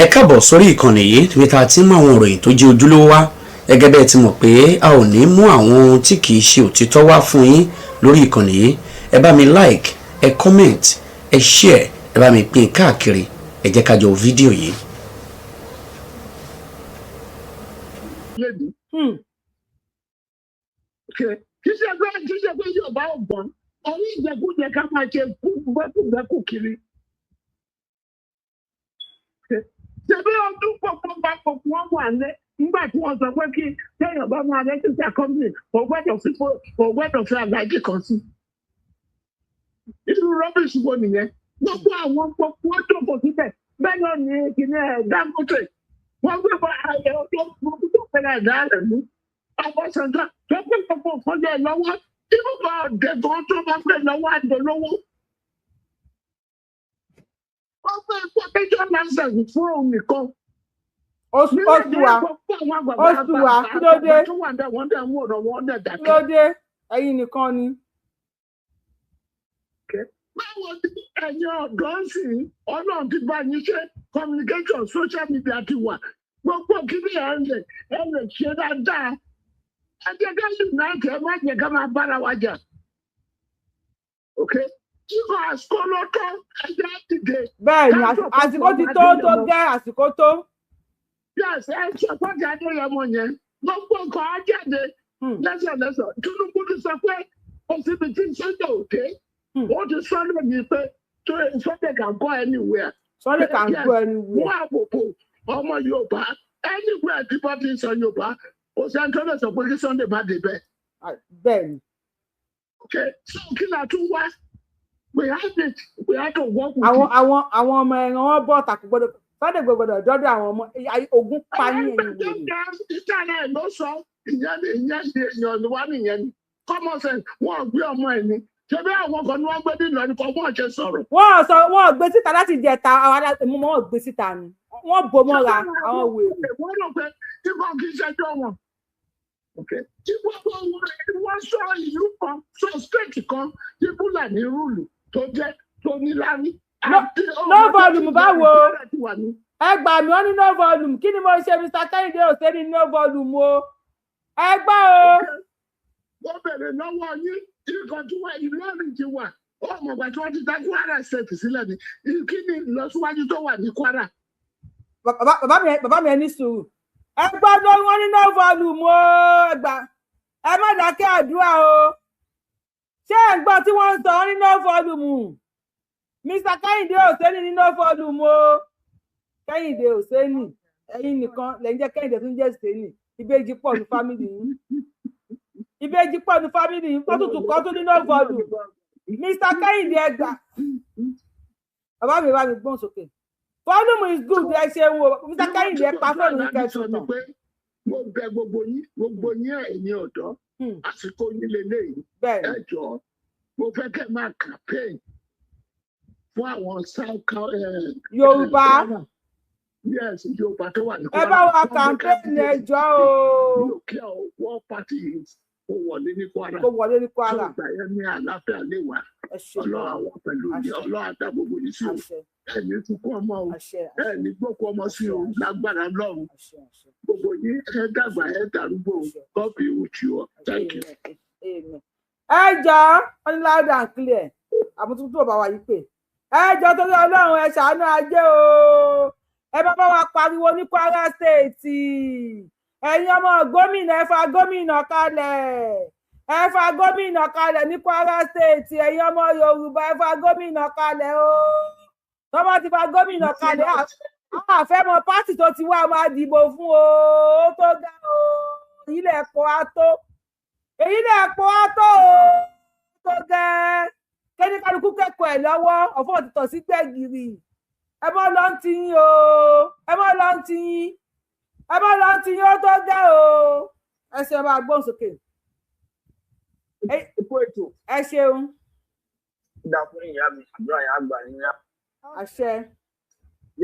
Ẹ káàbọ̀ sórí ìkànnì yìí níbi tá a ti ń mú àwọn ìròyìn tó jẹ́ ojúlówó wá. Gẹ́gẹ́ bẹ́ẹ̀ ti mọ̀ pé a ò ní mú àwọn ohun tí kì í ṣe òtítọ́ wá fún yín lórí ìkànnì yìí. Ẹ bá mi like, ẹ comment, ẹ share, ẹ bá mi pín káàkiri. Ẹ jẹ́ ká jọ wo fídíò yìí. Lẹ́nu. Kì í ṣe pé Yorùbá ò gbọ́n orí ìjẹkújẹ ká máa ṣe gbẹ́kúgbẹ́kù kiri. Ṣebí ọdún pọ̀pọ̀ bá pọ̀ wọ́n wà ní nígbà tí wọ́n sọ pé kí téèyàn bá máa register company, kò gbọ́dọ̀ fi àgbájì kan sí. Irú rubbish wo nìyẹn? Gbogbo àwọn gbogbo wọn jókòó síbẹ̀. Bẹ́ẹ̀ náà ni kìnìún ẹ̀ Dangote, wọ́n gbé bọ́ ààyè ọjọ́ burúkú tó fẹ́rẹ̀ ẹ̀dá rẹ̀ mú. Ọbásanjọ́ tó pé gbogbo nǹkan jẹ́ lọ́wọ́, ibùdó ọ̀dẹ̀ gan tó bá gbé lọ́wọ́ àdó lówó. Wọ́n gbé importation license fún òun nìkan. Ó sú ó sú wa, ó sú wa. Kí ló dé? Tó wà dẹ̀ wọ́n dẹ̀ ń wòrán, wọ́n dẹ̀ Kí dákẹ́. ló dé? Ẹ̀yin nìkan ni. Báwo ni ẹ̀yin ọ̀dọ́ ń sìn? Ọlọ́run ti bá yín ṣe communication, social media ti wà, gbogbo kíní ẹ̀ lè ṣe dáadáa. Ẹ jẹ́ ká unite, ẹ má jẹ́ ká máa bára wa jà. Ok, kíkọ́ àsìkò ló tó, ẹ jẹ́ dìde. Bẹ́ẹ̀ ni, àsìkò ti tó tó gẹ́, àsìkò tó. Yes, ẹ support Adéyẹmọ yẹn, gbogbo nǹkan á jáde lẹ́sọ̀lẹ́sọ̀. Tinubu ti sọ pé kò síbi tí Sunday ò dé. Ó ti sọ lónìí pé Sunday can go anywhere. Sunday can go anywhere. Wọ́n àbòbò ọmọ Yorùbá anywhere tí wọ́n ti ń sọ Yorùbá, kò sẹ́ni tó lè sọ pé kí Sunday má débẹ̀. Ah, bẹ́ẹ̀ ni. Okay, so kí la tún wá? We have it, we have to work with Àwọn it. àwọn ọmọ ẹran wọn bọ̀ tàkù gbọ́dọ̀, Sunday gbọ́dọ̀ dọ́dọ̀ àwọn ọmọ ogun pa ní ẹ̀yìn wèrè. Ìtàn ẹ̀ ló sọ ìyẹn ni, ìyẹn ni èèyàn wá nìyẹn ni common sense. Wọn gbé ọmọ ẹ̀ ni, ṣebí àwọn kan ní wọ́n gbé nílò ní kò wọ́n ṣe sọ̀rọ̀. Wọ́n sọ wọ́n gbé síta láti jẹta, àwọn aláìmọ wọ́n gbé síta ni wọ́n bò mọ́ra àwọn wèrè. Wọ́n rò pé tí wọ́n kì í ṣẹjọ́ wọn. Tí gbogbo wọn sọ ìlú kan, sọ state kan tí Fúlàní rule tó jẹ́ tó níláárí. No volume báwo? Ẹ gbà mí, wọ́n ní no volume. Kí ni mo ṣe? Mr Kẹ́hìndé Òsèlú, no volume o, ẹ gbọ́ o. Wọ́n bẹ̀rẹ̀ lọ́wọ́ yín, nǹkan tí wọ́n Ìlọrin ti wà, ó mọ̀ gbà tí wọ́n ti dá Kwara State sílẹ̀ ni. Kí ni ìlọsíwájú tó wà ní Kwara? Bàbá mi, ẹ ní sùúrù. Ẹ gbọ́ ló, wọ́n ní no volume o. Ẹ gbà, ẹ má dákẹ́ àdúrà o. Ṣé ẹ ń gbọ́ tí wọ́n ń sọ? Wọ́n ní no volume. Mr Kẹ́hìndé Òsèlú ní no volume o. Kẹ́hìndé Òsèlú, ẹ̀yin nìkan lẹ́yìn jẹ́ Kẹ́hìndé tó ń jẹ́ Òsèlú. Ìbejì pọ̀ ní family yín, ìbejì pọ̀ ní family yín. Kó tuntun kọ́ tó ní no volume. Mr Kẹ́hìndé, ẹ gbà. Bàbá mi, bá mi gbóhùn sókè. Volume is good. Ẹ ṣeun o, Mr Kẹ́hìndé. Ẹ pa fóònù yín kẹsùn tán. Pé mo bẹ̀ gbogbo yín, gbogbo yín, ẹ̀yin ọ̀dọ́, àsìkò yín lélẹ́yìí. Ẹ jọ̀ọ́, mo fẹ́ kẹ́ máa campaign fún àwọn South Yorùbá. Yes, Yorùbá tó wà ní Ẹ bá wa campaign, ẹ jọ̀ọ́ o. Mi ò kí ọ wọ́n party kó wọlé ní Kwara. Kó wọlé ní Kwara. Tó ìgbà yẹn ní àlàáfíà lè wà. Ẹ ṣe. Ọlọ́run àwọn pẹ̀lú yín, Ọlọ́run á dá gbogbo yín sí o. Ẹ ní sunkún ọmọ o, ẹ ní gbókù ọmọ sí o, lágbára Ọlọ́run. Gbogbo yín, ẹ dàgbà, ẹ darúgbó o. God be with you all. Thank you. Amen. Ẹ jọ̀ọ́, wọ́n ní loud and clear. Àmútútù bàbá wa yìí pé ẹ jọ̀ọ́, torí Ọlọ́run, ẹ ṣàánú ajé o. Ẹ bá bá wa pariwo ní Kwara State. Ẹ̀yin ọmọ gómìnà, ẹ fa gómìnà kalẹ̀, ẹ fa gómìnà kalẹ̀ ní Kwara State. Ẹ̀yin ọmọ Yorùbá, ẹ fa gómìnà kalẹ̀ o. Tọ́mọ ti fa gómìnà kalẹ̀, àfẹ́ mọ party tó ti wá máa dìbò fún o. Ó tó gá o, ilẹ̀ ẹ̀kọ́ á tó, èyí lè pọ̀ á tó o, tó gẹ́ kéde kálukú kẹ́kọ̀ọ́ ẹ̀ lọ́wọ́. Ọ̀fọ̀ títọ̀ sí gbẹ̀gìrì. Ẹ mọ́ lọ ń ti yín o, ẹ mọ́ lọ ń ti yín, ẹ mọ́ lọ ń ti yín. Ó tó gẹ́ o. Ẹ ṣe, bá gbóhùn sókè. Ẹ ṣeun. Dá fún ìyá mi, àdúrà yẹn àgbà ní. Àṣẹ.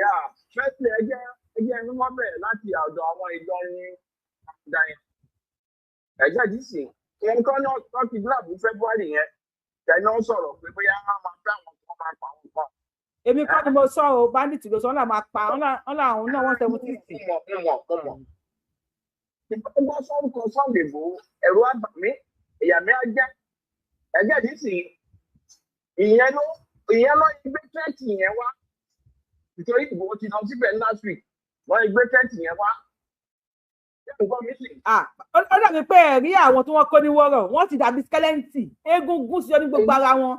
Yà fẹ́sì, ẹjẹ́ ẹni wọ́n bẹ̀rẹ̀ láti ọ̀dọ̀ àwọn Ìlọrin àgbà yẹn. Ẹ̀jẹ̀ yìí sì wọn kọ́ náà wọ́n ti gíláàbù February yẹn, tẹ̀lé ń sọ̀rọ̀ pé bóyá wọ́n máa fẹ́ àwọn kan, máa pa àwọn kan. Èmi kọ́ ni mo sọ o, bandit ló sọ, wọn là máa pa wọn làwọn náà 176. Mo mọ̀, mo mọ̀, mo mọ̀. Ìgbà sórúkọ Sunday Igboho, ẹ̀rù á bà mí, ìyà mi á já. Ẹgbẹ́ yìí sì ìyẹn ló gbé threat yẹn wá, nítorí Ìgbòho ti lọ síbẹ̀ last week, wọ́n gbé threat yẹn wá. Ṣé nǹkan mi sì? Ah, ó dàbí pé ẹ̀rí àwọn tí wọ́n kó ní wọ́rọ̀, wọ́n ti dàbí skeleton, egungun sí ọ ní gbogbo ara wọn.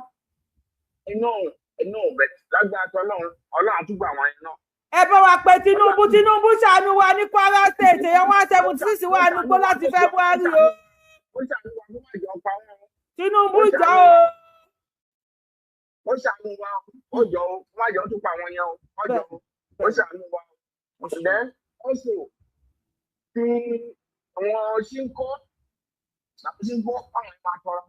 Inú bẹ̀ lágbára tó Ọlọ́run, Ọlọ́run àtúgbò àwọn yẹn náà. Ẹ bá wa pé Tinubu, Tinubu ṣàánú wa ní Kwara State, èèyàn 176 wà nígbó láti February o. Ó ṣàánú wa, kó má jọ pa wọn. Tinubu jọ o. Ó ṣàánú wa, ó jọ o, kó má jọ tún pa àwọn yẹn o, ó jọ o, ó ṣàánú wa. Then also ti àwọn ṣíńkọ́, àwọn ṣíńkọ́, àwọn ẹ̀ máa tọrọ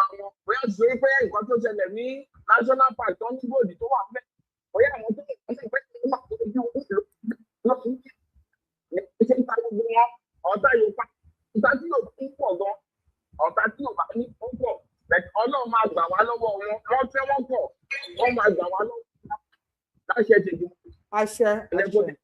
àwọn bóyá ti sọ pé nǹkan tó ṣẹlẹ̀ ní national park tó ní gold tó wà bẹ́ẹ̀, bóyá àwọn tó ń sọ pé wọ́n máa tó ojú owó lọ sí ní ṣe ń ta gbogbo wọn. Ọ̀tá Yorùbá, ọ̀tá tí Yorùbá ń pọ̀ gan, ọ̀tá tí Yorùbá ní ó pọ̀, but Ọlọ́run máa gbà wá lọ́wọ́ wọn. Wọ́n fẹ́, wọ́n pọ̀, wọ́n máa gbà wá lọ́wọ́ láṣẹ tètè. Àṣẹ, àṣẹ.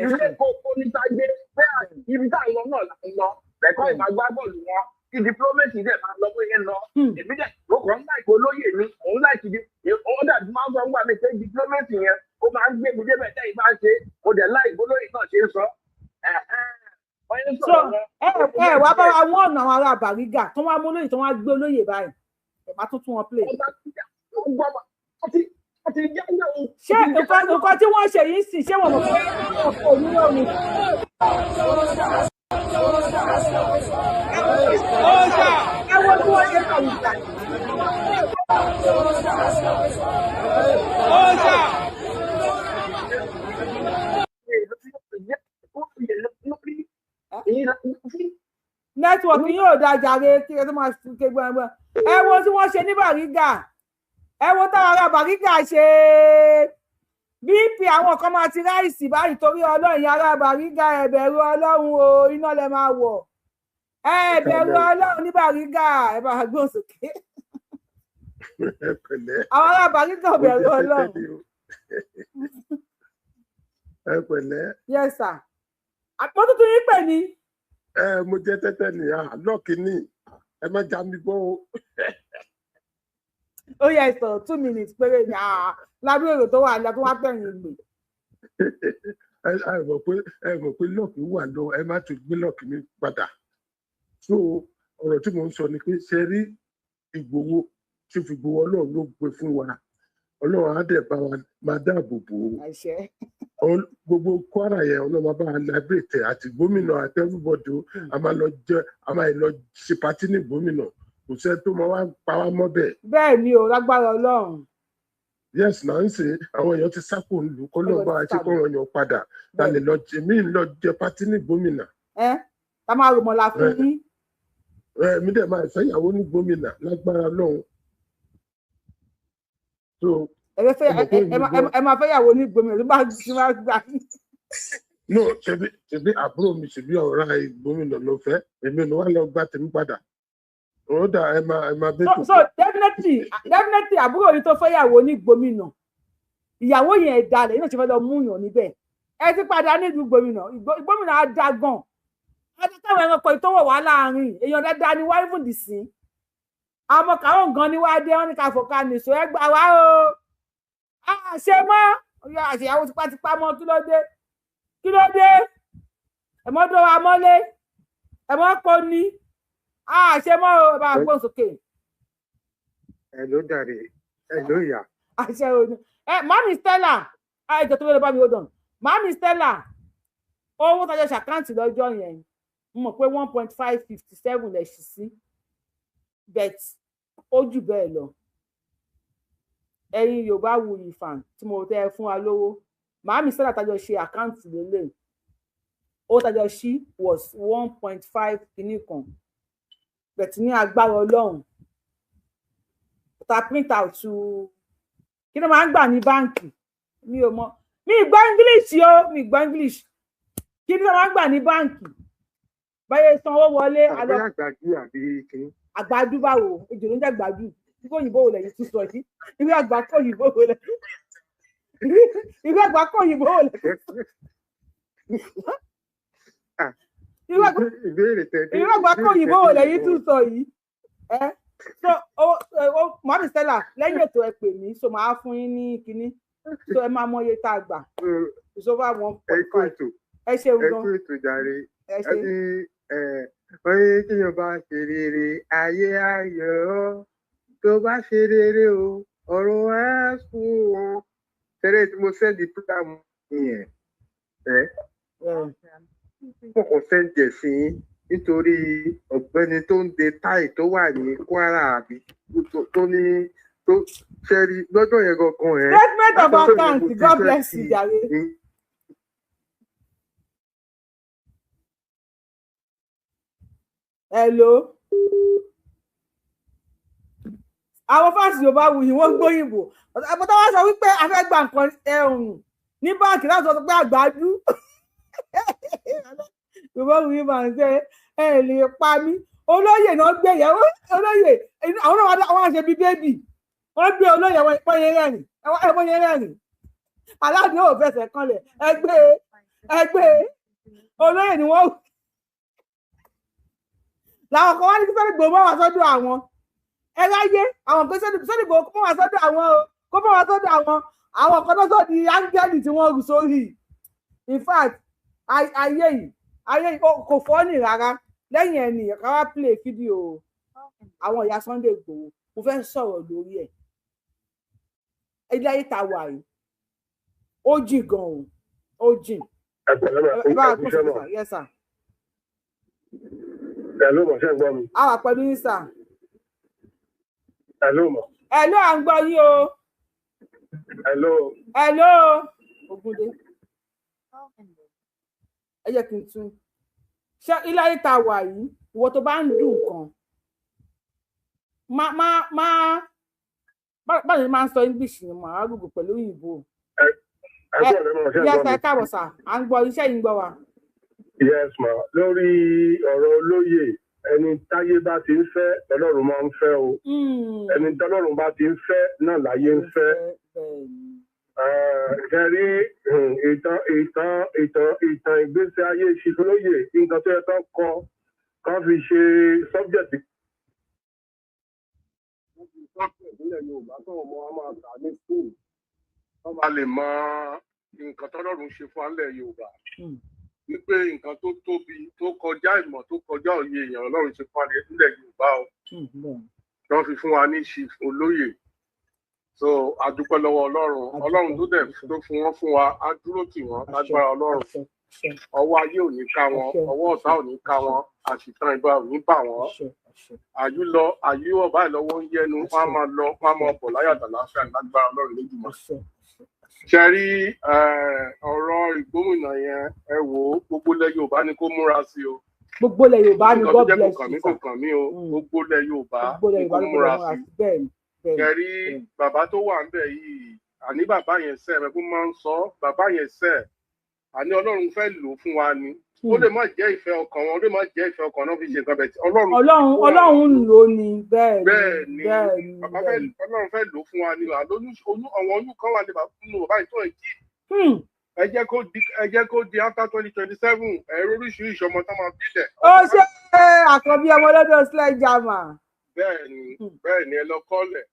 Ilé kókó níta gbé bẹ́ẹ̀, ibi tá à ń lọ náà là ń lọ bẹ̀kọ́ ìmọ̀ gbá bọ́ọ̀lù wọn, kí diplomacy dẹ̀ máa lọ bóyá ń lọ. Èmi dẹ̀ mo kàn ń like olóyè mi, òun like di ó dàbí máa ń sọ nígbà mi pé diplomacy yẹn, ó máa ń gbé mi débẹ̀ tẹ́yìn máa ń ṣe. Mo dẹ̀ like olóyè náà ṣe ń sọ. So ẹ wá bá wa wọ́n ọ̀nà àwọn ará Bàrígà tó wá mú olóyè, tó wá gbé olóyè báyìí, ẹ má tún tún wọn play. Ṣé nǹkan tí wọ́n ṣe yìí sì, ṣé wọ́n mọ̀ pé kò ní rọrùn? Ẹ wo bí wọ́n ṣe kàwùkà. Network yóò da jàre, kí ẹ tó máa fi ké gbọ́ngbọ́n. Ẹ wo tí wọ́n ṣe ní Bàrígà, ẹ wo táwọn ará Bàrígà ṣe bp, àwọn kan máa ti rice báyìí. Torí Ọlọ́run, ará Bàrígà, ẹ bẹ̀rù Ọlọ́run o, iná lẹ máa wọ̀. Ẹ bẹ̀rù Ọlọ́run ní Bàrígà. Ẹ bá gbóhùn sókè. Àwọn ará Bàrígà ò bẹ̀rù Ọlọ́run. Ẹ pẹ̀lẹ́. Yes sir, àpò tuntun yín pè ní. Ẹ mo jẹ tẹ́tẹ́ ní lọ́ọ̀kì ní, ẹ má já mi bọ́ o. Ó yẹ sọ̀rọ̀, 2 minutes péré ni lábẹ́ èrò tó wà ní tó wá tẹ̀yìn gbè. Ẹ mọ̀ pé luck wà lọ, ẹ má tún gbé luck mi padà. So ọ̀rọ̀ tí mo ń sọ ni pé, ṣe rí Ìgbòho tí fi Ìgbòho, Ọlọ́run ló gbé fún wa, Ọlọ́run á dẹ̀ bá wa máa dáàbò bò ó. Gbogbo Kwara yẹn, Ọlọ́run máa bá wa liberate, àti gómìnà àti everybody. A máa lọ jẹ, a máa lọ ṣe party ní gómìnà, kò sẹ́ tó máa wá pa wá mọ́ bẹ́ẹ̀. Bẹ́ẹ̀ ni o, lágbára Ọlọ́run. Yes, náà ń ṣe àwọn èèyàn ti sápò nílùú kọ́ ló bá ṣe kó wọn yàn padà ta lè lọ jẹ mí lọ jẹ party ní gómìnà. Ẹ ká máa rò mọ́lá fún yín. Ẹ mi dẹ̀ máa fẹ́ ìyàwó ní gómìnà lágbára Ọlọ́run. Ẹ fẹ́ ẹ máa fẹ́ ìyàwó ní gómìnà tó bá ti máa gbà. No, ṣebí àbúrò mi, ṣebí ọ̀rá gómìnà ló fẹ́, èmi ló wá lọ gbà tèmi padà, ó dà, ẹ máa bẹ́ẹ̀ tó. So definitely àbúrò yìí tó fẹ́ ìyàwó ní gómìnà, ìyàwó yẹn dalẹ̀ yìí náà ṣe fẹ́ lọ mú yàn níbẹ̀. Ẹ ti padà nílùú gómìnà, gómìnà á da gan adé táwọn ẹranko yìí tó wọ̀ wá láàrin èèyàn dáadáa ni wáyé fún dìsín. Àwọn kàwọn gan ni wá dé, wọn ní ká fọkà nìṣó. Ẹ gbà wá o, ṣe mọ́ àṣeyàwó tipátipá mọ́. Kí ló dé? Kí ló dé? Ẹ mọ́ dọ́ wa mọ́lé, ẹ mọ́ kọ́ ni ṣe mọ́ o. Ẹ bá gbóhùn sókè. Ẹ ló dàrí, ẹ ló yà. Àṣẹ òní ẹ, mami Stella, ẹ jọ tó lè bá mi, hold on. Mami Stella, owó tájọ ṣe account lọ́jọ́ yẹn, mo mọ̀ pé 1.557 lẹ̀ ṣì sí, but ó jù bẹ́ẹ̀ lọ. Ẹ̀yin Yorùbá Wuyì fan tí mo tẹ́ fún wa lówó, màámi Stella, tájọ ṣe account lélẹ̀, owó tájọ ṣí was 1.5 kìíní kan, but ní agbára Ọlọ́run, ta print out kí ló máa ń gbà ní báǹkì, mi ò mọ, mi ì gbọ́ English o, mi ì gbọ́ English. Kí ló máa ń gbà ní báǹkì báyé sanwó wọlé? Àbí àgbàdo àbí kìíní. Àgbàdo báwo? Ejò ló ń jẹ àgbàdo. Irú òyìnbó wo lẹ́yìn tún sọ yìí? Irú àgbákò òyìnbó wo lẹ́yìn? Irú àgbákò òyìnbó wo lẹ́yìn? Irú àgbákò òyìnbó wo lẹ́yìn tún sọ yìí? Ẹ so o Mami Stella, lẹ́yìn ètò ẹ pè mí, so màá fún yín ní kinní, so ẹ máa mọ iye tá a gbà. It's over 1.5. Ẹ ṣeun gan. Ẹ kú ètò jàre. Ẹ ní wọ́n ní kéèyàn bá ṣe rere ayé ayọ̀, tó bá ṣe rere o ọ̀run á sùn o. Tẹ́lẹ̀ tí mo sẹ́ndì púrámù yẹn ẹ́ mo kàn sẹ́ndì ẹ̀ sí nítorí ọ̀gbẹ́ni tó ń de táì tó wà ní Kwara àbí tó ní tó ṣẹ́rí lọ́jọ́ yẹn gangan ẹ̀. Statement of account, God bless you jàre. Hello. Àwọn fáǹsì Yorùbá wuyì wọ́n gbóyìnbó àbọ̀tá wá sọ wípé a fẹ́ gba nǹkan ẹ̀hún ní báǹkì láti sọ pé àgbájú Yorùbá wuyì máa ń sẹ ẹ lè pa mí. Olóyè náà gbé yẹn, olóyè àwọn náà wọ́n ṣe bí bébì, wọ́n gbé olóyè ẹ̀wọ̀n rẹ́rìn ẹ̀wọ̀n rẹ́rìn aládùn ò fẹsẹ̀ kanlẹ̀ ẹgbẹ́ ẹgbẹ́ olóyè ni wọ́n làwọn kan wá ní kí Sunday Igboho mọ́ wá sọ́dọ̀ àwọn ẹ láyé àwọn pé Sunday Igboho kó mọ́ wá sọ́dọ̀ àwọn o, kó mọ́ wá sọ́dọ̀ àwọn àwọn kan tó sọ di áńgẹ́lì tí wọ́n rù sórí. In fact ayé yìí kò fọ́ọ̀nì rárá. Lẹ́yìn ẹni ká wá play fídíò àwọn ìyá Sunday Igboho, mo fẹ́ sọ̀rọ̀ lórí ẹ̀. Ilé ayé ta wà yìí ó jìn gan o, ó jìn. Ẹ pẹ̀lẹ́ mà, ẹ kú iṣẹ́ mà. Yes sir. Hello mà, ṣé ń gbọ́ mi? A wà pẹ̀lú yín sà. Hello mà. Hello, à ń gbọ́ yín o. Hello. Hello. Ògúndé. Ẹ jẹ́ kí n tún. Ṣé ilé ayé ta wà yìí, ìwọ tó bá ń dùn nǹkan, má má má báwo ni máa ń sọ English ni màá rúgò pẹ̀lú òyìnbó. Ẹ kúrò lẹ́mọ̀, ṣé ń gbọ́ mi? Yes, ẹ káàbọ̀ sà, à ń gbọ́ iṣẹ́ yìí ń gbọ́ wa. Yes ma, lórí ọ̀rọ̀ olóyè, ẹni táyé bá ti ń fẹ́ Ọlọ́run máa ń fẹ́ o, ẹni tọ́lọ́run bá ti ń fẹ́ náà láyé ń fẹ́. Kẹrí ìtàn ìtàn ìtàn ìtàn ìgbésí ayé ìṣìfúnlóye, nǹkan tó yẹ kán kọ kán fi ṣe subject. Ìpínlẹ̀ Yorùbá tó ọmọ wa máa kà ní school, wọ́n máa lè mọ nǹkan tọ́lọ́run ṣe fún alẹ́ Yorùbá, wípé nǹkan tó tóbi tó kọjá ìmọ̀ tó kọjá òye èèyàn Ọlọ́run ṣe fún alẹ́ nílẹ̀ Yorùbá o, wọ́n fi fún wa ní chief olóyè. So a dúpẹ́ lọ́wọ́ Ọlọ́run, Ọlọ́run tó dẹ̀ tó fún wọn fún wa, á dúró tì wọ́n lágbára Ọlọ́run. Ọwọ́ ayé ò ní ká wọn, ọwọ́ ọ̀tá ò ní ká wọn, àṣìtàn ìbá ò ní bà wọ́n. Àyú lọ àyú ọba ìlọ́wọ́ ń yẹnu, wọ́n á máa lọ wọ́n á máa bọ̀ láyàtọ̀ láfíà lágbára Ọlọ́run lójúmọ́. Ṣe rí ọ̀rọ̀ ìgbómìnà yẹn, ẹ wò ó, gbogbo ilẹ̀ Yorùbá ni kó múra sí o. Gbogbo ilẹ̀ Yorùbá ni, God bless you. Kò kàn mí o, gbogbo ilẹ̀ Yorùbá ni kó múra sí. Ṣe rí bàbá tó wà ńbẹ̀ yìí, àní bàbá yẹn sẹ́ ẹ kó máa ń sọ, bàbá yẹn sẹ́ àní Ọlọ́run fẹ́ lò ó fún wa ni. Ó lè má jẹ́ ìfẹ́ ọkàn wọn, ó lè má jẹ́ ìfẹ́ ọkàn náà fi ṣe nǹkan bẹ̀ tí Ọlọ́run ń lò ní. Bẹ́ẹ̀ ni bàbá fẹ́, Ọlọ́run fẹ́ lò ó fún wa ni. Àwọn oyún kan wà nínú bàbá yìí tó ń jí. Ẹ jẹ́ kó di after 2027, ẹ̀rọ oríṣiríṣi ọmọ tó máa bílẹ̀. Ó ṣe àkànbí ọmọ lọ́dọ̀ sledgehammer. Bẹ́ẹ̀ ni, bẹ́ẹ̀ ni, ẹ lọ kọ́lẹ̀.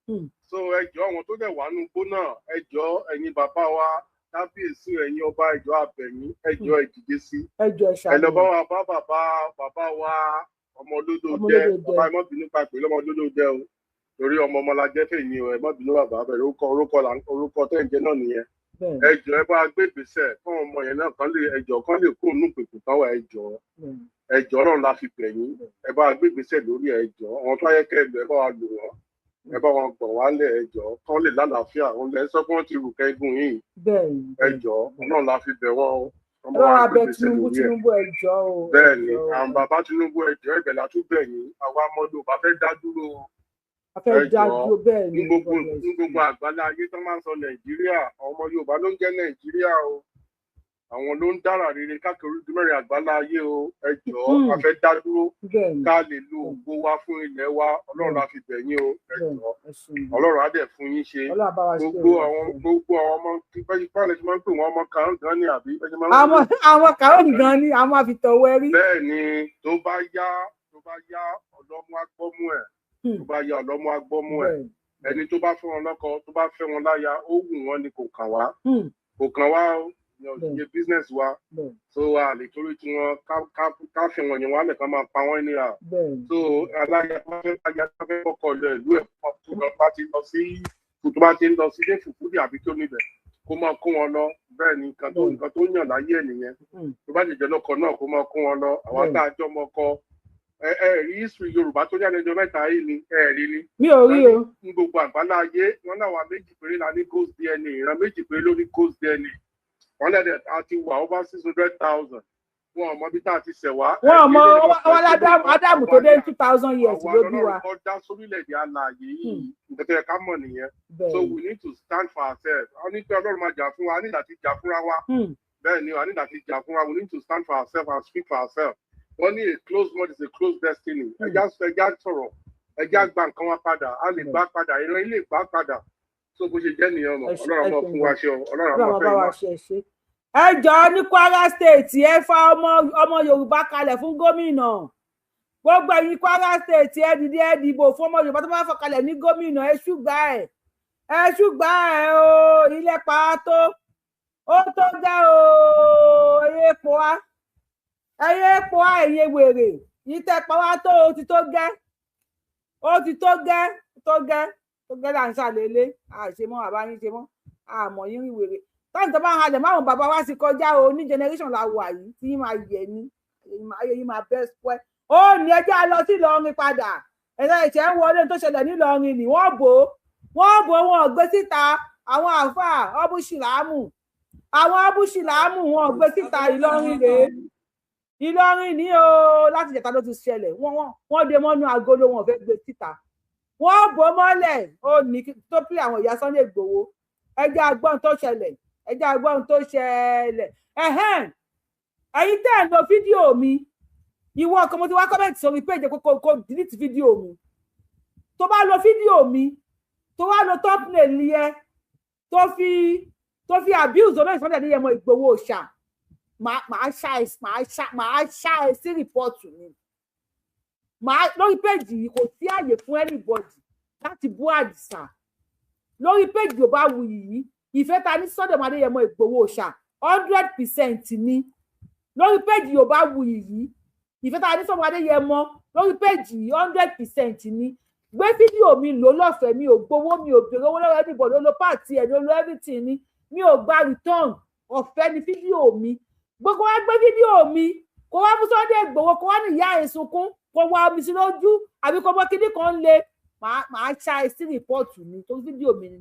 So ẹ jọ̀ọ́, àwọn tó dẹ̀ wà nínú igbó náà, ẹ jọ̀ọ́ ẹ̀yin bàbá wa kábíyèsí, ẹ̀yin ọba, ẹ jọ̀ọ́ abẹ̀yìn, ẹ jọ̀ọ́ ẹ dìde sí. Ẹ lọ bá wa bá bàbá wa ọmọ olódò jẹ, bàbá ẹ má bínú pa pé lọmọ olódò jẹ o, torí ọmọ ọmọ la jẹ fèyí o, ẹ má bínú bàbá, bẹ̀rẹ̀ orúkọ tẹ̀ ń jẹ náà nìyẹn. Ẹ jọ̀ọ́ ẹ bá gbé ìgbésẹ̀ fún ọmọ yẹn náà kán lè, ẹ jọ̀ọ́ kán lè kó nù pèpè táwa, ẹ jọ̀ọ́ ẹ jọ̀ọ́ Ọlọ́run la fi bẹ̀ yín, ẹ bá gbé ìgbésẹ̀ lórí ẹ jọ̀ọ́ àwọn tó ayẹ kẹ́ ẹ lò, ẹ bá wa lò wọ́n, ẹ bá wọn gbọ̀n wálẹ̀, ẹ jọ̀ọ́ kán lè lálàáfíà, òun lẹ sọ pé wọ́n ti rù kẹ́gùn yìí. Ẹ jọ̀ọ́ Ọlọ́run la fi bẹ̀ wọ́n o. Ọlọ́run abẹ Tinubu, Tinubu ẹ jọ̀ọ́ o. Bẹ́ẹ̀ ni, àwọn bàbá Tinubu ẹ jọ̀ọ́, ẹ̀bẹ̀ la tún bẹ̀ yín, àwa ọmọ Yorùbá fẹ́ dá dúró. Ẹ jọ̀ọ́ ní gbogbo àgbálá ayé tó máa ń sọ Nàìjíríà, ọmọ Yorùbá ló ń jẹ́ Nàìjíríà o. Àwọn ló ń dára rere káàkiri orígun mẹ́rin àgbálá ayé o. Ẹ jọ̀ọ́, a fẹ́ dá dúró ká lè lo ògo wa fún ilẹ̀ wa. Ọlọ́run la fi bẹ̀ yín o. Ẹ jọ̀ọ́, Ọlọ́run á dẹ̀ fún yín ṣe. Gbogbo àwọn ọmọ báyìí ṣe máa ń pè wọ́n, ọmọ kan gan ni, àbí bẹ́ẹ̀ ṣe máa ń pè Àwọn wọ́n? Àwọn kàró gan ni àwọn àfitọ̀wọ́ ẹrí. Bẹ́ẹ̀ ni, tó bá yá, ọlọ́mú agbọ́mú ẹ̀. Tó bá yá, ọlọ́mú agbọ́mú ẹ̀. Ẹni tó bá fẹ́ wọn lọ́kọ, tó bá fẹ́ wọn láya, ó wù wọ́n ni, kò kàn wá. Kò kàn wá o, ìyẹn ò ṣe business wa. So a lè torí tí wọn ká fi wọn yẹn wọn á lè kàn máa pa wọ́n níra. So aláya tó bá fẹ́ láya, tó bá fẹ́ kọ́kọ́ lọ ìlú ẹ̀, tó bá ti lọ sí, tó bá ti ń lọ sí ilé fùfúdì àbí tó níbẹ̀, kó máa kó wọn lọ. Bẹ́ẹ̀ ni, nǹkan tó yàn láyé ẹ̀ nìyẹn. Tó bá jẹjẹ lọ́kọ náà, kó máa kó wọn lọ. Àwọn tá a jọ mọ kọ ẹ ẹ rí history Yorùbá tó jáde ọjọ́ 3 yìí ni, ẹ rí ni? Mi ò rí o. Ní gbogbo àgbálá ayé, wọn náà wà méjì péré la ní ghost DNA. Ìran méjì péré ló ní ghost DNA. Wọn lẹ́dẹ̀ a ti wà over 600,000. Wọn ò mọ bí tá a ti ṣẹ̀ wá. Wọn ò mọ wọn. Ádámù tó dé 2000 years Àwa ló bí wa. lọ́lọ́run kọ́ dá sórílẹ̀-èdè alààyè yìí. Nǹkan tó yẹ ká mọ̀ nìyẹn. So we need to stand for ourselves. A ní pé Ọlọ́run máa jà fún wa, a ní láti jà fúnra wa. Bẹ́ẹ̀ ni, a ní láti jà fúnra. We need to stand for ourselves and speak for ourselves. Wọ́n ní a closed mouth is a closed destiny. Ẹja sọ̀rọ̀, ẹja gba nǹkan wa padà. A lè gbà padà, ìran ilé gbà padà. So bó ṣe jẹ́ nìyẹn mọ̀. Ọlọ́run máa fún wa ṣe o. Ọlọ́run máa Ọlọ́run fẹ́ bá wa yín. Ṣe ṣe. Ẹ jọ̀ọ́, ní Kwara State, ẹ fa ọmọ Yorùbá kalẹ̀ fún gómìnà. Gbogbo ẹ̀yin Kwara State, ẹ dìde, ẹ dìbò fún ọmọ Yorùbá tó bá fọ kalẹ̀ ní gómìnà. Ẹ ṣùgbà ẹ, ẹ ṣùgbà ẹ o. Ilẹ̀ pa á tó, ó tó gẹ́ o. Ẹyẹ epo wa, ẹyẹ epo wa, ẹyẹ wèrè yìí tẹ pa wá tó, o ti tó gẹ́, ó ti tó gẹ́, tó gẹ́, tó gẹ́. Là ń ṣàlélé àṣemọ́ àbáyín ṣe mọ́ àmọ́ yín rí wèrè táyì tó bá ń halẹ̀ máwọn bàbá wa sì kọjá o. Ní generation la wà yìí tí yín máa yẹ ní ayé yín máa bẹ́ square. Ó ní ẹjẹ́ lọ sí Ìlọrin padà. Ẹ̀sẹ̀ ìṣẹ̀ ń wọlé tó ṣẹlẹ̀ nílọrin ni wọ́n bò ó, wọ́n bò ó, wọn ò gbé síta. Àwọn àáfàá ọ́bùṣìlámù, àwọn ọ́bùṣìlámù, wọn ò gbé síta. Ìlọrin rèé, Ìlọrin ní o. Láti ìjẹta ló ti ṣẹlẹ̀. Wọ́n dé mọ́nú agolo, wọn ò fẹ́ gbé síta, wọ́n bò ó mọ́lẹ̀. Ó ní tó pè àwọn ìyá Sunday Igboho. Ẹjẹ́ agbọ́n tó ṣẹlẹ̀, ẹjẹ́ agbọ́n tó ṣẹlẹ̀. Ẹ̀hẹ́n, ẹ̀yin tẹ́ ẹ̀ ń lo fídíò mi, ìwọ kan, mo ti wá comment sórí page kó delete fídíò mi. Tó bá lo fídíò mi, tó wá lo thumbnail yẹ, tó fi abuse olóyè Sunday Adéyẹmọ Ìgbòho ṣá, màá ṣá ẹ sí report mi. Màá lórí page yìí, kò sí àyè fún anybody láti bú Àdìsá lórí page Yorùbá Wuyì yìí. Ìfẹ́ ta ní Sunday Adéyẹmọ Ìgbòho ṣá, 100% ni lórí page Yorùbá Wuyì yìí. Ìfẹ́ ta ní Sunday Adéyẹmọ lórí page yìí, 100% ni. Gbé fídíò mi lò lọ́fẹ̀ẹ́, mi ò gbowó, mi ò béèrè owó lọ́wọ́ anybody. Ó lo pàtì ẹ̀, ló lo everything ni, mi ò gba return. Ọ̀fẹ́ ni fídíò mi. Gbogbo wa gbé fídíò mi, kó wá mú Sunday Igboho, kó wá ní ìyá ẹ̀ sunkún, kó wá omi sí lójú, àbí kó bọ́ kíní kan lé, màá ṣá ẹ sí report mi tó fídíò mi ni.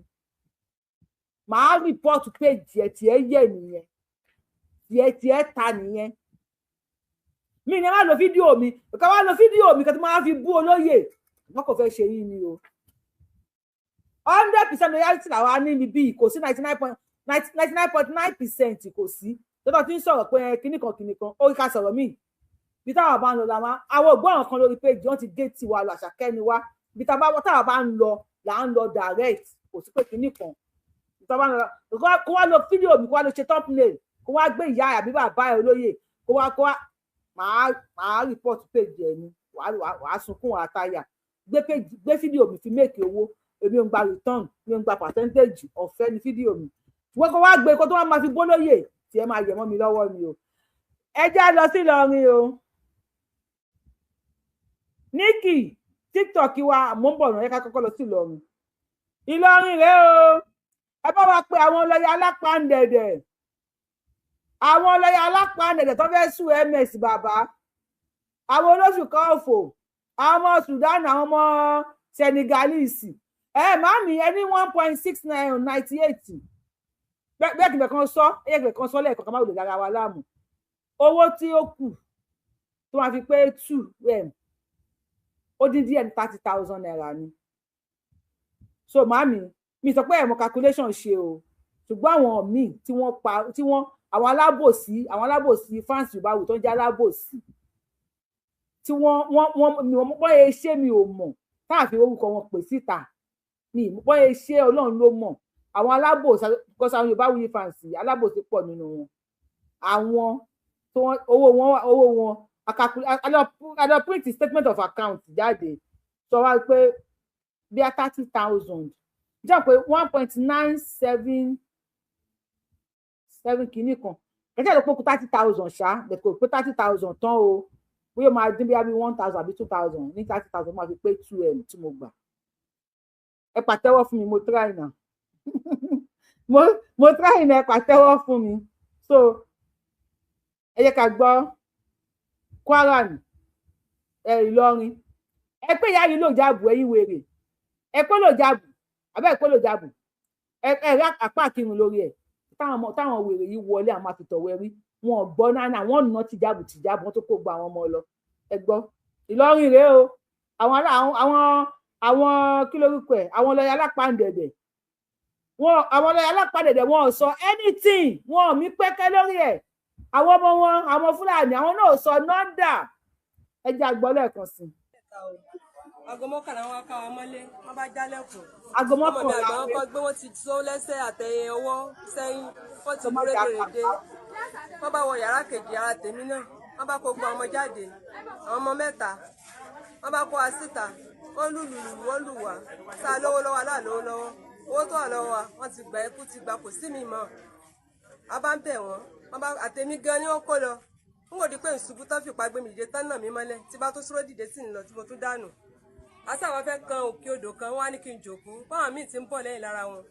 Màá report page ẹ̀, tiẹ̀ yẹ̀ nìyẹn, tiẹ̀ ta nìyẹn. Mi ní wá lo fídíò mi, ká wá lo fídíò mi kí wọ́n máa fi bú olóyè. Wọn kò fẹ́ ṣe yín ni o. 100% loyalty làwa ní níbí. Kò sí 99.99.9%, kò sí tó ti ń sọ̀rọ̀ pé kinní kan kinní kan ó ká sọ̀rọ̀ míì. Bí táwa bá ń lọ la máa àwọn ògbọ́n kan lórí page, wọ́n ti gé tiwa lọ. Àṣàkẹ́ ni wá. Bí táwa bá ń lọ là ń lọ direct, kò sí pé kinní kan. Bí táwa bá ń lọ, kó wá lo fídíò mi, kó wá lo ṣe thumbnail, kó wá gbé ìyá àbí bàbá ẹ olóyè, kó wá màá report page ẹ ni. Wàá sunkún, wàá táyà. Gbé page, gbé fídíò mi fi make owó. Èmi ò ń gba return, mi ò ń gba percentage. Ọ̀fẹ́ ni fídíò mi. Ṣùgbọ́n kó wá gbé, kó tó wá máa fi bólóyè tí ẹ máa yẹ̀ mọ́ mi lọ́wọ́ ni o. Ẹ jẹ́ lọ sí Ìlọrin o. Níkì TikTok wa, mò ń bọ̀ náà. Ẹ ká kọ́kọ́ lọ sí Ìlọrin. Ìlọrin rèé o. Ẹ bá wa pe àwọn lọ́yà alápàǹdẹ̀dẹ̀, àwọn lọ́yà alápàǹdẹ̀dẹ̀ tó fẹ́ sùn ms bàbá, àwọn olóṣù kan òfò, àwọn ọmọ Sudan, àwọn ọmọ Senegalese. Ẹ màmí ẹ ní 1.6998. Bẹ́ẹ̀ kìbẹ̀ kan sọ, ẹ̀yẹ́ kìbẹ̀ kan sọ lẹ́ẹ̀kan, kan má wùlẹ̀ dára wa láàmú. Owó tí ó kù tó máa fi pé 2m, ó dín díẹ̀ ní ₦30,000 ni. So màmí mi sọ pé ẹ̀ mọ calculation ṣe o. Ṣùgbọ́n àwọn míì tí wọ́n pa, tí wọ́n àwọn alábòsí fans Yorùbá tó ń jẹ́ alábòsí, tí wọ́n mi ò mọ̀ bóyá ṣé, mi ò mọ̀ táàfin orúkọ wọn pè síta, mi ì mọ̀ bóyá ṣé, Ọlọ́run ló mọ̀. Àwọn alábòsí, because àwọn Yorùbá Wuyi fans, alábòsí pọ̀ nínú wọn. Àwọn tí wọ́n owó wọn a lọ print statement of account jáde, sọ wá pé bí a 30,000 jẹ́ pé 1.977 kìíní kan kẹ́kẹ́ ló pé 30,000 ṣá, bẹ́ẹ̀ kò pé 30,000 tán o. Bóyá ó máa dín bí 1,000 àbí 2,000 ní 30,000, máa fi pé 2M tí mo gbà. Ẹ pàtẹ́wọ́ fún mi, mo try na, mo try na, ẹ pàtẹ́wọ́ fún mi. So ẹ jẹ́ ká gbọ́ Kwara ní ẹ Ìlọrin. Ẹ pé ìyá yìí lò jáàbù, ẹ̀yin wèrè, ẹ pé lò jáàbù, àbẹ́ ẹ pé lò jáàbù, ẹ rí apá kírun lórí ẹ. Táwọn ọmọ, táwọn wèrè yìí wọlé, àwọn àfitọ̀wẹ́ rí wọn ò gbọ́ náà, wọn nà tìjáàbù tìjáàbù, wọn tó kó gba àwọn ọmọ lọ. Ẹ gbọ́ Ìlọrin rèé o. Àwọn àwọn kí lórúkọ ẹ, àwọn lọ́yà alápàǹdẹ̀dẹ̀ wọn, àwọn lọ́yà alápàǹdẹ̀dẹ̀, wọn ò sọ anything, wọn ò mí pẹ́kẹ́ lórí ẹ̀. Àwọn ọmọ wọn, àwọn Fúlàní, àwọn náà ò sọ nọ́ńdà. Ẹ jẹ́ àgbọ́ lẹ́ẹ̀kan sí i. Aago 11 wọn ká wa mọ́lé, wọ́n bá jálẹ̀kùn. Aago Ọmọ mi 11. àgbà wọn kọ́ gbé, wọ́n ti tó lẹ́sẹ̀ àtẹ̀yẹ ọwọ́ sẹ́yìn, wọ́n ti mú rédèrèdè. Wọ́n bá wọ yàrá kejì ara tèmi náà, wọ́n bá kó gba ọmọ jáde, àwọn ọmọ mẹ́ta. Wọ́n bá kó wa síta, wọ́n lù lù lù, wọ́n lù wá. Sá lówó lọ́wọ́, aláàlówó lọ́wọ́, owó tó wà lọ́wọ́ wa wọ́n ti gbà, ikú ti gbà, kò sí mi mọ́. A bá ń bẹ̀ wọ́n, wọ́n bá àtẹ̀mí gan ni wọ́n kó lọ. N kò di pé nsubú tán fìpá gbé mi dìde tán náà mi mọ́lẹ̀, tí bá tó súró dìde sí ń lọ tí mo tún dànù. Asáwọn fẹ́ kan òkè odò kan, wọ́n á ní kí n jòkó, báwọn míì ti ń bọ̀ lẹ́yìn lára wọn.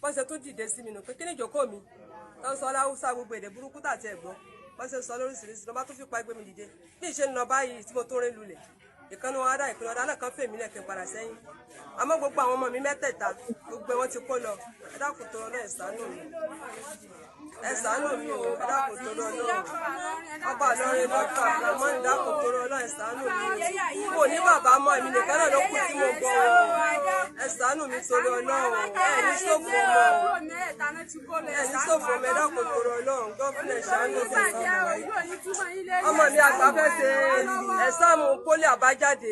Wọ́n ṣe tún dìde sí mi nù pé kí ni ìjókòó mi tó ń sọ láwùsá, gbogbo èdè burúkú tàti ẹ̀gbọ́n wọ́n ṣe sọ lóríṣiríṣi. Lọ́ba tó fipá gbé mi dìde bí ìṣe ń lọ báyìí tí mo tó rìn lulẹ̀, ìkànnì wọn adá ìpinnu ọ̀dà náà kan fèmí lẹ̀ kí n padà sẹ́yìn. Àmọ́ gbogbo àwọn ọmọ mi mẹ́tẹ̀ẹ̀ta, gbogbo wọn ti kó lọ. Ẹ dákun tó lọ, ẹ ṣàánú mi, ẹ ṣàánú mi o, ẹ dákun tó lọ náà. Ọba Ìlọrin lọ́kọ̀ àbúrámọ́, dákun tó lọ náà, ẹ ṣàánú mi o. Kò ní bàbá mọ́, èmi nìkan náà ló kù tí mo gbọ́ o. Ẹ ṣàánú mi torí Ọlọ́run, ẹ ní ṣòfò mọ́ o, ẹ ní ṣòfò mọ́, ẹ dákun tó lọ náà. Governor, ṣàánú mi. Ọmọ mi àgbà fẹ́ ṣe exam poly, àbájáde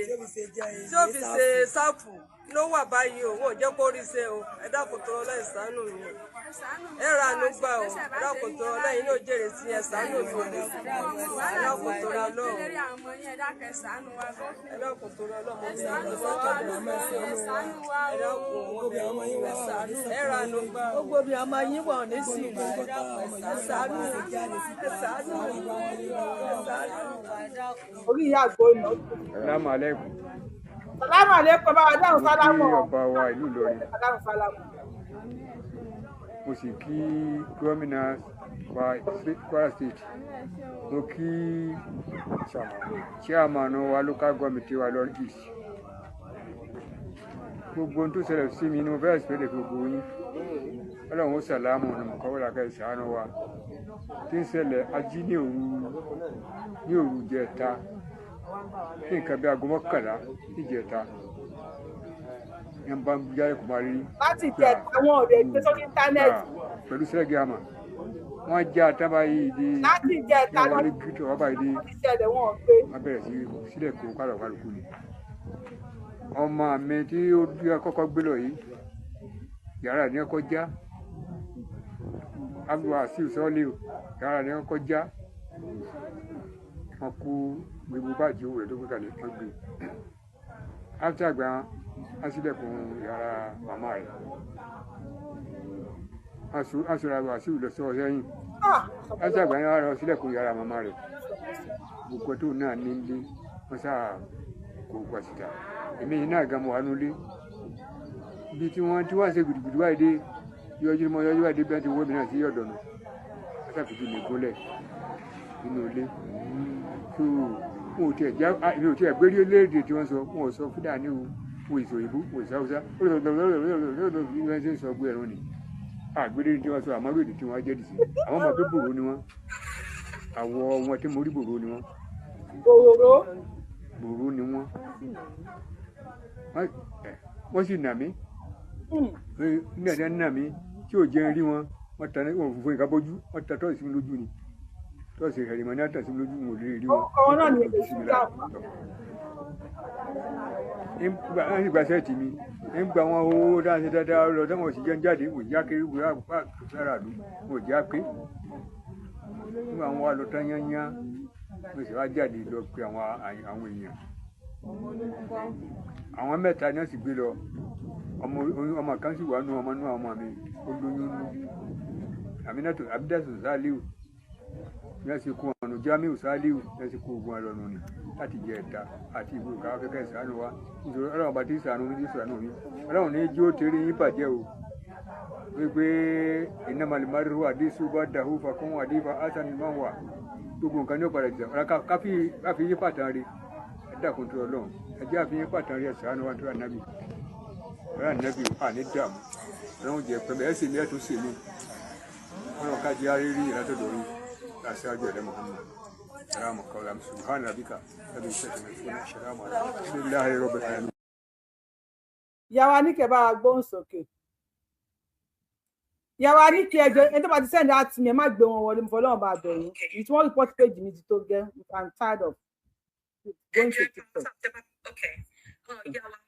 tí ó fi ṣe sáàpù ló wà báyìí o, wọn ò jẹ́ kó rí ṣe o. Ẹ dákun tó lọ, ẹ ṣàánú mi o, ẹ ra àánú gbà o. Ẹ dákun tó lọ, lẹ́yìn náà jèrè sí, ẹ ṣàánú mi o. Ẹ dákun tó lọ lọ́wọ́, ẹ dákun tó lọ lọ́wọ́, mo fi ẹ dákun, mo bẹ̀ yín, ẹ ṣàánú, ẹ ra àánú gbà o. Gbogbo bí ọmọ yín wọ̀ ní sí, ẹ ṣàánú, ẹ ṣàánú, ẹ ṣàánú. Orí ìyá àgbo ìnà. Salamu alaikum. Sàlámù àlékún, bá wa dáhùn Mo kí sálámù. ọba wa ìlú Ìlọrin. Dáhùn sálámù. Mo sì kí gómìnà wa Kwara State. Mo kí chairman wa local government wa Ìlọrin East. Gbogbo ohun tó ṣẹlẹ̀ sí mi ni mo fẹ́ ṣẹlẹ̀ gbogbo yín. Ọlọ́run ó sàlámù ọ̀nà mọ̀kọ́wọ́lá ká ìṣàánú wa. Tí ń ṣẹlẹ̀ ají ní òru ìjẹta, ní nǹkan bí aago 11 ìjẹta ní bá ń jáde kó máa rí Láti jẹ àwọn ọ̀rẹ́ gbé sórí internet. Pẹ̀lú sẹ́gì àmà wọ́n já tábà yìí di Láti jẹ ní ẹ̀ta wọlé gítọ̀ wọ́n báyìí di ti ṣẹlẹ̀, wọn ò gbé. Wọ́n bẹ̀rẹ̀ sí sílẹ̀ kó kálukú ni. Ọmọ mi tí ó bí kọ́kọ́ gbé lọ yìí, yàrá ní ọkọ̀ já, Abdulwasiu Sọ́ọ́lì, yàrá ní ọkọ̀ já, wọ́n kó gbogbo báàgì owó rẹ̀ tó gbé kalẹ̀, wọ́n gbé. After àgbà wọ́n sílẹ̀kùn yàrá màmá rẹ̀, wọ́n sọ̀rọ̀ Wàsíù lọ sọ sẹ́yìn. After àgbà wọ́n lọ sílẹ̀kùn yàrá màmá rẹ̀, gbogbo tó náà ní ilé wọ́n sáà kó gbà síta. Èmi yìí náà gan mọ̀ wá nulẹ̀ ibi tí wọ́n ṣe gudugudu báyìí dé, yọjú mọ́ yọjú báyìí dé, bí wọ́n ti wọ́ mi náà sí ọ̀dọ̀ nù, wọ́n ṣàfihàn mi gúnlẹ̀ nínú ilé tó wọn ò tiẹ̀ já. Èmi ò tiẹ̀ gbérí léèdè tí wọ́n sọ, wọn ò sọ Fúlàní o, wọn ò sọ òyìnbó, wọn ò sọ Haúsá bí wọ́n ṣe ń sọ gbé ẹ̀rọ ni àgbérí tí wọ́n sọ. Àmọ́ èdè tí wọ́n jẹ́ dìsí, àwọn ọmọ pé bòrò ni wọ́n, àwọ̀ wọn tí mo rí, bòrò ni wọ́n. Bòrò. Bòrò ni wọ́n. Wọ́n sì nà mí nígbà tí wọ́n nà mí tí ò jẹ́ rí wọn. Wọ́n tẹ wọn fún nǹkan bójú, wọ́n tẹ tọ́ọ̀sì mi lójú ni, tọ́ọ̀sì ẹ̀rìmọ̀ ní àtẹ̀sí mi lójú, wọn ò lè rí wọn. Orúkọ wọn náà ni Wọ́n tẹ tọ́ọ̀sì mi lára. Ń gba sẹ́ẹ̀tì mi, ń gba wọn owó dáhùn dáadáa lọ, táwọn òsì jẹ́ ń jáde, wò já kiri wò lára lù, wò já pé. Nígbà wọn wá lọ tán yányá, mo sì wá jáde lọ pe àwọn èèyàn. Àwọn mẹ́ta náà sì gbé lọ. Ọmọ kan sì wà nù ọmọ nù ọmọ mi, ó lóyún nù. Aminatu Abidatu Saliu ní wọ́n sì kó ọ̀nà Jamiu Saliu ní wọ́n sì kó ogun ọlọ́run ni láti jẹ ẹ̀ta àti ìbò káwá fẹ́kẹ́ ìsànù wa, nítorí ọlọ́run bá ti sànù ní sànù mi, ọlọ́run ní jó tẹ̀lé yín bàjẹ́ o, wípé iná malimarihu àdísù bá dàhú fakún àdífà hasan máa wà gbogbo nǹkan ní ọ̀padà jẹ ọ̀rá káfí yín pàtàn rí. Ẹ dákun tó ọlọ́run, ẹ jẹ́ àfi yín pàtàn rí, ẹ ṣàánú wa tó ànábì, ọ̀rá ànábì àní dààmú, ọlọ́run jẹ pẹ̀lú ẹ̀ sì ní ẹ̀ tó sì ní ọlọ́run ká jẹ́ àrírí ìlàtọ̀dọ̀ yín aṣáájú ẹ̀dá Muhammad salamu qawlan subhana rabbika rabbil izzati amma yasifun salamu alhamdulillahi rabbil alamin. Ìyàwó Aníkẹ́ bá wa gbóhùn sókè. Ìyàwó Aníkẹ́, ẹjọ́ ẹni tó bá ti send out mi, ẹ má gbé wọn wọlé, mo fọlọ́run bá bẹ̀ yín. Èyí tí wọ́n report page mi ti tó gẹ́. I'm tired of going to TikTok. Okay. Ìyá wa,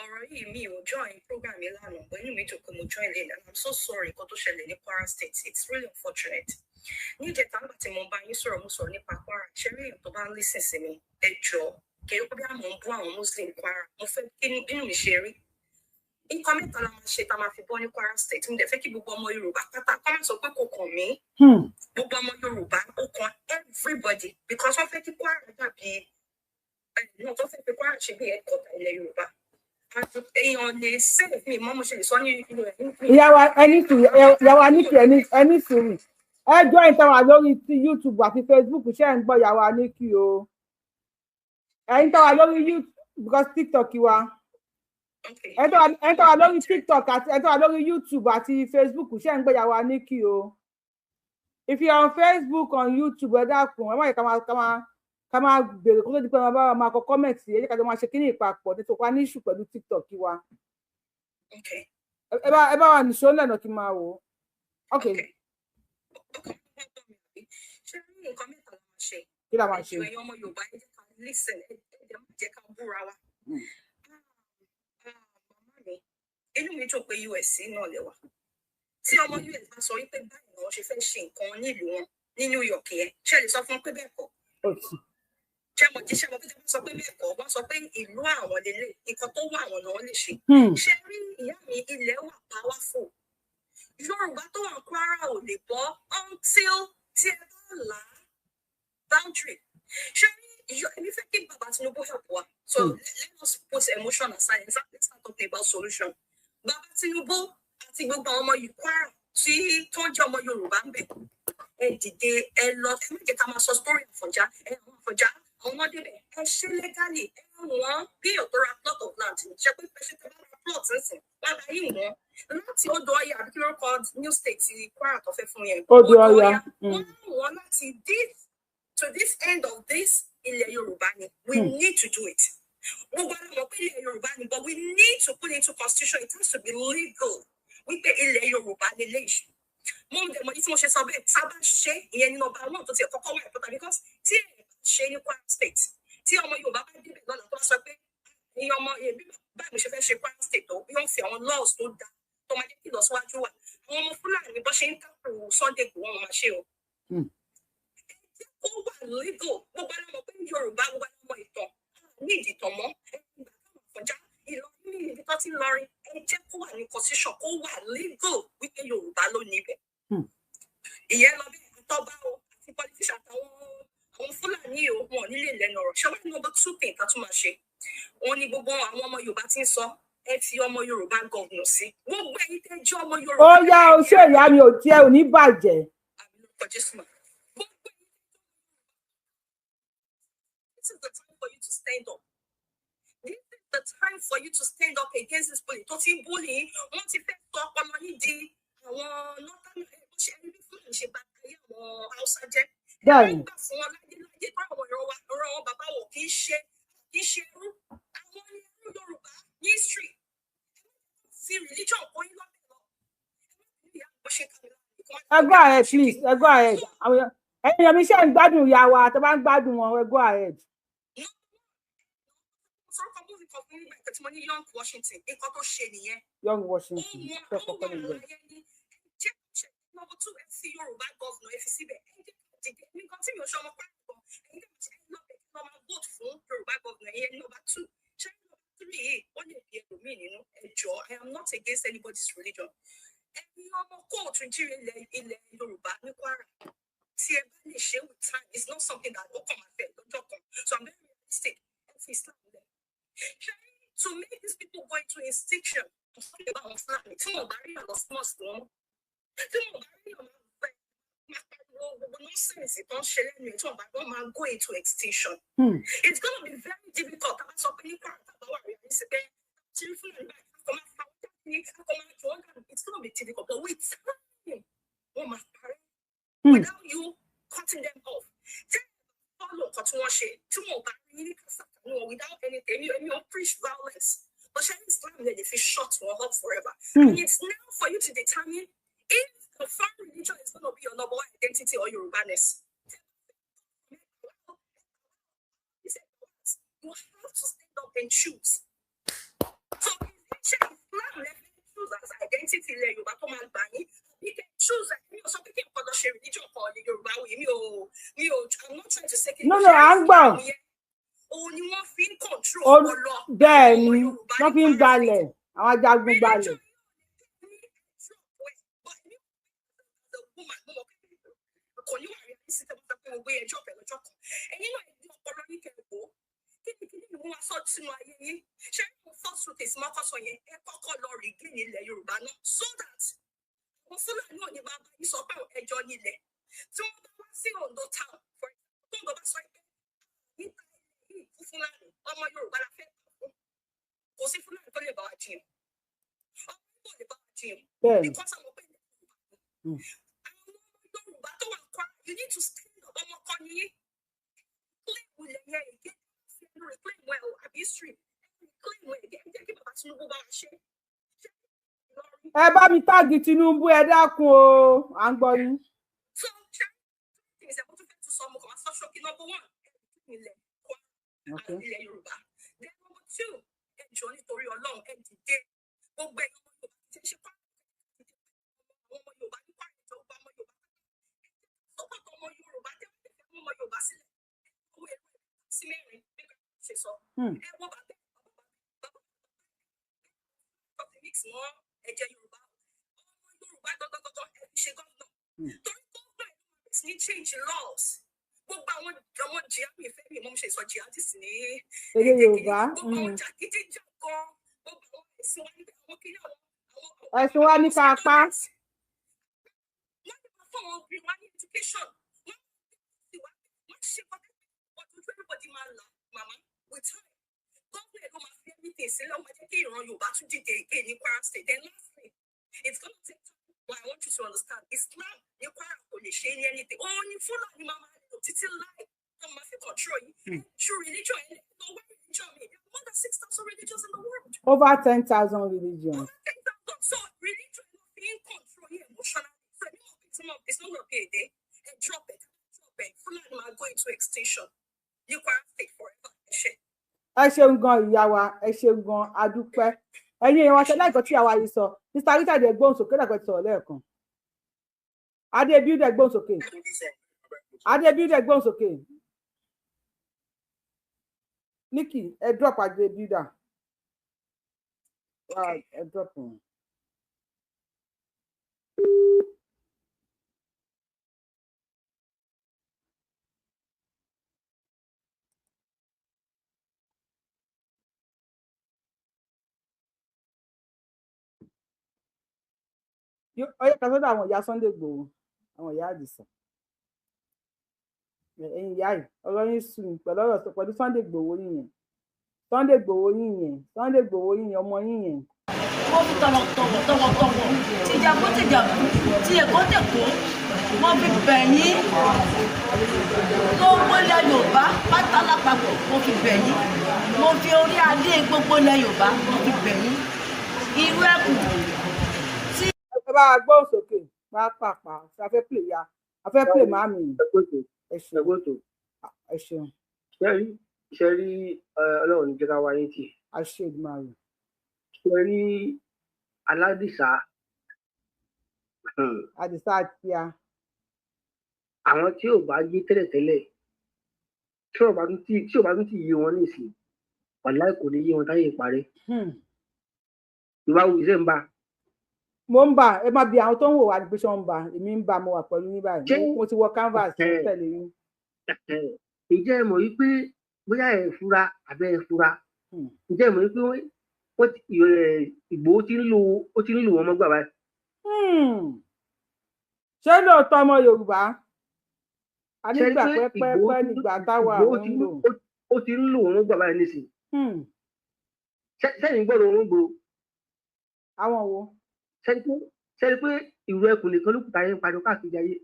ọ̀rọ̀ yìí, mi ò join program yìí lánàá, but inú mi dùn pé mo join late, and I'm so sorry nǹkan tó ṣẹlẹ̀ ní Kwara State. It's really unfortunate. Ní ìjẹta, nígbà tí mo bá yín sọ̀rọ̀, mo sọ̀rọ̀ nípa Kwara. Ṣé rí èèyàn tó bá ń listen sí mi, ẹ jọ̀ọ́, kì í bí àmọ́ ń bú àwọn Muslim Kwara. Mo fẹ́ kí inú mi ṣe rí. Nǹkan mẹ́ta la máa ṣe tá a máa fi bọ́ ní Kwara State. Mo dẹ̀ fẹ́ kí gbogbo ọmọ Yorùbá pátá kọ́ máa sọ pé kò kàn mí. Gbogbo ọmọ Yorùbá, ó kan everybody, because wọ́n fẹ́ kí Kwara dàbí náà, tó fẹ́ fi Kwara ṣe bí headquarter ilẹ̀ Yorùbá. Èèyàn lè save mi mọ́, mo ṣe lè sọ ní ìlú ẹ̀. Ìyàwó ẹni sùúrù, ìyàwó Aníkẹ́, ẹni sùúrù. Ẹ jọ ìtàn wà lórí ti YouTube àti Facebook, ṣé ẹ̀ ń gbọ́ ìyàwó Aníkẹ́ o? Ẹ̀yin tó wà lórí YouTube, because TikTok wa, ẹ̀yin tó wà lórí TikTok àti ẹ̀yin tó wà lórí YouTube àti Facebook, ṣé ẹ̀ ń gbọ́ ìyàwó Aníkẹ́ o? If you are on Facebook, on YouTube, ẹ dákun, ẹ má yẹ ká máa béèrè kó tó di pé ẹ máa bá wa máa kọ comment. Ẹ jẹ́ ká jọ máa ṣe kíní ìpapọ̀ nítorí wa ní issue pẹ̀lú TikTok wa. Ẹ bá wa nìṣó lẹ́nà kí n máa wò ó. Ok. Ṣé rí, nǹkan mẹ́ta la máa ṣe. Kí la máa ṣe? Ẹjọ́, ẹ̀yin ọmọ Yorùbá, ẹ jẹ́ ká listen, ẹ jẹ́ má jẹ́ ká búra wa. Màmá mi, inú mi dùn pé US náà lẹ wà. Tí ọmọ US bá sọ wípé báyìí ni wọ́n ṣe fẹ́ ṣe nǹkan nílùú wọn ní New York yẹn, ṣé lè sọ fún wọn pé bẹ́ẹ̀ kọ́? Ṣé mo jíṣẹ́ mo bí wọ́n sọ pé bẹ́ẹ̀ kọ́? Wọ́n sọ pé ìlú àwọn lélẹ̀, nǹkan tó wà àwọn làwọn lè ṣe. Ṣé rí ìyá mi, ilẹ̀ wà powerful. Yorùbá tó wà Kwara ò lè bọ́ until tí ẹ bá là á boundary. Ṣé rí, èmi fẹ́ kí bàbá Tinubu help wa, so let us put emotion aside and let's start talking about solution. Bàbá Tinubu àti gbogbo àwọn ọmọ yìí Kwara tí tó ń jẹ́ ọmọ Yorùbá ń bẹ̀, ẹ dìde, ẹ lọ. Ẹ má jẹ́ ká máa sọ story Àfọ̀njá. Ẹ àwọn Àfọ̀njá, àwọn ọmọdé bẹ̀, ẹ ṣe legally, ẹ wọ́n bí èèyàn tó ra plot of land ní ṣe pé ṣe tẹ bá ra plot nsìn, wọ́n bá yín wọ́n láti Odò Ọya, àbí kí lórúkọ new state ti Kwara tó fẹ́ fún yẹn? Odò Ọya. Wọ́n wọ́n láti this to this end of this, ilẹ̀ Yorùbá ni. We need to do it. Gbogbo ara mọ̀ pé ilẹ̀ Yorùbá ni, but we need to put into constitution. It has to be legal wípé ilẹ̀ Yorùbá lélẹ́yìí. Mo ń dẹ̀mọ̀ ní tí mo ṣe sọ bẹ́ẹ̀, tá a bá ṣe ìyẹn ní number one tó ti kọ́kọ́ wà important, because tí ẹ̀ bá ṣe ní Kwara State, tí ọmọ Yorùbá bá débẹ̀ lọ́la tó bá sọ pé ẹ̀yin ọmọ èmi báyìí mo ṣe fẹ́ ṣe Kwara State, tó yóò fi àwọn laws tó dáa tó máa jẹ́ kí ìlọsíwájú wà, àwọn ọmọ Fúlàní bó ṣe ń tàkù Sunday Igboho, wọn máa ṣe o. Ó wà legal. Gbogbo ẹni mọ̀ pé Yorùbá, gbogbo ẹni mọ̀ ìtàn ní ìdìtàn mọ́ ìgbà táwọn Àfọ̀njá Ìlọrin ní ibi tó ti ń lọrin. Ẹ jẹ́ kó wà ní constitution, kó wà legal wípé Yorùbá ló níbẹ̀. Ìyẹn lọ bẹ́ẹ̀. Àtọ́ba o àti politician àtàwọn àwọn Fúlàní o, wọn ò nílé lẹ́nu ọ̀rọ̀. Ṣé wọ́n ní number two thing tá tún máa ṣe, òun ni gbogbo àwọn ọmọ Yorùbá ti ń sọ, ẹ fi ọmọ Yorùbá governor sí. Gbogbo ẹ̀yin tẹ́ jẹ́ ọmọ Yorùbá. Ó yá o, ṣé ìyá mi ò tiẹ̀ ò ní bàjẹ́. Lórúkọ Jésù mà. Gbogbo ẹ̀yin, this is the time for you to stand up. This is the time for you to stand up against this bully tó ti ń bully yín. Wọ́n ti fẹ́ sọ ọpọlọ yín di àwọn northern. Ṣe ẹni bí Fúlàní ṣe bá ayé àwọn Haúsá jẹ́? Bẹ́ẹ̀ni. Gbà fún wọn láyé láyé tó àwọn ìran wa, ìran wọn bàbá wọn kì í ṣe ẹrú. Àwọn ní ẹrú Yorùbá ní history fi religion kó yín lọ́bẹ̀ lọ. Ìyá bó ṣe kàwé lára nìkan. Ẹ go ahead, please, ẹ go ahead. Àwọn ẹ̀yin èèyàn mi, ṣe ń gbádùn ìyá wa? Tó bá ń gbádùn wọn, ẹ go ahead. Sọ́kọ̀ movie kan fún nígbà tí mo ní Young Washington, nǹkan tó ṣe nìyẹn. Young Washington fẹ́ kọ́kọ́ nìyẹn. Jẹ́ ṣe number two, ẹ fi Yorùbá governor, ẹ fi síbẹ̀. Ẹ jẹ́ ká dìde. Nǹkan tí mi ò ṣe ọmọ pàrọ̀ gan, ẹ̀yin tẹ́ ẹ lọ bẹ̀ lọ máa vote fún Yorùbá governor yẹn. Number two, ṣé number three yìí, ó lè bí ẹlòmíì nínú. Ẹ jọ̀ọ́, I am not against anybody's religion. Ẹ̀yin ọmọ káàárọ̀ oòjíire, ilẹ̀ Yorùbá ní Kwara, tí ẹ bá lè ṣe with time, it's not something that ó kàn máa fẹ́ lọ́jọ́ kan, so I'm very realistic. Ẹ fi Islam lẹ̀. Ṣé to make these people go into extinction? I'm talking about àwọn Fúlàní tí wọn bá rí ọ̀nà sí mosque wọn, tí wọn bá rí ọ̀nà fẹ́ máa pariwo gbogbo nonsense tó ń ṣe lẹ́nu ẹ̀, tí wọn bá wọn máa go into extinction. It's gonna be very difficult. Tá a bá sọ pé ní Kwara, tá a bá wà realistic pé tí Fúlàní báyìí kò máa fa wọ́n jáde, kò máa jọ wọ́n dànù, it's gonna be difficult, but with time wọ́n máa parẹ́ without you cutting them off. Tí follow nǹkan tí wọ́n ṣe, tí wọn ò bá rí ní kásàkà ní wọn without anything. Èmi ò preach violence, but ṣe Islam lè fi shut wọn up forever. And it's now for you to determine if the foreign religion is gonna be your number one identity or Yorubaness. You have to stand up and choose. So ṣe Islam lè fi choose as identity ilẹ̀ Yorùbá tó máa gbà yín? You can choose. Mi ò sọ pé kí n kọ́ lọ ṣe religion kan ní Yorùbá wò. Mi ò I'm not trying to say kí n No, no, à ń gbọ́. Òun ni wọ́n fi ń control ọpọlọ. Bẹ́ẹ̀ ni, wọ́n fi ń gbalẹ̀, àwọn ajagun gbalẹ̀. Kò ní wà realistic tẹ́ bá sọ pé mo gbé ẹjọ́ pẹ̀lú ọjọ́ kan. Ẹ̀yin náà, ẹ ní ọpọlọ yín kẹ́ ẹ wò ó. Kí ni mo wá sọ sínú ayé yín? Ṣé mo first two things mo kọ́ sọ yẹn? Ẹ kọ́kọ́ lọ regain ilẹ̀ Yorùbá náà, so that àwọn Fúlàní ò ní bá bá yín sọ pé ẹjọ́ nílẹ̀. Tí wọ́n bá wá sí Ondo town, for example, tó ń bá sọ pé níta ilẹ̀ yìí fún Fúlàní, ọmọ Yorùbá la fẹ́ tà fún, kò sí Fúlàní tó lè bá wa jiyàn, ọmọ Ìgbò lè bá wa jiyàn, because àwọn pé ilẹ̀ Yorùbá ni. Àwọn ọmọ Yorùbá tó wà Kwara, you need to stand up. Ọmọ kan ní claim ilẹ̀ yẹn again, reclaim well àbí stream, reclaim well again. Jẹ́ kí bàbá Tinubu bá wa ṣe. Ẹ bá mi tag Tinubu, ẹ dákun o, à ń gbọ́ yín. So ṣe things ẹ̀ mo tún fẹ́ tún sọ, mo kàn máa sọ ṣókí. Number one, ilẹ̀ Kwara, ilẹ̀ Yorùbá. Then number two, ẹ jọ̀ọ́, nítorí Ọlọ́run, ẹ dìde. Gbogbo ẹ̀yin ọmọ Yorùbá tí ń ṣe Kwara, àwọn ọmọ Yorùbá ní Kwara, ìjọba ọmọ Yorùbá, support ọmọ Yorùbá. Tẹ́ wọ́n fẹ́ mú ọmọ Yorùbá sílẹ̀, owó èrò sí mẹ́rin bí kò ṣe sọ. Ẹ wọ́n bàbá bàbá bàbá ti mix mọ́ ẹ̀jẹ̀ Yorùbá, ọmọ Yorùbá dandandandan, ẹ fi ṣe gómìnà, torí gómìnà ẹ̀ ló máa bẹ̀rẹ̀ sí ní change laws. Gbogbo àwọn jihad, ìfẹ́ mi mo ṣe sọ jihadist ní èdè Yorùbá. Gbogbo àwọn jàgídíjàgan, gbogbo àwọn ẹ̀sìn wa níbẹ̀, àwọn kìnìún, àwọn ẹ̀sìn wa ní ká pa. Wọ́n lè máa fún àwọn obìnrin wa ní education, wọ́n ti wá, wọ́n ṣe kọ́kẹ́ ojú everybody máa là. Màmá, with time, government ló máa fi everything sílẹ̀, ó máa jẹ́ kí ìran Yorùbá tún dìde again ní Kwara State. Then lastly, it's gonna take time, but I want you to understand, Islam ní Kwara kò lè ṣe ní anything. Òun ni Fúlàní máa máa lò títí láì tó máa fi control yìí through religion. Ẹ̀ lọ wá religion mi, there are more than 6,000 religions in the world. Over 10,000 religions. So religion ló fi ń control yìí emotionally. So èmi mọ̀ pé it's not gonna be a day. Ẹ drop it, drop it. Fúlàní máa go into extinction ní Kwara State forever. Ẹ ṣe. Ẹ ṣeun gan, ìyá wa, ẹ ṣeun gan, adúpẹ́. Ẹ̀yin èèyàn wa, ṣe láìkọ tí àwa yìí sọ. Mr Richard, ẹ gbóhùn sókè dàgbẹ sọ̀rọ̀ lẹ́ẹ̀kan. Adébíúdẹ, gbóhùn sókè. Adébíúdẹ, gbóhùn sókè. Nikki, ẹ drop Adébíúdà, ẹ drop wọn. Ọyọ kan sọ́dọ̀ àwọn ìyá Sunday Igboho, àwọn ìyá Àdìsá, ẹ̀yin ìyá yìí, ọ̀rọ̀ yín sú mi pẹ̀lú ọ̀rọ̀ pẹ̀lú Sunday Igboho yín yẹn, Sunday Igboho yín yẹn, Sunday Igboho yín yẹn, ọmọ yín yẹn. Mo fi tọ̀wọ̀tọ̀wọ̀ tọ̀wọ̀tọ̀wọ̀, tìjàgbó tìjàgbó, ti Èkó tèkó, mo fi bẹ̀ yín. Gbogbo ilẹ̀ Yorùbá pátá lápapọ̀, mo fi bẹ̀ yín. Mo fi orí adé gbogbo ilẹ̀ Yorùbá, mo fi bẹ̀ yín. Irú ẹkùn tí Ẹ bá wa gbóhùn sókè. Pápápá, a fẹ́ play ya, a fẹ́ play màmí. Ẹ ṣeun, ẹ ṣeun. Ṣe rí, Ọlọ́run ní jẹ́ ká wáyé tì. Àṣẹ Èdùmàrè. Ṣe rí Aládìsá. Àdìsá àti a. Àwọn tí ò bá yé tẹ́lẹ̀tẹ́lẹ̀, tí ò bá tún tí tí ò bá tún tí yé wọn nísìnyí, wàláì kò ní yé wọn táyé ìparí. Ìwà wù iṣẹ́ ń bá. Mo ń bà, ẹ má bi àwọn tó ń wò wá ní pé ṣé wọ́n ń bà. Èmi ń bà, mo wà pẹ̀lú yín báyìí, mo ti wọ canvas, mo tẹ̀lé yín. Ǹjẹ́ ẹ mọ̀ wípé bóyá ẹ fura àbẹ́ ẹ fura, ǹjẹ́ ẹ mọ̀ wípé wọ́n ti Ìgbòho ti ń lò, ó ti ń lò wọ́n mọ́gbà báyìí? Ṣé lóòótọ́, ọmọ Yorùbá a nígbà pẹ́pẹ́pẹ́ nígbà táwa ń lò. Ó ti ń lò wọ́n mọ́gbà báyìí nísìnyí. Sẹ́yìn gbọ́dọ̀ wọ́n gbòòrò. Àwọn wo? Sẹ́ni pé ìrù ẹkùn nìkan ló kù táyé ń pariwo káàkiri ayé.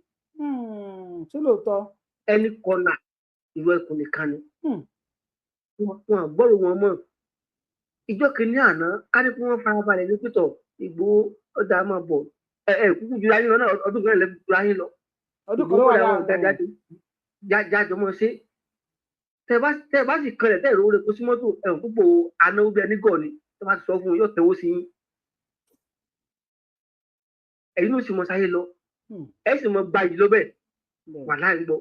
Ṣé lóòótọ́? Ẹni kọlà ìrù ẹkùn nìkan ni. Wọn gbọ́dọ̀ wọn mọ̀. Ìjọ kìíní àná ká ní kí wọ́n farabalẹ̀ ní pítọ̀ Ìgbòho ọ̀dà máa bọ̀. Ẹ ẹ kúkú ju ayé lọ náà, ọdún kan lẹ́nu ju ayé lọ. Ọdún kan ló wà láàrin. Jájọ mọ́ ṣe. Tẹ bá sì kanlẹ̀ tẹ́ ìrówó rẹ̀ kó sí mọ́tò ẹ̀hún púpọ̀ anáwó bí ẹni gọ̀ ni. Tẹ bá ti sọ fún un yóò tẹ̀wó sí yín. Ẹ̀yin ló sì mọ sáyé lọ, ẹ sì mọ gba yìí lọ bẹ́ẹ̀ wà láì gbọ́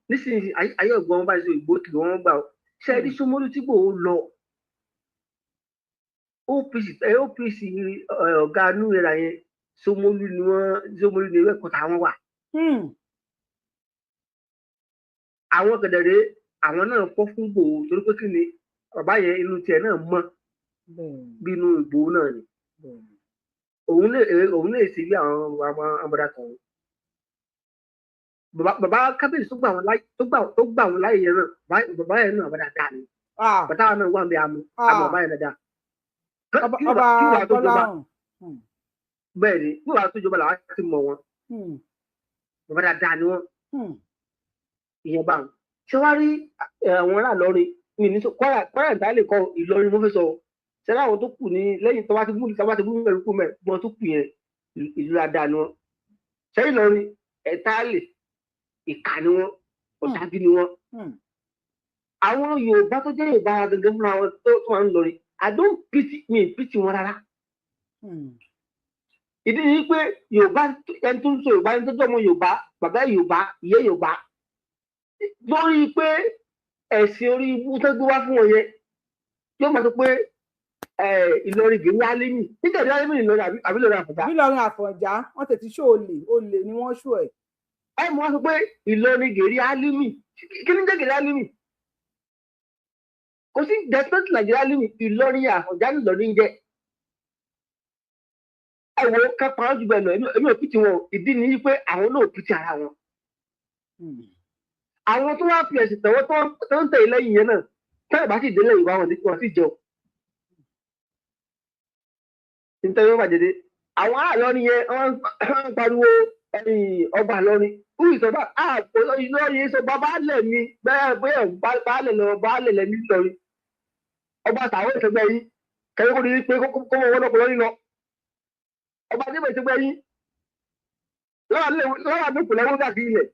nísìnyí. Ayé ọgbọ́n wọn bá ṣe Ìgbòho tì wọ́n gbà ó. Ṣe é rí Ṣómólú tí Ìgbòho lọ, OPC OPC ọ̀gá núrẹ́ra yẹn, Ṣómólú ni wọ́n, Ṣómólú ni ewé kọta wọn wà. Àwọn kẹ̀dẹ̀rẹ́ àwọn náà fọ́ fún Ìgbòho torí pé kí ni bàbá yẹn inú tiẹ̀ náà mọ́ bí inú Ìgbòho náà ni. Òun lè ṣe bí àwọn àbọ̀dà kan, bàbá kábíyèsí tó gbà wọn láyè, tó gbà wọn láyè yẹn náà, bàbá yẹn náà bàbá dáadáa ni. Bàtà náà wà ní àmọ́ bàbá yẹn dáadáa. Ọba Gbọ́láhàn. Bẹ́ẹ̀ ni, kí wàá tó jọba làwọn ti mọ̀ wọn, bàbá dáadáa ni wọn. Ìyẹn bá wọn. Ṣé wàá rí àwọn ará Ìlọrin mi ní sọ Kwara, Kwara ìta lè kọ Ìlọrin, mo fẹ́ sọ ṣẹlẹ àwọn tó kù ní lẹ́yìn tó bá ti mú mẹ́rin kú mẹ gbọ́n tó kù yẹn, ìlú dáadáa ni wọn. Ṣé Ìlọrin ẹ̀ta lè ìkà ni wọn, ọ̀dájú ni wọn. Àwọn Yorùbá tó jẹ́ Yorùbá gangan fúnra wọn tó wà ń lọrin, I don't pity, me pity wọn rárá. Ìdí ni pé Yorùbá, ẹni tó ń sọ Yorùbá, ẹni tó jẹ́ ọmọ Yorùbá, bàbá Yorùbá, ìyá Yorùbá, lórí pé ẹ̀sìn orí ibú tó gbé wá fún wọn yẹn, yóò máa sọ pé Ìlọrin gèrí Álímì nígbà tí Álímì Ìlọrin àbí Ìlọrin Àfọ̀njá. Ìlọrin Àfọ̀njá, wọ́n tètè ṣó olè, olè ni wọ́n ṣó ẹ̀. Ẹ mọ̀ wá sọ pé Ìlọrin gèrí Álímì, kí ni jẹ́ gèrí Álímì? Kò sí definitely Nàìjíríà Álímì. Ìlọrin Àfọ̀njá ní Ìlọrin jẹ́. Ẹ wo kápá jù bẹ́ẹ̀ lọ, èmi ò pity wọn. Ìdí ni pé àwọn náà ò pity ara wọn. Àwọn tó wá fi ẹ̀sìn tẹ̀wọ́ tó ń tẹ̀lé lẹ́yìn yẹn náà, tẹ́lẹ̀ bá sì délé ìwà wọn wọn sì jẹun nítorí wọn bàjẹ́ dé. Àwọn ará Ìlọrin yẹn wọ́n ń pariwo ọba Ìlọrin kú ìsọba Ìlọrin sọ baálẹ̀ mi bẹ́ẹ̀ bẹ́ẹ̀, baálẹ̀ lọ, baálẹ̀ lẹ́ni Ìlọrin. Ọba tàwọn ìṣẹ́gbẹ́ yín kẹ́kẹ́ kó ní pé kó mọ owó lọ́pọ̀ lọ́rí lọ. Ọba níbẹ̀ ìṣẹ́gbẹ́ yín lọ́wọ́ àdókò lọ́wọ́ káàkiri ilẹ̀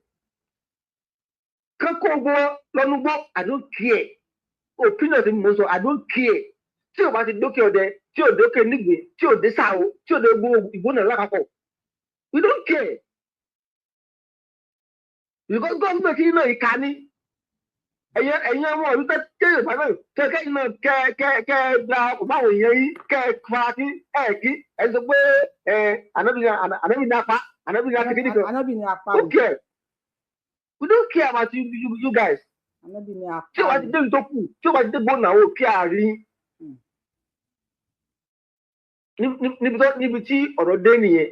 kẹ́kọ̀ọ́ gbọ́ lọ́nu gbọ́. I don't care, opinion tí mo sọ, I don't care. Tí o bá ti dókè ọdẹ, tí o dókè nígbè, tí o dé sáà o, tí o dé gbogbo ìgbóná lápapọ̀, we don't care, because government yìí náà ìka ní ẹ̀yin ọmọ ìlú tẹ́ tẹ́ Yorùbá náà kẹ́ iná kẹ́ gba báwo èèyàn yín kẹ́ fara kí ẹ̀ kí ẹ sọ pé ẹ ànábì ní apá, ànábì ní akékeré kan. Ànábì ní apá. Who care? We don't care about you, you, you guys. Ànábì ní apá. Tí o bá ti dé ibi tó kù, tí o bá ti dé gbóná o kí àárín níbi tí ọ̀rọ̀ dé nìyẹn.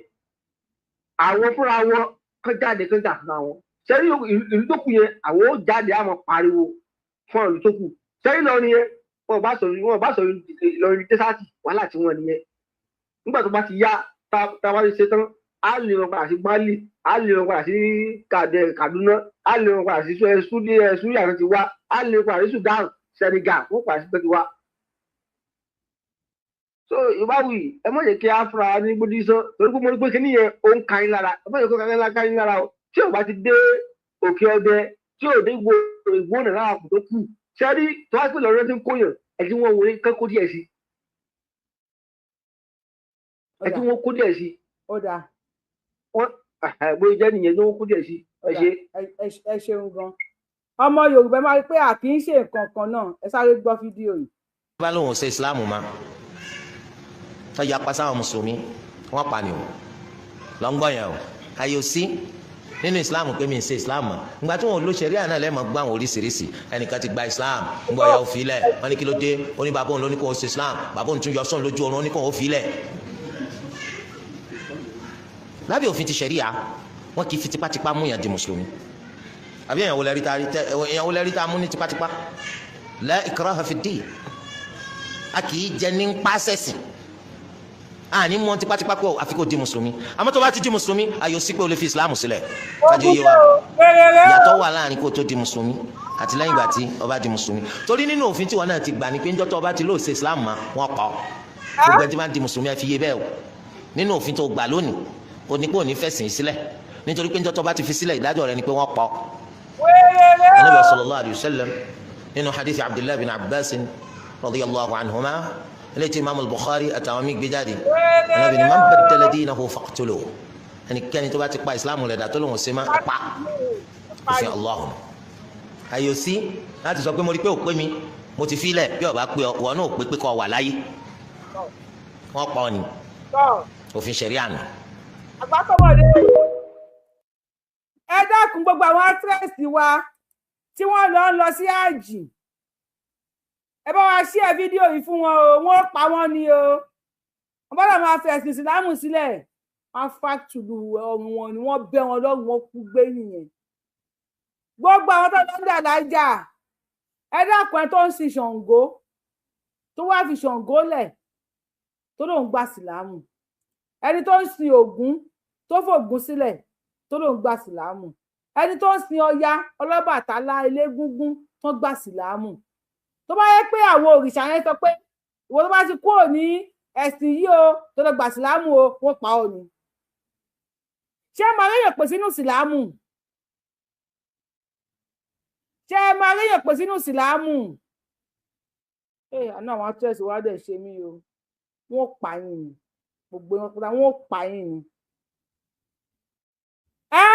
Àwọn fúnra wọn kán jáde, kán jà fúnra wọn. Sẹ́rí ìlú tó kù yẹn, àwọn ó jáde, àwọn pariwo fún ìlú tó kù. Sẹ́rí Ìlọrin yẹn, wọn bá sọ̀rọ̀ Ìlọrin desert, wàhálà tí wọ́n nìyẹn. Nígbà tó bá ti yá, tá a bá ti ṣe tán, á lè wọn padà sí Mali, á lè wọn padà sí Kaduna, á lè wọn padà sí Súríà tó ti wá, á lè wọn padà sí Sudan, Senegal, wọn padà sí tó ti wá. So Yorùbáwùyí, ẹ má jẹ́ kí á fúnra ní gbódú sọ, torí pé mo rí pé kíní yẹn ó ń ka yín lára. Ẹ má jẹ́ kó ka yín lára o. Tí ò bá ti dé òkè ọdẹ, tí ò dé ìgbóhùn náà kò tó kù, ṣé rí tó wá pé lọ́rọ́ tí ń kóyàn, ẹ tí wọ́n wọlé kán kó díẹ̀ sí, ẹ tí wọ́n kó díẹ̀ sí. Ó dáa. Wọ́n bóyá jẹ́ nìyẹn tí wọ́n kó díẹ̀ sí. Ẹ ṣe. Ẹ ṣeun gan. Ọmọ Yorùbá máa rí pé a kì í ṣe nǹkan kan náà. Ẹ sáré gbọ́ fídíò yìí. Bá lóun ò ṣe Ìsìláàmù ma, tó yapa sáwọn mùsùlùmí, wọ́n pa ni o. Lọ́ngbọ̀n yẹn o, àyè sí nínú Islam pé mi ń ṣe Islam mọ́. Ìgbà tí wọn ò lo ṣẹ̀ríà náà lẹ́ẹ̀mọ́ gbọ́ àwọn oríṣiríṣi. Ẹnìkan ti gba Islam, ńgbọ́ ya ó fi lẹ̀. Wọ́n ní kí ló dé? Ó ní bàbá òun ló ní kó o ṣe Islam, bàbá òun tún yọ sóun lójú oorun, ó ní kó o fi lẹ̀. Lábẹ́ òfin ti ṣẹ̀ríà, wọn kì í fi tipátipá mú yàn di mùsùlùmí. Àbí èèyàn wo lẹ́rí tá a mú ní tipátipá? La ikraha fi ddin. A kì í jẹ ní pàṣẹsìn. Àní mọ tipátipá pé àfi kò di mùsùlùmí. Àmọ́ tó bá ti di mùsùlùmí, ayò sí pé o lè fi ìsìláàmù sílẹ̀. Kájú yé wa, ìyàtọ̀ wà láàrin kó tó di mùsùlùmí àti lẹ́yìn ìgbà tí ó bá di mùsùlùmí. Torí nínú òfin tí wọn náà ti gbà ní pé ńjọ́ tó bá ti lóò ṣe ìsìláàmù mọ́, wọn pa ọ́. Gbogbo ẹni tí wọ́n di mùsùlùmí ẹ fi yé bẹ́ẹ̀ o. Nínú òfin tó gbà lónìí, o ní pé ò ní fẹ̀sìn sílẹ̀, nítorí pé ńjọ́ tó bá ti fi sílẹ̀, ìdájọ́ rẹ ni pé wọ́n pa ọ́. Ànábì sallallahu alayhi wa sallam nínú hadith Abdullahi bin Abbas radiyallahu anhuma, ilé tí imaamu Bukhari àtàwọn míì gbé jáde, Ànábì ní man baddala dinahu faqtuluhu. Ẹnikẹ́ni tó bá ti pa ìsìláàmù rẹ̀ dà tó lòun ṣe má pa, òfin Allahu. Àyò sí láti sọ pé mo rí pé ò pé mi, mo ti filẹ̀. Bí ọba pé ọ náà ò pé pé kọ́ wà láyé, wọ́n pa ọ ni. Òfin ṣẹ̀ríà nù. Àgbàkọ́mọdé, ẹ dákun, gbogbo àwọn actress wa tí wọ́n lọ ń lọ sí àjì, ẹ bá wa ṣí ẹ fídíò yìí fún wọn o. Wọ́n pa wọ́n ni o. Wọ́n bá lọ máa fi ẹ̀sìn ìsìlámù sílẹ̀, wọ́n fàtúlù ọrùn wọn ni, wọ́n bẹ́ wọn lọ́rùn, wọn kú gbé nìyẹn. Gbogbo àwọn tó lọ ń dà lájà, ẹ dákun, ẹ tó ń sin Ṣàngó, tó wá fi Ṣàngó lẹ̀ tó lóun gba sílámù, ẹni tó ń sin Ògún tó fògún sílẹ̀ tó lóun gba sílámù, ẹni tó ń sin Ọya, Ọlọ́bàtálá, Elégúngún tó gba sílámù, tó bá yẹ pé àwọn òrìṣà yẹn sọ pé ìwọ tó bá ti kúrò ní ẹ̀sìn yìí o, tó lọ gbà sílámù o, wọ́n pa ọ́ ni. Ṣé máa réyàn pè sínú sílámù? Ṣé máa réyàn pè sínú sílámù? Ẹ àná àwọn actress wa dẹ̀ ṣe mí o. Wọ́n pa yín ni, gbogbo wọn pátá, wọ́n pa yín ni. Ẹ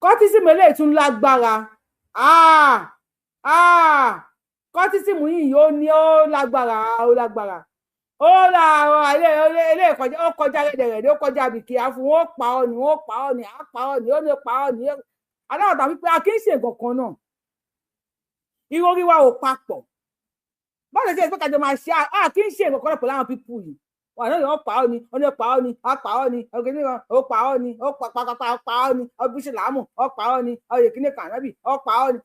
kọ́tísìmù eléyìí tún lágbára. Kọ́tísìmù yìí ó ní ó lágbára, ó lágbára, ó là ilé ìkọjá, ó kọjá rẹ̀dẹ̀rẹ̀dẹ̀, ó kọjá àbìkí àfún. Wọn pa ọ́ ni, wọ́n pa ọ́ ni, á pa ọ́ ni, ó ní pa ọ́ ni. Aláwọ̀ tàbí pé a kì í ṣe nǹkan kan náà, ìròrí wa ò papọ̀. Báwo ṣe ṣe pé kájọ máa ṣe? A kì í ṣe nǹkan kan náà pẹ̀lú àwọn people yìí. Wà náà, wọ́n pa ọ́ ni, wọ́n ní pa ọ́ ni, á pa ọ́ ni, ọ̀gẹ̀dẹ̀ kan ó pa ọ́ ni, ó pa pa pa pa ọ́ ni, ọbíṣẹ́ làámù ó pa ọ́ ni, ọyẹ kìíní kànábì ó pa ọ́ ni.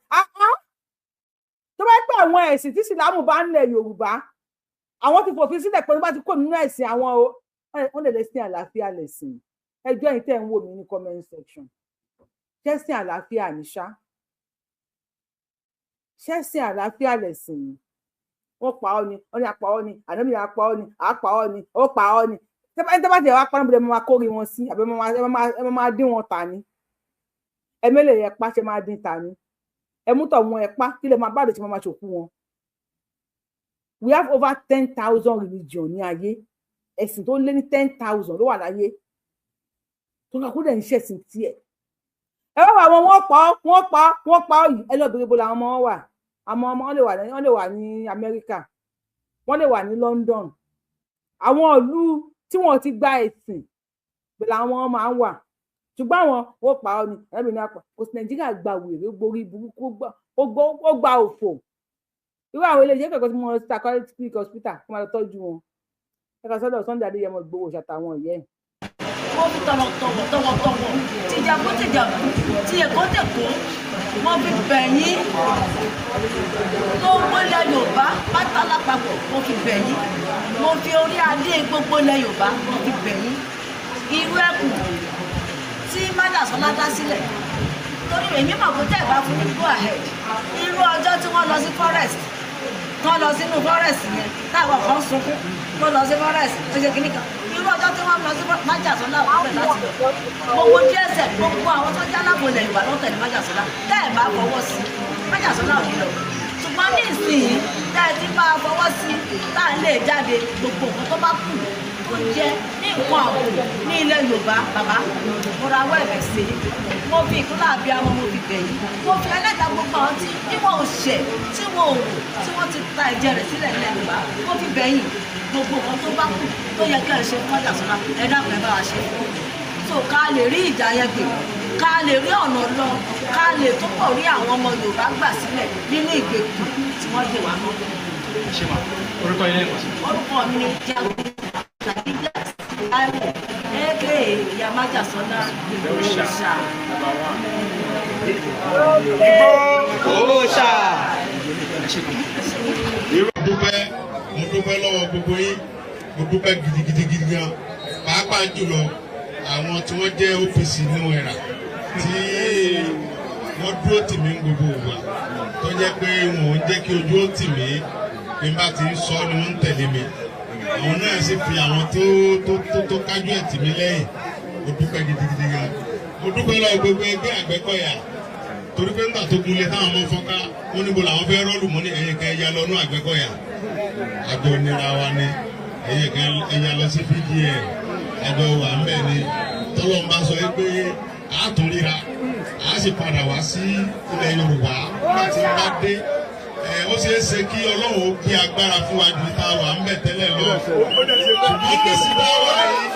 Tó bá pẹ́ àwọn ẹ̀sìn tí sìlámù bá ń lẹ̀ Yorùbá, àwọn ti fòfin sílẹ̀ pé wọ́n bá ti kó nínú ẹ̀sìn àwọn o, wọ́n lè lẹ́sìn àlàáfíà lẹ̀sìn. Ẹjọ́ yìí tẹ̀ ń wò mí ní comment section, ṣẹ́sìn àlàáfíà ní ṣá? Ṣẹ́sìn àlàáfíà lẹ̀sìn yìí? Wọ́n pa ọ́ ni, wọ́n ní apá ọ́ ni, ànábì apá ọ́ ni, àpá ọ́ ni, ó pa ọ́ ni. Ẹni tó bá tiẹ̀ wá pa níbo lè máa kórè wọn sí? Àbí ẹ máa dín wọn tà ní? Ẹ mélòó yẹn pa ṣe máa dín tà ní? Ẹ mú tọ̀ wọn ẹ pa kí lè máa bá àdètí máa ṣòkú wọn. We have over 10,000 religion ní ayé. Ẹ̀sìn tó lé ní 10,000 ló wà láyé, tó ń kó dẹ̀ ń ṣẹ̀sìn tiẹ̀. Ẹ wá wà wọn, wọ́n pa ọ́, wọ́n pa ọ́, wọ́n pa ọ́ yìí. Ẹ lọ bèrè bo làwọn ọmọ wọn wà. Àwọn ọmọ wọn lè wà ní, wọ́n lè wà ní Amẹ́ríkà, wọ́n lè wà ní London, àwọn ìlú tí wọ́n ti gba ẹ̀sìn bẹ́ẹ̀ làwọn máa ń wà. Ṣùgbọ́n àwọn wọ́n pa ọ́ ni, ẹ̀mí ní apá kò sí. Nàìjíríà gba wèrè, ó gborí burúkú, ó gba òfò. Irú àwọn eléyìí kẹ̀kọ́ tí wọ́n lọ sí psychiatric hospital kí wọ́n máa lọ tọ́jú wọn. Ẹ̀ka sọ́dọ̀ Sunday Adéyẹmọ Ìgbòho ṣàtàwọn ìyẹ́ ẹ̀. Mo fi tọ̀wọ̀tọ̀wọ̀ tọ̀wọ̀tọ̀wọ̀, tìjàbú tìjàbú, ti Èkó tèkó, mo fi bẹ̀ yín. Gbogbo ilẹ̀ Yorùbá pátá lápapọ̀, mo fi bẹ̀ yín. Mo fi orí adé gbogbo ilẹ̀ Yorùbá, mo fi bẹ̀ yín. Irú ẹkùn tí májàsọ́lá dá sílẹ̀, torí èmi mọ̀ pé tẹ́ ẹ̀ bá fún ní go ahead, irú ọjọ́ tí wọ́n lọ sí forest. Tán lọ sínú fọ́rẹ́sì yẹn, táwọn kan sunkún tó lọ sí fọ́rẹ́sì tó ṣe kínní kan. Irú ọjọ́ tí wọ́n lọ sí Májàsọ́lá òkúrẹ́ láti lọ. Gbogbo DSS, gbogbo àwọn tó jálábò ilẹ̀ Yorùbá ló tẹ̀lé Májàsọ́lá. Tẹ́ ẹ̀ bá fọwọ́ sí, Májàsọ́lá ò ní lọ. Ṣùgbọ́n ní ìsinyìí, tẹ́ ẹ ti máa fọwọ́ sí, tá à ń lè jáde, gbogbo nǹkan tó bá kù tó jẹ́ ní nǹkan ààbò ní ilẹ̀ Yorùbá, bàbá, mo rawọ́ ẹ̀bẹ̀ sí i. Mo fi ìkúnlẹ̀ abiyamọ mo fi bẹ̀ yín. Mo fi ẹlẹ́dàá gbogbo àwọn tí wọ́n ò ṣẹ̀, tí wọ́n ò rò, tí wọ́n ti ta ẹ̀jẹ̀ rẹ̀ sílẹ̀ nílẹ̀ Yorùbá, mo fi bẹ̀ yín. Gbogbo nǹkan tó bá kù tó yẹ kí ẹ ṣe fún Májàsọ́lá, ẹ dákun ẹ bá wa ṣe fún un. So ká lè rí ìjà yẹn gbè, ká lè rí ọ̀nà lọ, ká lè túbọ̀ rí àwọn ọmọ Yorùbá gbà sílẹ̀ nínú ìgbèkùn tí wọ́n dè wá mọ́. Ṣé ma orúkọ ilé ẹ̀kọ́ sí? Orúkọ mi ni Jagun Làdíjà Táíwò, aka Ìyá Májàsọ́lá Ìgbòho. Òòṣà. Mo dúpẹ́ lọ́wọ́ gbogbo yín, mo dúpẹ́ gidigidi gan, pàápàá jùlọ àwọn tí wọ́n jẹ́ OPC New Era tí wọ́n dúró tì mí gbogbo ìgbà, tó jẹ́ pé wọn ò ń jẹ́ kí ojú ó tì mí bí n bá ti ń sọ ni wọ́n ń tẹ̀lé mi. Àwọn náà sì fi àwọn tó kájú ẹ̀ tì mí lẹ́yìn. Mo dúpẹ́ gidigidi gan. Mo dúpẹ́ lọ́wọ́ gbogbo ẹgbẹ́ Àgbẹ̀kọ̀yà, torí pé nígbà tó gunlé táwọn ọmọ fọ́nká wọ́n níbo làwọn fẹ́ rọ́ọ̀lù mọ́ ní ẹ̀yìn kan ẹja lọ́nú Àgbẹ̀kọ̀yà. Àjọ nira wa ni ẹ̀yìn kan ẹja lọ sí PGN, àjọ wà ń bẹ̀ ni tọ́lọ́n bá sọ pé a tún ríra, a sì padà wá sí ilẹ̀ Yorùbá láti bá dé. Ó ṣeé ṣe kí Ọlọ́run ó gbé agbára fún wa ju tá a wà ń bẹ̀ tẹ́lẹ̀ lọ. Ṣùgbọ́n kí sí bá wà yìí,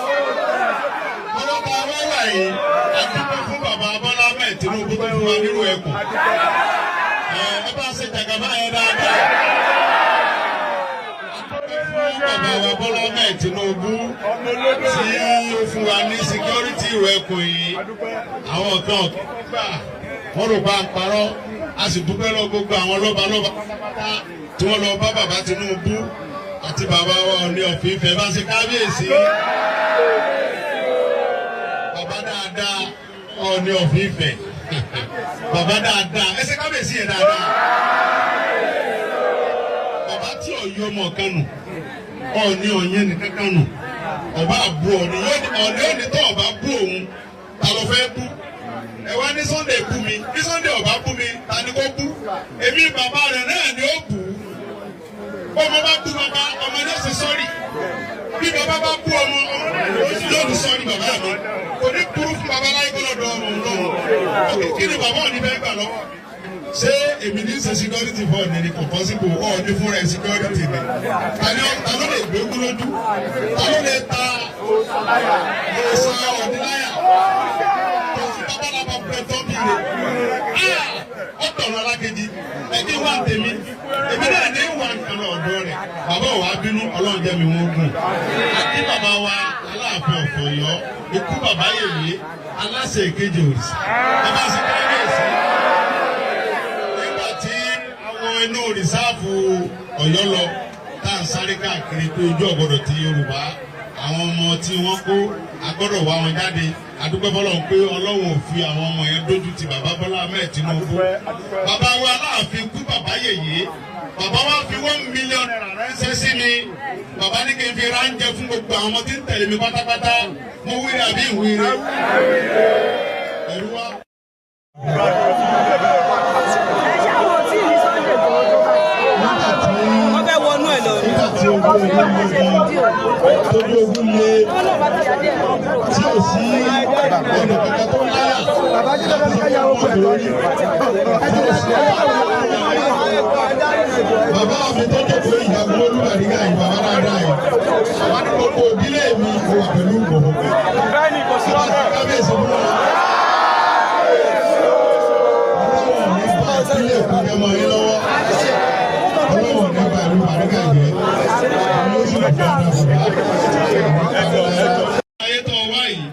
ọlọ́ba wá wà yìí, a dúpẹ́ fún bàbá Bọ́lá Ahmed Tinubu tó fún wa nírú ẹkùn. Ẹ bá ṣe jàgàbá yẹn dáadáa. Bàbá wa Bọ́lá Ahmed Tinubu tí ó fún wa ní security ìrù ẹkùn yìí, àwọn kan gbà wọ́n rò bá ń parọ́. A sì dúpẹ́ lọ gbogbo àwọn lọ́balọ́ba tí wọ́n lọ bá bàbá Tinubu àti bàbá wa Ọọ̀ni of Ifẹ̀ bá ṣe kábíyèsí. Bàbá dáadáa Ọọ̀ni of Ifẹ̀, bàbá dáadáa, ẹ ṣe kábíyèsí yẹn dáadáa. Bàbá tí ọ̀yọ́ ọmọ kan nù, Ọọ̀ni ọ̀yẹ́ nìkan kan nù, ọba àbú Ọọ̀ni, Ọọ̀ni òní tó ọba bú òun, ta ló fẹ́ bú? Ẹ wá ní Sunday bú mi, ní Sunday ọba bú mi, ta ni kò bú? Èmi bàbá rẹ̀ náà ni ó bú. Ọmọ bá bú bàbá, ọmọ náà ṣe sọ́rí. Bí bàbá bá bú ọmọ, ọmọ náà yóò ní sọ́rí bàbá mi. Kò ní burú fún bàbá láyé kó lọ́dọ̀ ọmọ òun lọ́wọ́. Kí ni bàbá òní fẹ́ gbà lọ́wọ́ mi? Ṣé èmi ní ṣe security fún ọ̀nì ni? Kò possible. Ọ̀ọ́ni fún rẹ̀ security ni. Ta ló lè gbé ogún lójú? Ta ló lè ta ọ̀sán ọ̀ọ́ni láyà? Ọ̀tọ̀rọ̀ alákejì ẹgbẹ́ wa tèmi, èmi náà ní wà nǹkan ọ̀dọ́ rẹ̀. Bàbá wa bínú, Ọlọ́run jẹ́ mi wọ́n gùn. Àti bàbá wa Aláàfin of Ọ̀yọ́, ikú bàbá yèyé, aláṣẹ ìkejì òrìṣà. Bàbá ṣe kábíyèsí. Nígbà tí àwọn inú rìsáàfù Ọ̀yọ́ lọ, tá à ń sáré káàkiri pé ojú ọ̀gbọ́dọ̀ ti Yorùbá, àwọn ọmọ tí wọ́n kó agbọ́dọ̀ wá wọn jáde. Adúpẹ́ fọlọ́run pé Ọlọ́run ò fi àwọn ọmọ yẹn dójú ti bàbá Bọ́lá Ahmed Tinubu. Bàbá wa Aláàfin kú bàbá yèyé, bàbá wa fi 1 million naira ránṣẹ́ sí mi. Bàbá ní kí n fi ránjẹ fún gbogbo àwọn ọmọ tí ń tẹ̀lé mi pátápátá. Mo wíire àbí ìwíire? Ẹ̀rú wa. Wọ́n fẹ́ wọnú ẹ̀ lọ. Nígbà tí ogun lé tí ò sí ọ̀nà kankan tó láyà lórí. Bàbá mi tó jókòó ìyàwó Olúbàdígà yìí, bàbá dáadáa yìí, bàbá ní gbogbo ìdílé mi kò wà pẹ̀lú Ìgbòho. Bàbá ti kábíyèsí fún wa. Ọlọ́wọ̀n ní bá ìdílé òkú jẹ́ mọ́ yín lọ́wọ́. Ọlọ́wọ̀n ní bá ìlú Bàrígà jẹ́. Ayé tó wá yìí,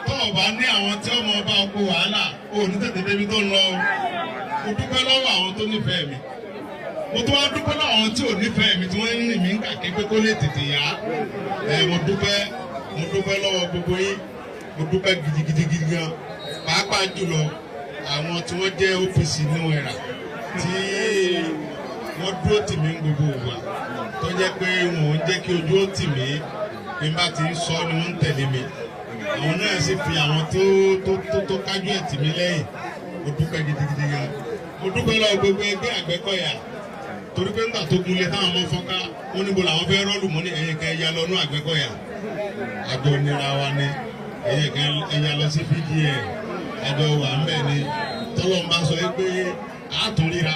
tó o bá ní àwọn tí ọmọ ọba kó wàhálà, o ní tètè débi tó ń lọ o. Mo dúpẹ́ lọ́wọ́ àwọn tó nífẹ̀ẹ́ mi. Mo tún wá dúpẹ́ lọ́wọ́ àwọn tí ò nífẹ̀ẹ́ mi tí wọ́n ń rìn mí kàkí pé kó lè tètè yá. Mo dúpẹ́ lọ́wọ́ gbogbo yín. Mo dúpẹ́ gidigidi gan. Pàápàá jùlọ àwọn tí wọ́n jẹ́ OPC New Era tí Wọ́n dúró tì mí ní gbogbo ìgbà, tó jẹ́ pé wọn ò ń jẹ́ kí ojú ó tì mí. Bí n bá ti ń sọ ni wọ́n ń tẹ̀lé mi. Àwọn náà sì fi àwọn tó tó tó tó kájú ẹ̀ tì mí lẹ́yìn. Mo dúpẹ́ gidigidi gan. Mo dúpẹ́ lọ́wọ́ gbogbo ẹgbẹ́ Àgbẹ̀kọ̀yà, torí pé ńgbà tó gunlé táwọn ọmọ fọ́nká, wọ́n níbo làwọn fẹ́ rọ́ọ̀lù mọ́ ní ẹ̀yìn kan ẹ̀yà lọ́nú Àgbẹ̀kọ̀yà. Àjọ nira wa ni ẹ̀yìn kan ẹ̀yà lọ sí PDN, àjọ wà ń bẹ̀ ni. Tọ́lọ́n bá sọ pé a tún ríra,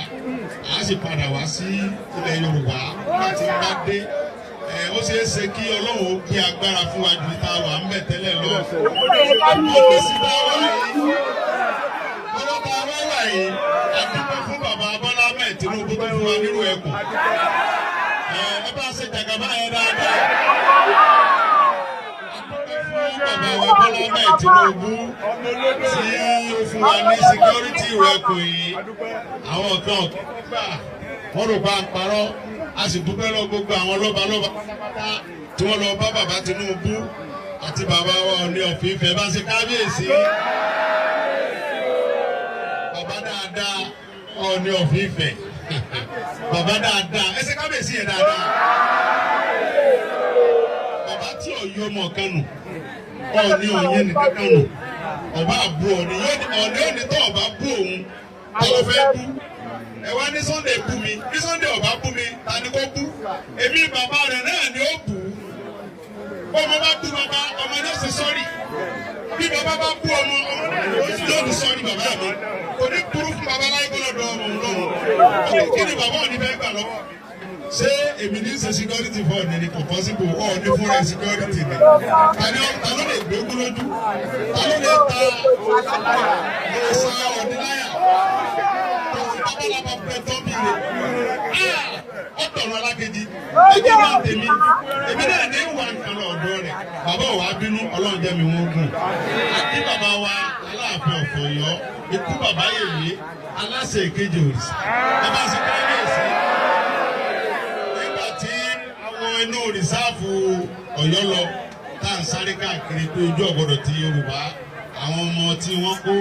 a sì padà wá sí ilẹ̀ Yorùbá láti bá dé. Ó ṣeé ṣe kí Ọlọ́run ó gbé agbára fún wa ju ta wà ń bẹ̀ tẹ́lẹ̀ lọ. Ọ́fíìsì tá a wà yìí, ọwọ́ tá a wá wà yìí, a dúpẹ́ fún bàbá Bọ́lá Ahmed Tinubu tó fún wa nírú ẹkùn. Ẹ bá ṣe jàgàbá yẹn dáadáa. Bàbá wa Bọ́lá Ahmed Tinubu tí ó fún wa ní security ẹkùn yìí, àwọn kan gbà wọ́n rò bá ń parọ́. A sì dúpẹ́ lọ gbogbo àwọn lọ́balọ́ba pátápátá tí wọ́n lọ bá bàbá Tinubu àti bàbá wa Ọọ̀ni of Ifẹ̀ bá ṣe kábíyèsí. Bàbá dáadáa, Ọọ̀ni of Ifẹ̀, bàbá dáadáa, ẹ ṣe kábíyèsí yẹn dáadáa. Bàbá tí ò yọ ọmọ kan nù, Ọọ̀ni òye nìkan kan nù, ọba àbú Ọọ̀ni, Ọọ̀ni ò ní tọ́ ọba bú òun, ta ló fẹ́ bú? Ẹ wá ní Sunday bú mi, ní Sunday ọba bú mi, ta ni kò bú? Èmi bàbá rẹ̀ náà ni ó bú. Ọmọ bá bú bàbá, ọmọ náà ṣe sọ́rí. Bí bàbá bá bú ọmọ, ọmọ náà yóò ní sọ́rí bàbá mi. Kò ní burú fún bàbá láyé kó lọ́dọ̀ ọmọ òun lọ́wọ́. Kí ni bàbá òní fẹ́ gbà lọ́wọ́ mi? Ṣé èmi ní ṣe security fún ọ̀nì ni? Kò possible. Ọ̀ọ́ni fúnra security ni. Ta ló lè gbé ogún lójú? Ta ló lè ta ọ̀sà ọ̀ọ́ni láyà? Babalaba pẹ tọ́ bí rẹ̀. Ọ̀tọ̀rọ̀ alákejì. Ẹjẹ́ máa tèmi. Èmi náà ní wà nǹkan lọ ọ̀dọ́ rẹ̀. Bàbá wa bínú, Ọlọ́run jẹ́ mi wọ́n gùn. Àti bàbá wa Aláàfin of Ọ̀yọ́, ikú bàbá yèyé, aláṣẹ ìkejì òrìṣà. Bàbá ṣe kábíyèsí. Nígbà tí àwọn inú rìsáàfù Ọ̀yọ́ lọ, tá à ń sáré káàkiri pé ojú ọ̀gbọ́dọ̀ ti Yorùbá, àwọn ọmọ tí wọ́n kó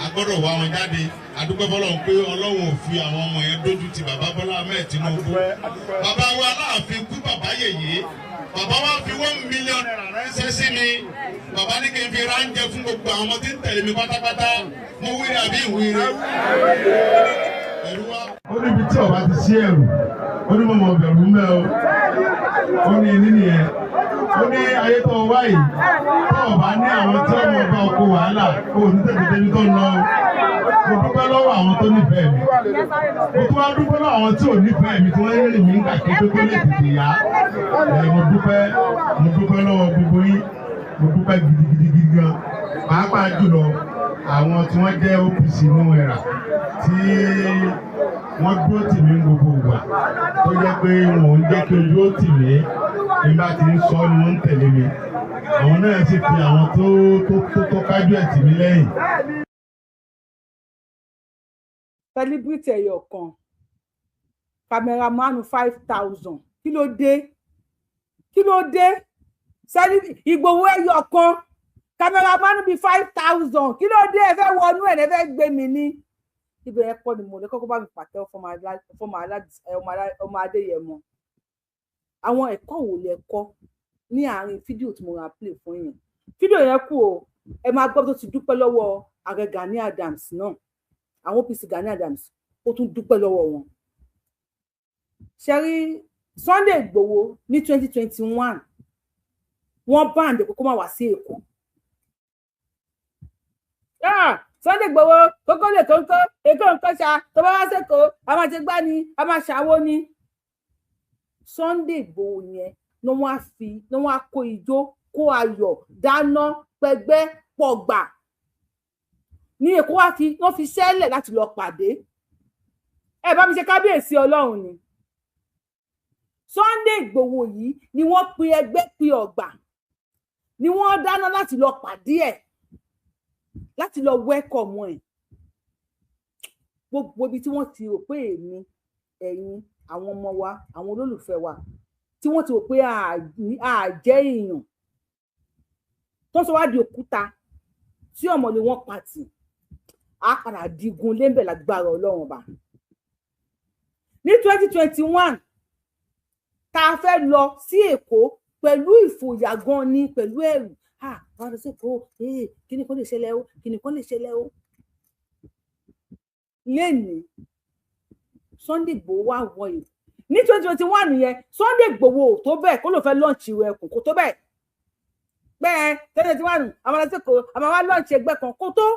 agbọ́dọ̀ wá wọn jáde. Adúpẹ́ fọlọ́run pé Ọlọ́run ò fi àwọn ọmọ yẹn dójú ti bàbá Bọ́lá Ahmed Tinubu. Bàbá wa Aláàfin kú bàbá yèyé, bàbá wa fi 1 million naira ránṣẹ́ sí mi. Bàbá ní kí n fi ránjẹ fún gbogbo àwọn ọmọ tí ń tẹ̀lé mi pátápátá. Mo wíire àbí ìwíire? Ẹ̀rù wa. Ó níbi tí ọba ti sí ẹ̀rù, ó ní mọ̀mọ́ bẹ̀rù mẹ́ o, ó ní ní nìyẹn. Ó ní ayé tó wá yìí, tó ọba ní àwọn tí ọmọ ọba oko wàhálà, ó ní tètè débi tó ń lọ o. Mo dúpẹ́ lọ́wọ́ àwọn tó nífẹ̀ẹ́ mi. Mo tún wá dúpẹ́ lọ́wọ́ àwọn tí ò nífẹ̀ẹ́ mi tí wọ́n ń rìn mí kàkiri pé kó lè tètè yá. Mo dúpẹ́, mo dúpẹ́ lọ́wọ́ gbogbo yín. Mo dúpẹ́ gidigidi gan. Pàápàá jùlọ àwọn tí wọ́n jẹ́ OPC New Era tí wọ́n dúró tì mí gbogbo ìgbà, tó jẹ́ pé wọn ò ń jẹ́ kí ojú ó tì mí. Bí n bá ti ń sọ ni wọ́n ń tẹ̀lé mi. Àwọn náà sì fi àwọn tó tó tó kájú ẹ̀ tì mí lẹ́yìn. Celebrity ẹyọ kan, cameraman 5,000. Kí ló dé? Kí ló dé? Ìgbòho ẹyọ kan, cameraman bíi 5,000. Kí ló dé? Ẹ fẹ́ wọnú ẹ̀, ẹ fẹ́ gbé mi ní ibẹ̀. Ẹ pọ̀ ni mo lè kọ́kọ́ bá mi pàtẹ́wọ́ fún ọmọ Adéyẹmọ. Àwọn ẹ̀kọ́ wo lẹ kọ́ ní àárín fídíò tí mo ra play fún yẹn? Fídíò yẹn kù o. Ẹ máa gbọ́ tó ti dúpẹ́ lọ́wọ́ ààrẹ Gani Adams náà, àwọn OPC Gani Adams, ó tún dúpẹ́ lọ́wọ́ wọn. Ṣẹ́rí Sunday Igboho ní 2021, wọ́n ban pé kó má wá sí Èkó. Sunday Igboho kókó lè kóńkó Èkó nǹkan ṣá, tó bá wá sẹ́kọ̀ọ́ a máa ṣe gbá ni, a máa ṣàwó ni. Sunday Igboho yẹn ni wọ́n á fi ni wọ́n á kó ijó kó ayọ̀ dáná pẹgbẹ́ pọ̀gbà ní Èkó wá fi wọ́n fi ṣẹlẹ̀ láti lọ pàdé. Ẹ bá mi ṣe kábíyèsí Ọlọ́run ni. Sunday Igboho yìí ni wọ́n pe ẹgbẹ́ pe ọgbà ni wọ́n dáná láti lọ pàdé ẹ̀, láti lọ wẹ́kọ̀mù ẹ̀. Gbogbo ibi tí wọ́n ti rò pé èmi, ẹ̀yin, àwọn ọmọ wa, àwọn olólùfẹ́ wa, tí wọ́n ti rò pé a jẹ́ èèyàn tó sọ wá di òkúta tí ọmọlé wọn pàtì, á padà digun lébẹ̀ lágbára Ọlọ́run ọba. Ní 2021 tá a fẹ́ lọ sí Èkó pẹ̀lú ìfòyà gan ni, pẹ̀lú ẹ̀rù, ah, wàá lọ sí Èkó, ee, kíni kan lè ṣẹlẹ̀ o, kíni kan lè ṣẹlẹ̀ o. Lénìí, Sunday Igboho wá wọ Èkó ní 2021 yẹn. Sunday Igboho tó bẹ́ẹ̀ kó ló fẹ́ launch ẹkùn kó tó bẹ́ẹ̀ pẹ́. 2021, àwọn lọ sí Èkó, àwọn wá launch ẹgbẹ́ kan kó tó.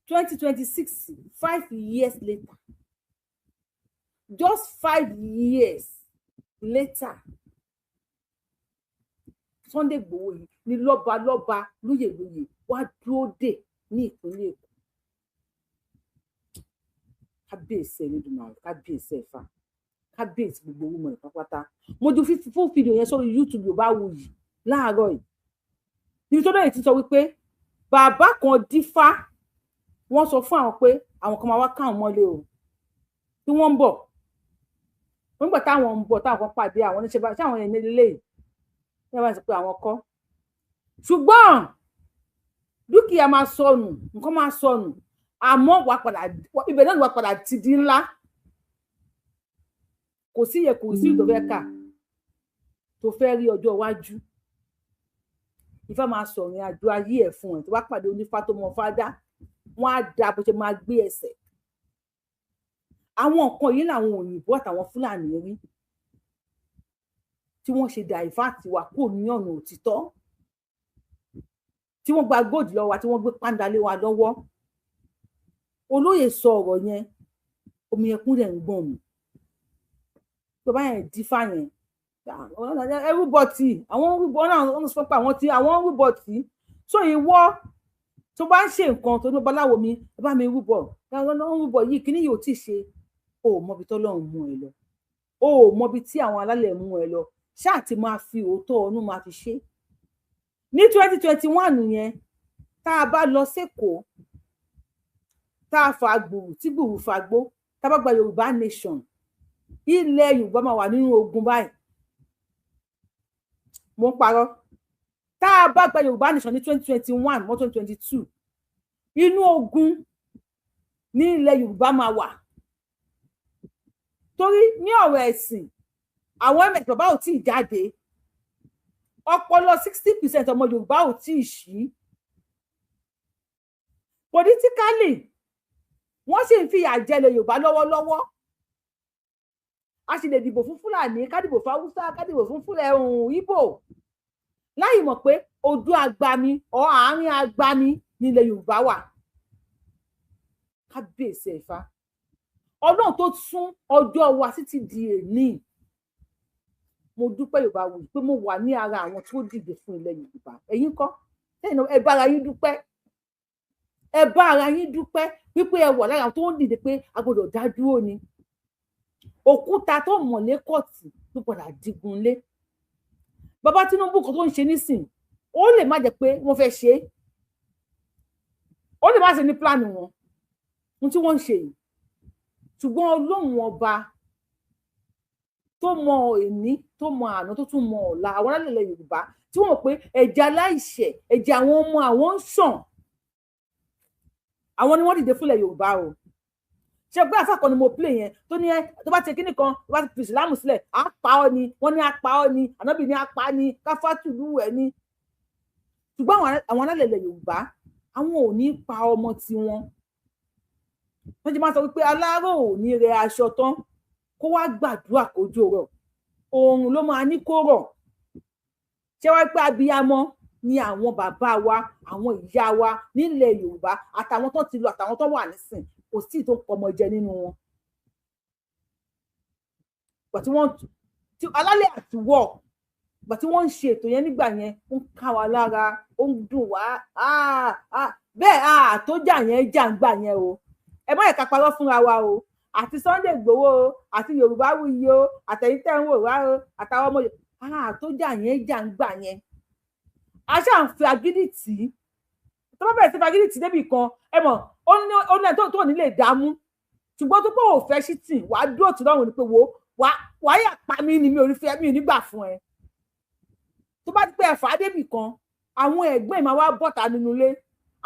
2026, 5 years later, just 5 years later, Sunday Igboho yìí ní lọ́balọ́ba, lóyèlóyè wá dúró dè ní ìpínlẹ̀ Èkó. Kábíyèsí Ẹlẹ́dùmarè, kábíyèsí ẹ̀fà, kábíyèsí gbogbo owó mọ̀ pátápátá. Mo ju fún fídíò yẹn sórí YouTube Yorùbáwùyí láàárọ̀ yìí, níbi tó dọ̀yìn ti sọ wípé bàbá kan dífá, wọ́n sọ fún àwọn pé àwọn kan máa wá káwọn mọ́lé o, tí wọ́n ń bọ̀. Nígbà táwọn ń bọ̀, táwọn kan pàdé àwọn oníṣẹ́ bá ṣáwọn yẹn nílé yìí ní wọ́n bá sọ pé àwọn kọ́, ṣùgbọ́n dúkìá máa sọnù, nǹkan máa sọnù, àmọ́ wà padà ibẹ̀ náà wà padà ti di ńlá. Kò sí yẹ, kò sí ìtò fẹ́ kà tó fẹ́ rí ọjọ́ iwájú. Ifá máa sọ̀rìn àjò ayé ẹ̀ fún ẹ̀. Tó bá pàdé onífá tó mọ fádá, wọ́n á da bó ṣe máa gbé ẹsẹ̀. Àwọn nǹkan yìí làwọn òyìnbó àtàwọn Fúlàní rí tí wọ́n ṣe dà Ifá tiwa kúrò ní ọ̀nà òtítọ́, tí wọ́n gba góòdì lọ́wọ́ wa, tí wọ́n gbé pàǹdà lé wa lọ́wọ́. Olóyè sọ ọ̀rọ̀ yẹn, omi ẹkún rẹ̀ ń gbọ̀n mi. Tó bá yẹn dífá yẹn, ẹrúbọ tí àwọn rúbọ náà, wọ́n sọ pé àwọn tí àwọn rúbọ tí so ìwọ tó bá ń ṣe nǹkan tó ní babaláwo mi, ẹ bá mi rúbọ, ń rúbọ yìí, kíní yóò tí ì ṣe. O ò mọbi tọ́lọ́run mú ẹ lọ, o ò mọbi tí àwọn alálẹ̀ mú ẹ lọ. Ṣáà ti máa fi òótọ́ ọ̀nù máa fi ṣe. Ní 2021 yẹn, tá a bá lọ sékòó, tá a fa gbùrù tí gbùrù fa gbó, tá a bá gba Yorùbá nation, ilẹ̀ Yorùbá máa wà nínú ogun báyìí. Mo ń parọ́? Tá a bá gba Yorùbá nation ní 2021 mọ́ 2022, inú ogun ní ilẹ̀ Yorùbá máa wà, torí ní ọ̀rọ̀ ẹ̀sìn, àwọn ms bàbá ò tí ì jáde, ọpọlọ 60% ọmọ Yorùbá ò tí ì ṣí. Politically, wọ́n sì ń fìyà jẹ ilẹ̀ Yorùbá lọ́wọ́lọ́wọ́. A sì lè dìbò fún Fúlàní, ká dìbò fún Haúsá, ká dìbò fún Fúlẹ̀ Ìgbò, láì mọ̀ pé ojú agbami ọ àárín agbami nílẹ̀ Yorùbá wà. Kábíyèsí ẹ̀fà, Ọlọ́run tó sún ọjọ́ wa títí di èní, mo dúpẹ́ Yorùbá wù pé mo wà ní ara àwọn tó dìde fún ilẹ̀ Yorùbá. Ẹ̀yin kọ́, ẹ bá ara yín dúpẹ́, ẹ bá ara yín dúpẹ́ wípé ẹ wà lára àwọn tó ń dìde pé a gbọ́dọ̀ dá dúró ni. Òkúta tó mọ̀lé kọ̀tì ló padà digun lé. Bàbá Tinubu kan tó ń ṣe nísìn, ó lè má jẹ́ pé wọ́n fẹ́ ṣe é, ó lè má ṣe ní pílánì wọn ohun tí wọ́n ń ṣe yìí, ṣùgbọ́n Ọlọ́run ọba tó mọ èní, tó mọ àná, tó tún mọ ọ̀la, àwọn alálẹ̀ Yorùbá tí wọ́n mọ̀ pé ẹ̀jẹ̀ aláìṣẹ̀, ẹ̀jẹ̀ àwọn ọmọ àwọn ń ṣàn, àwọn ni wọ́n dìde fúnlẹ̀ Yorùbá o. Ṣe pé àfàkọ ni mo play yẹn tó ní ẹ tó bá ti kíní kan, tó bá ti fi ìsìlámù sílẹ̀, á pa ọ́ ni, wọ́n ní á pa ọ́ ni, ànábì ní á pa ni, káfátù lù ẹ ni. Ṣùgbọ́n àwọn alálẹ̀ Yorùbá, àwọn ò ní pa ọmọ tiwọn. Wọ́n ti máa sọ wípé aláró ò ní rẹ aṣọ tán kó wá gbàdúrà kójú rọ̀, oòrùn ló máa ní kó rọ̀. Ṣé wá pé abiyamọ ni àwọn bàbá wa, àwọn ìyá wa nílẹ̀ Yorùbá, àtàwọn tó ti lọ, àtàwọn tó wà nísìn, kò sí tó pọmọ jẹ nínú wọn. Ìgbà tí wọ́n tí alálẹ̀ àtiwọ̀, ìgbà tí wọ́n ń ṣe ètò yẹn nígbà yẹn, ó ń ká wa lára, ó ń dùn wá bẹ́ẹ̀. Àtọ́jà yẹn jà ń gbà yẹn o. Ẹ má yẹ ká parọ́ fúnra wa o. Àti Sunday Igboho o, àti Yorùbá Wuyì o, àtẹ̀yìn tẹ̀ ń wò wá o, àtàwọn ọmọ àtọ́jà yẹn jà ń gbà yẹn. A ṣáà ń fi agídí tì í. Tó bá bẹ̀rẹ̀ sí fi agídí tì í débì kan, ẹ mọ̀ ó ní tó ní lè dààmú, ṣùgbọ́n tó pé ò fẹ́ sí tì wàá dúró tì lọ́rùn ni pé wo wàá yà pa mí ni, mi ò ní fẹ́, mi ò ní gbà fún ẹ. Tó bá ti pé ẹ̀fà débì kan, àwọn ẹ̀gbọ́n ẹ̀ máa wá bọ́ta nínú ilé,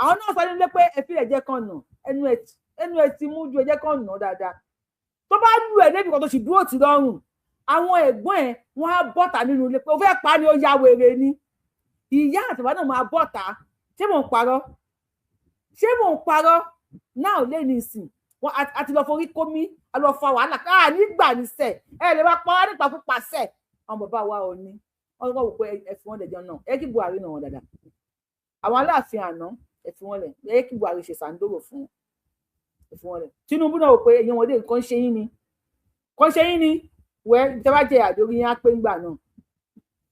àwọn náà sọ nínú ilé pé ẹ fi ẹ̀jẹ̀ kan nà ẹnu ẹ̀. Ẹnu ẹ ti mú ju, ẹ jẹ́ kàn nà dáadáa. Tó bá lù ẹ débi kan tó sì dúró tì lọ́rùn, àwọn ẹ̀gbọ́n ẹ̀ wọ́n á bọ́ta nínú ilé pé ó fẹ́ pa ni, ó ya wèrè ni. Ìyá àtàwọn náà máa bọ́ta. Ṣé mò ń parọ́? Ṣé mò ń parọ́? Náà lé ní ìsìn wọn a ti lọ forí kómi, a lọ fa wàhálà káà nígbà níṣẹ ẹ lè máa pa wá nípa púpa sẹ. Àwọn bàbá wa ò ní wọn kọ́ wò pé ẹ fi wọn lẹ̀ jẹun náà, ẹ kí Buhari nà wọn dáadáa. Àwọn Aláàfin àná, ẹ fi wọn lẹ̀, ẹ kí Buhari ṣe sàǹdòrò fún wọn, ẹ fi wọn lẹ̀. Tinubu náà wò pé èyàn wọn dé nǹkan ṣe yín ni, nǹkan ṣe yín ni wẹ́ ìjọba jẹ àdórí yín á pé ńgbà náà.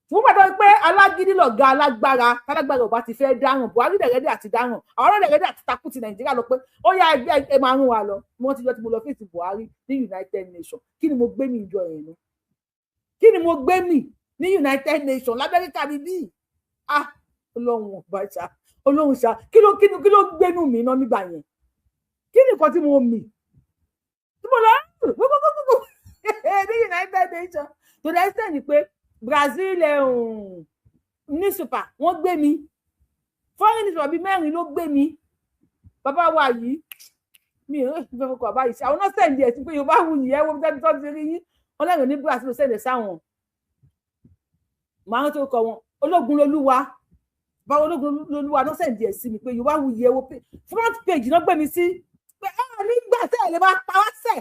Fún pàtó pé alágídí lọ̀gá alágbára, tálágbára ò bá ti fẹ́ dáràn, Buhari dẹ̀rẹ́dẹ̀ àti dáràn, àwọn ọ̀rẹ́dẹ̀ àti takú ti Nàìjíríà lọ pé ó yá ẹgbẹ́ ẹ máa rún wa lọ. Wọ́n ti jọ tí mo lọ fèsì Buhari ní United Nations. Kí ni mo gbé mi ìjọ yẹn ni? Kí ni mo gbé mi ní United Nations l'Amẹ́ríkà mi bí? Ah, Ọlọ́run ọba ṣá, Ọlọ́run ṣá, kí ló gbénú mi náà nígbà yẹn? Kí ni nǹkan tí mo mì tí mo lọ gbogbogbò ní United Nations? To the extent pé Brazil newspaper wọ́n gbé mi, foreign newspaper bíi mẹ́rin ló gbé mi. Bàbá wa yìí mi ò fẹ́ fọkàn bàbá yìí sí àwọn náà send ẹ̀ sí pé Yorùbá wù yìí, ẹ wo bí tó ti rí yín. Wọn lẹ́nu ní Brazil send ẹ̀ sáwọn màá tó kọ wọn, Ológun lolúwa, báwo Ológun lolúwa náà send ẹ̀ sí mi pé Yorùbá wù yìí, ẹ wo front page náà gbé mi sí pé ẹ nígbà tẹ́ ẹ lè máa pa wá sẹ̀.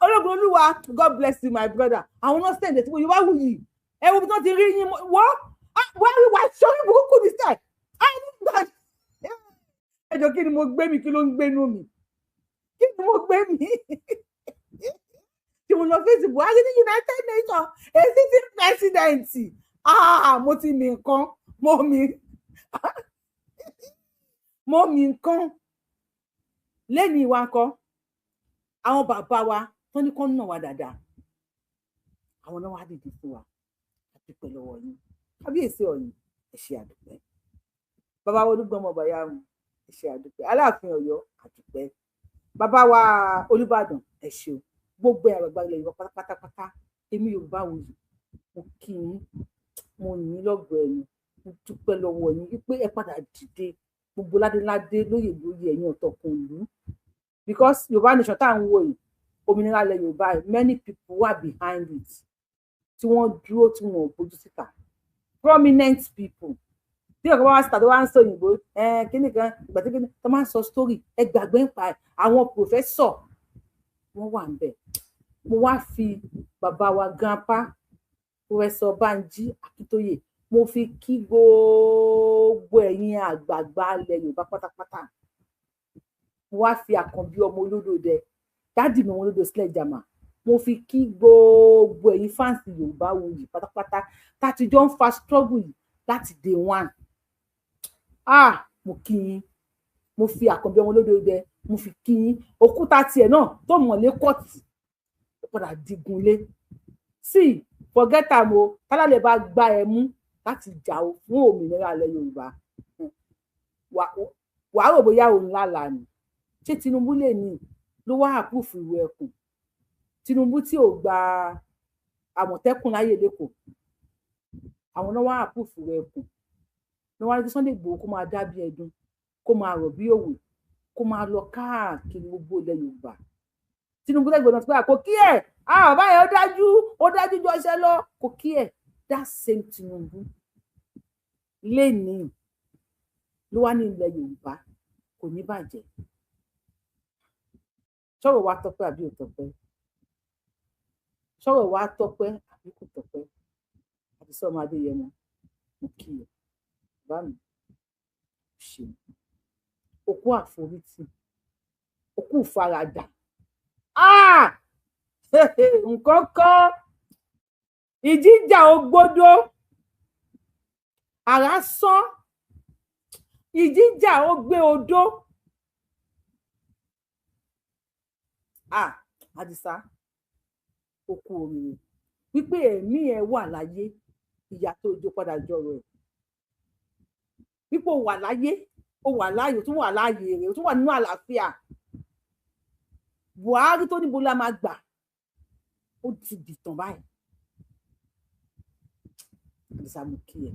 Ológun olúwa, God bless you my brother. Àwọn náà send ẹ̀ tí Yorùbá wù yìí, ẹ wo bí wọ́n ti rí yín, wọ́n rí wá sórí burúkú mi sẹ̀. Ẹ jọ, kí ni mo gbé mi? Kí ló ń gbénú mi? Kí ni mo gbé mi tí mo lọ fèsì Buhari ní United Nations, èsì ti president? Ah, mo ti mi nǹkan, mo mi nǹkan lẹ́nu ìwà nǹkan. Àwọn bàbá wa tó ní kán nà wá dáadáa, àwọn náà wá dìde fún wa. Àdúpẹ́ lọ́wọ́ yín, kábíyèsí Ọ̀yìn, ẹ ṣé àdúpẹ́. Bàbá wa Olúgbọ́n ọmọ Bàyáàmù, ẹ ṣé àdúpẹ́. Aláàfin Ọ̀yọ́, àdúpẹ́. Bàbá wa Olúbàdàn, ẹ ṣé o. Gbogbo ẹ̀rọ ìgbàlẹ̀ Yorùbá pátápátá, èmi Yorùbá wuyì, mo kí yín, mo yìn ín lọ́gọ̀ọ́ ẹ̀yìn, mo dúpẹ́ lọ́wọ́ yín wípé ẹ padà dìde, gbogbo ládéládé, lóyè lóyè, ẹ̀yin ọ̀tọ̀kùn ìlú, because Yorùbá nation tá à ń wò yìí, òmìnira ilẹ̀ Yorùbá, many people were behind it tí wọ́n dúró, tí wọ́n ò bójú síta, prominent people. Tí ọ̀kan bá wá síta tó wá ń sọ òyìnbó kíní kan, ìgbà tí kíní tó máa ń sọ story, ẹ gbàgbé ń pa ẹ. Àwọn professor wọ́n wà ń bẹ̀. Mo wá fi bàbá wa grandpa Professor Banji Akíntóyè, mo fi kí gbogbo ẹ̀yin àgbààgbà ilẹ̀ Yorùbá pátápátá. Mo wá fi Àkànbí ọmọ olódòdẹ, daddy mi ọmọ olódò sílẹ̀ jàmà, mo fi kí gbogbo ẹ̀yin fans Yorùbá wuyì pátápátá táti jọ ń fa struggle yìí láti day one. Ah, mo kí yín. Mo fi Àkànbí ọmọ olódòdẹ, mo fi kí yín. Òkúta tiẹ̀ náà tó mọ̀lé kọ́ọ̀tì, ó padà digunlé. See, forget am o. Tálálẹ̀ bá gbá ẹ mú láti jà ó fún òmìnira ilẹ̀ Yorùbá, wàá rò bóyá òun lálàá ni. Ṣé Tinubu lè ní ló wá approve ìwé ẹkùn? Tinubu tí ò gba Àmọ̀tẹ́kùn láyè lẹ́kọ̀ọ́, àwọn náà wá approve ìwé ẹkùn ní wọ́n á ní kí Sunday Igboho kó máa dá bí ẹdun, kó máa rọ̀ bí òwe, kó máa lọ káàkiri gbogbo ilẹ̀ Yorùbá. Tinubu lẹ́gbẹ̀ẹ́ náà ti pé kò kí ẹ̀, bàbá yẹn ó dájú, ó dájú ju ọṣẹ lọ, kò kí ẹ̀. That same Tinubu lénìí ló wá ní ilẹ̀ Yorùbá kò ní bàjẹ́. Sọ̀rọ̀ wa tọpẹ́ àbí ò tọpẹ́? Sọ̀rọ̀ wa tọpẹ́ àbí kò tọpẹ́? Àti sọ́mọ Adéyẹmọ, mo kí ẹ bá mi ṣe òkú àforítì, òkú ìfaradà. Nǹkan kan ìjíjà ògbódó àrá sán, ìjíjà ó gbé odó. Àdìsá, ó kú oríire wípé ẹ̀mí ẹ̀ wà láyé. Ìyá tó jó padà jọrọ ẹ̀ wípé ó wà láyé, ó wà láàyè, ó tún wà láàyè rẹ̀, ó tún wà nínú àlàáfíà. Buhari tó níbo la máa gbà, ó ti dìtàn báyìí. Àdìsá, mo kí ẹ,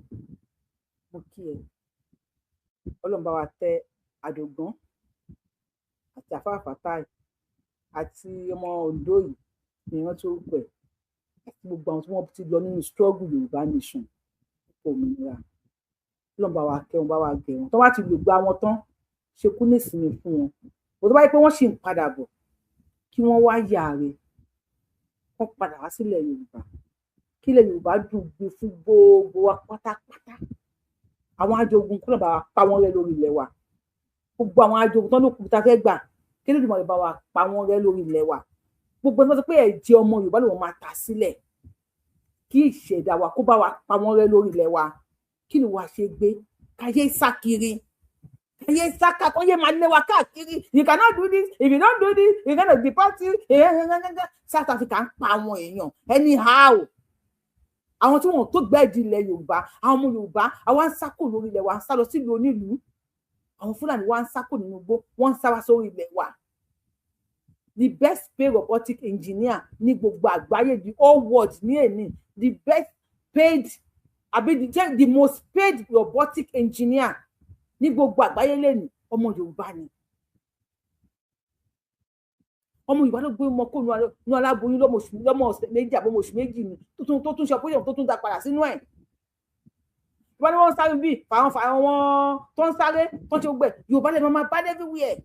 mo kí ẹ. Ọlọ́run bá wa tẹ àdògán. Àti Àfáà Fatai àti ọmọ Ondo yìí ní ìrántí orúkọ ẹ̀, àti gbogbo àwọn tí wọ́n ti lọ nínú struggle Yorùbá nation, òmìnira. Ọlọ́run bá wa kẹ́ wọn, bá wa gẹ̀ wọn. Tó bá ti lò gba wọn tán, ṣekú nísìnyí fún wọn. Bó tó bá yẹ pé wọ́n sì ń padà bọ̀, kí wọ́n wá yàrá wọ́n padà wá sílẹ̀ Yorùbá, kí ilẹ̀ Yorùbá dùn gbé fún gbogbo wa pátápátá. Àwọn ajogun kúrò, bá wa pa wọ́n rẹ́ lórí ilẹ̀ wa. Gbogbo àwọn ajogun tán ló kù tá a fẹ́ gbà, kí ló dìbò bá wa pa wọ́n rẹ́ lórí ilẹ̀ wa. Gbogbo ẹni tó sọ pé ẹ̀jẹ̀ ọmọ Yorùbá lòun máa ta sílẹ̀, kí ìṣẹ̀dá wa kó bá wa pa wọ́n rẹ́ lórí ilẹ̀ wa. Kí ni wàá ṣe gbé káyé sá kiri, káyé sá ká kó yé máa lé wa káàkiri? You cannot do this. If you don't do this, you gonna deport you. South Africa ń pa àwọn èèyàn anyhow, àwọn tí wọn tó gbẹ́ẹ̀dì ilẹ̀ Yorùbá. Àwọn ọmọ Yorùbá àwa ń sá kò lórí ilẹ̀ wa, ń sá lọ sílùú onílùú. Àwọn Fúlàní wa ń sá kò nínú igbó, wọ́n ń sá wá sórí ilẹ̀ wa. The best paid robotic engineer ní gbogbo àgbáyé, the whole world ní èní, the best paid àbí the most paid robotic engineer ní gbogbo àgbáyé lẹ́nu, ọmọ Yorùbá ni. Ọmọ Yorùbá ló gbé ọmọ kó nu aláboyún lọ́mọ ọ̀sẹ̀ 2 àbọ̀mọ oṣù 2 ni, tó tún ṣe operation, tó tún dá padà sínú ẹ̀. Wọ́n ní wọ́n sáré bíi fàwọn fàwọn wọn tó ń sáré tó ń ṣe gbẹ. Yorùbá lè máa bá everywhere.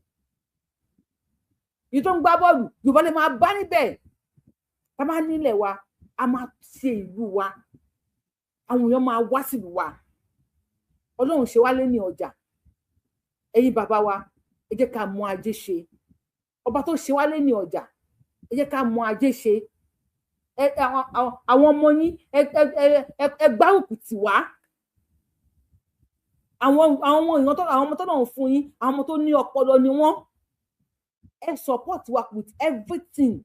Yìí tó ń gbá bọ́ọ̀lù, Yorùbá lè máa bá níbẹ̀. A máa nílẹ̀ wa, a máa ṣe ìlú wa, àwọn èèyàn máa wá sílùú wa. Ọlọ́run ṣe wá lé ní ọjà. Ẹ̀yin bàbá wa, ẹ jẹ́ ká mọ ajé ṣe. Ọba tó ṣe wá lé ní ọjà, ẹ jẹ́ ká mọ ajé ṣe. Àwọn ọmọ yín, ẹ gbárùkù tì wá. Àwọn èèyàn tó, àwọn ọmọ tó náà ń fún yín, àwọn ọmọ tó ní ọpọlọ ni wọ́n. Ẹ support wa with everything.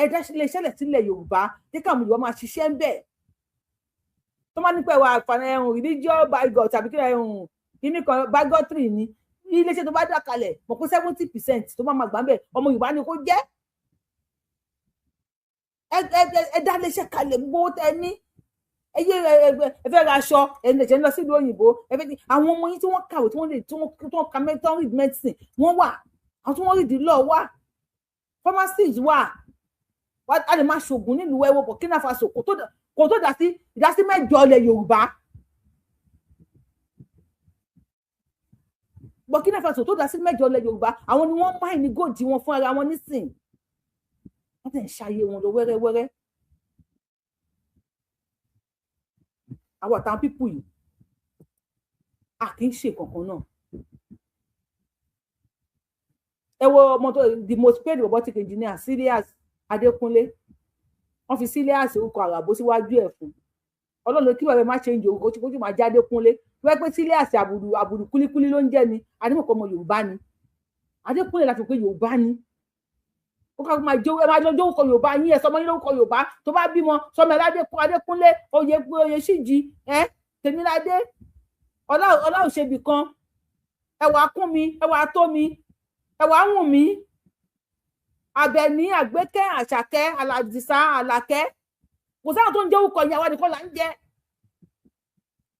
Ẹ dá iléeṣẹ́ lẹ̀ sílẹ̀ Yorùbá, jẹ́ káwọn Yorùbá máa ṣiṣẹ́ ń bẹ̀. Tó máa nípa ẹwà àǹfààní ẹ̀hún religion bigot tàbí kí ẹ̀hún kíní kan bigotry ni. Iléeṣẹ́ tó bá dá kalẹ̀, mọ̀ pé 70% tó bá máa gbà ń bẹ̀, ọmọ Yorùbá ni kó jẹ́. Ẹ dá iléeṣẹ́ kalẹ̀. Gbogbo owó tẹ ní, ẹ yé ẹ fẹ́ ra aṣọ, ẹ lè ṣe ń lọ sílùú òyìnbó. Ẹ fẹ́ àwọn ọmọ yín tí wọ́n kàwé, tí wọ́n lè, tí wọ́n ka mẹ́tọ́, read medicine wọ́n wà, àwọn tí wọ́n read law wà, pharmacist wà. A lè máa ṣoògùn nílùú. Ẹwọ Burkina Faso kò tó dá sí ìdásí 8 ilẹ̀ Yorùbá. Burkina Faso tó dá sí 8 ilẹ̀ Yorùbá. Àwọn ni wọ́n máa ní gold wọn fún ara wọn nísìn, wọ́n tẹ̀ ń ṣayé wọn lọ wẹ́rẹ́wẹ́rẹ́. Àwọn àtàwọn people yìí, a kì í ṣe kankan náà. Ẹ wo ọmọ tó the most paid robotic engineer, Silias Adékúnlé. Wọ́n fi Silias, orúkọ àràbó, síwájú ẹ̀ fún. Ọlọ́run kí bàbá má ṣe ń jẹ orúkọ tí kò máa jẹ́ Adékúnlé. Wọ́n pẹ́ Silias àbùdù àbùdù kúlíkúlí ló ń jẹ́ ni adémọ̀kọ́. Ọmọ Yorùbá ni Adékúnlé, láti pé Yorùbá ni ó kọ́ máa jẹ́. Ẹ máa lọ jórúkọ Yorùbá yín, ẹ sọmọ yín lórúkọ Yorùbá. Tó bá bímọ, sọmọ ẹ Adékúnlé, oyè oyè síjì ẹ Tèmiládé, ọlá òṣèbì kan, ẹwà kún mi, ẹwà tó mi, ẹwà wùn mí, Àbẹ̀ní, Àgbékẹ́, Àṣàkẹ́, Àlàdìsá, Àlàkẹ́. Kò sáwọn tó ń jẹ́ orúkọ yẹn, àwa nìkan là ń jẹ́.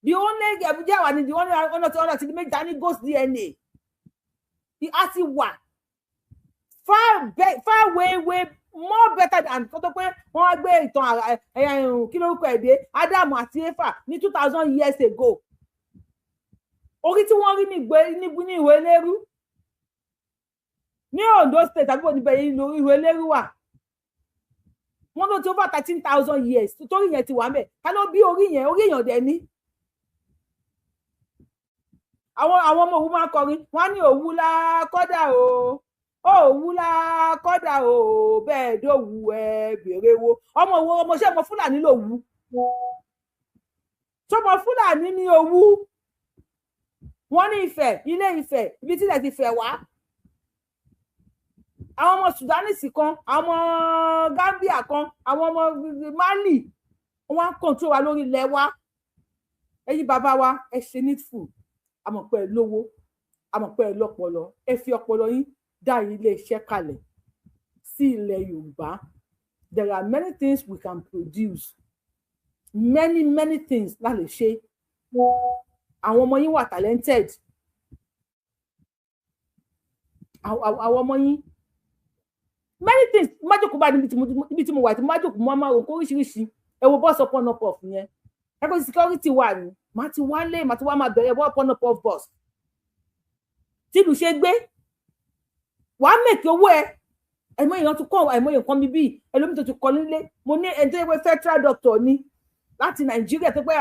The only ẹ̀bùjẹ́ àwa ni the only ọ̀nà tí ọ̀nà tí méjì ní ghost DNA a ti wà far far way way more better than kó tó pé wọ́n wá gbé ìtàn ẹ̀yà kí lórúkọ ẹ̀ dé, Ádámù àti Éfà ní 2000 years ago. Orí tí wọ́n rí ní ìwé lérú ní Ondo State àbí níbẹ̀ yìí, ìwé lérú wà, wọ́n ló ti over 13,000 years torí yẹn ti wà mẹ́. Ká ló bí orí yẹn? Orí èèyàn dẹ̀ ní. Àwọn ọmọ Òwu máa ń kọrin, wọ́n á ní Òwu la kọ́dà o, Òwu la kọ́dà o, bẹ́ẹ̀ dòwú ẹ bèrè wo ọmọ Òwu. Ọmọ ṣé ọmọ Fúlàní lòwú? Sọmọ Fúlàní ní Òwu? Wọ́n ní Ifẹ̀, Ilé Ifẹ̀, ibi tí ilẹ̀ ti fẹ̀ wá. Àwọn ọmọ Sudanese kan, àwọn ọmọ Gambia kan, àwọn ọmọ Mali, wọ́n á control wa lórí ilẹ̀ wa. Ẹ̀yin bàbá wa, ẹ ṣe needful. Àmọ̀ pé ẹ lówó, àmọ̀ pé ẹ lọ́pọlọ. Ẹ fi ọpọlọ yín dá ilé iṣẹ́ kalẹ̀ sí ilẹ̀ Yorùbá. There are many things we can produce, many many things la lè ṣe. Àwọn ọmọ yín wà talented. Àwọn ọmọ yín, many things májòkó bá níbi tí mo wà, tí májòkó mo máa rò kó oríṣiríṣi. Ẹ wo bus up on up off yẹn, ẹ kó security wà ní, màá ti wálé, màá ti wá máa bẹ̀rẹ̀ up on up off bus tìlù ṣe gbé, wàá mèkì owó ẹ. Àìmọye èèyàn ti kọ́, àìmọye nǹkan mi bíi ẹlòmíì tó ti kọ́ nílé. Mo ní ẹni tó yẹ pé federal doctor ni láti Nàìjíríà, tó pé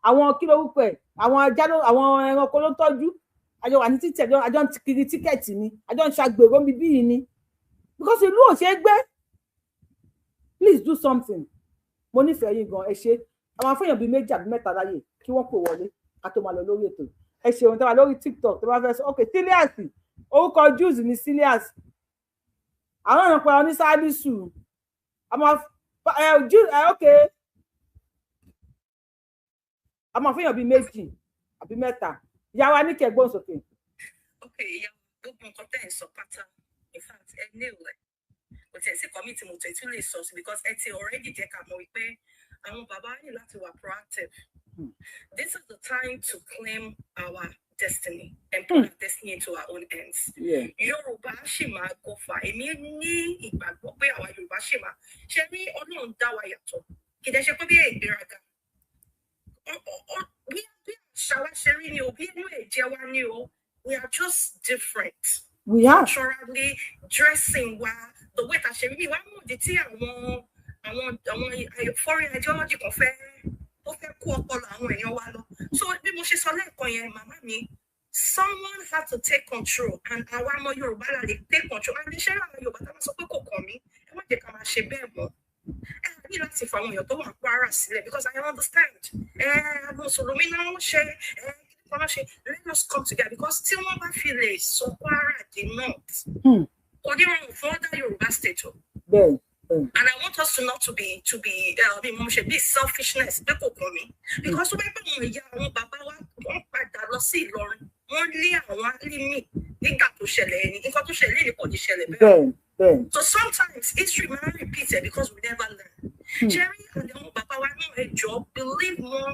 àwọn kí ló wípé àwọn ajá ló, àwọn ẹranko ló ń tọ́jú. Àjọ wà ní títì, àjọ ń kiri ticket ni, àjọ ń ṣàgbèrò mi bíi ni, because ìlú ò ṣe é gbé. Please do something. Mo nífẹ̀ẹ́ yín gan. Ẹ ṣe. Àwọn afẹ́yàn bíi méjì àbí mẹ́ta láyè kí wọ́n pè wọlé ká tó máa lọ lórí ètò. Ẹ ṣeun tó wà lórí TikTok tó bá fẹ́ sọ. Ok, Silias, orúkọ Jews ní Silias, àwọn ọ̀nà pẹ̀lú ní Salisu àmọ́ ẹ Jews ẹ. Ok, àwọn afẹ́yàn bíi méjì àbí mẹ́ta. Ìyá wa ní kẹgbọ́n sókè. Ok, ìyá, gbogbo nǹkan tẹ́ ẹ̀ ń sọ pátá, in fact, ẹ ní ìwẹ̀ kò tiẹ̀ sí committee mo tẹ̀ tún lè sọ sí, because ẹ ti already jẹ́ ká mọ̀ wípé àwọn bàbá ní láti wà proactive. This is the time to claim our destiny and put our destiny into our own hands. Yorùbá ṣì máa go far. Èmi ní ìgbàgbọ́ pé àwa Yorùbá ṣì máa ṣe rí. Ọlọ́run dá wa yàtọ̀, kì í dẹ̀ ṣe pé bí ìgbéraga, bí àṣà wa ṣe rí ni o, bí inú ẹ̀jẹ̀ wa ni o, we are just different. We are. Culturally, dressing wa, the way ta ṣe rí mi wá mọ̀ di tí àwọn foreign ideology kan fẹ́ tó fẹ́ kó ọpọlọ àwọn èèyàn wa lọ. So bí mo ṣe sọ lẹ́ẹ̀kan yẹn, màmá mi, someone had to take control, and àwa ọmọ Yorùbá la lè take control. And iṣẹ́ àwọn Yorùbá tá a máa sọ pé kò kàn mí, ẹ má jẹ́ ká máa ṣe bẹ́ẹ̀ mọ́. Ẹ ní láti fa àwọn èèyàn tó wà ní Kwara sílẹ̀, because I understand ẹ mùsùlùmí náà ń ṣe ẹ kí wọ́n ṣe. Let us come together, because tí wọ́n bá fi lè sọ Kwara di north, kò ní rọrùn fún other Yorùbá state o. Bẹ́ẹ̀. And I want us to not to be bí mo ṣe be selfishness pé kò kàn mí, because tó bá pẹ́ àwọn ìyá, àwọn bàbá wa, wọ́n padà lọ sí Ìlọrin, wọ́n lé àwọn Álímì nígbà tó ṣẹlẹ̀, ẹni nǹkan tó ṣẹlẹ̀ lẹ́ni kò ní ṣẹlẹ̀ bẹ́ẹ̀. bẹ́ẹ̀ bẹ́ẹ̀. So sometimes history máa ń repeat it because we never learn. Jerry and àwọn bàbá wa náà, ẹ jọ̀ọ́, believe more,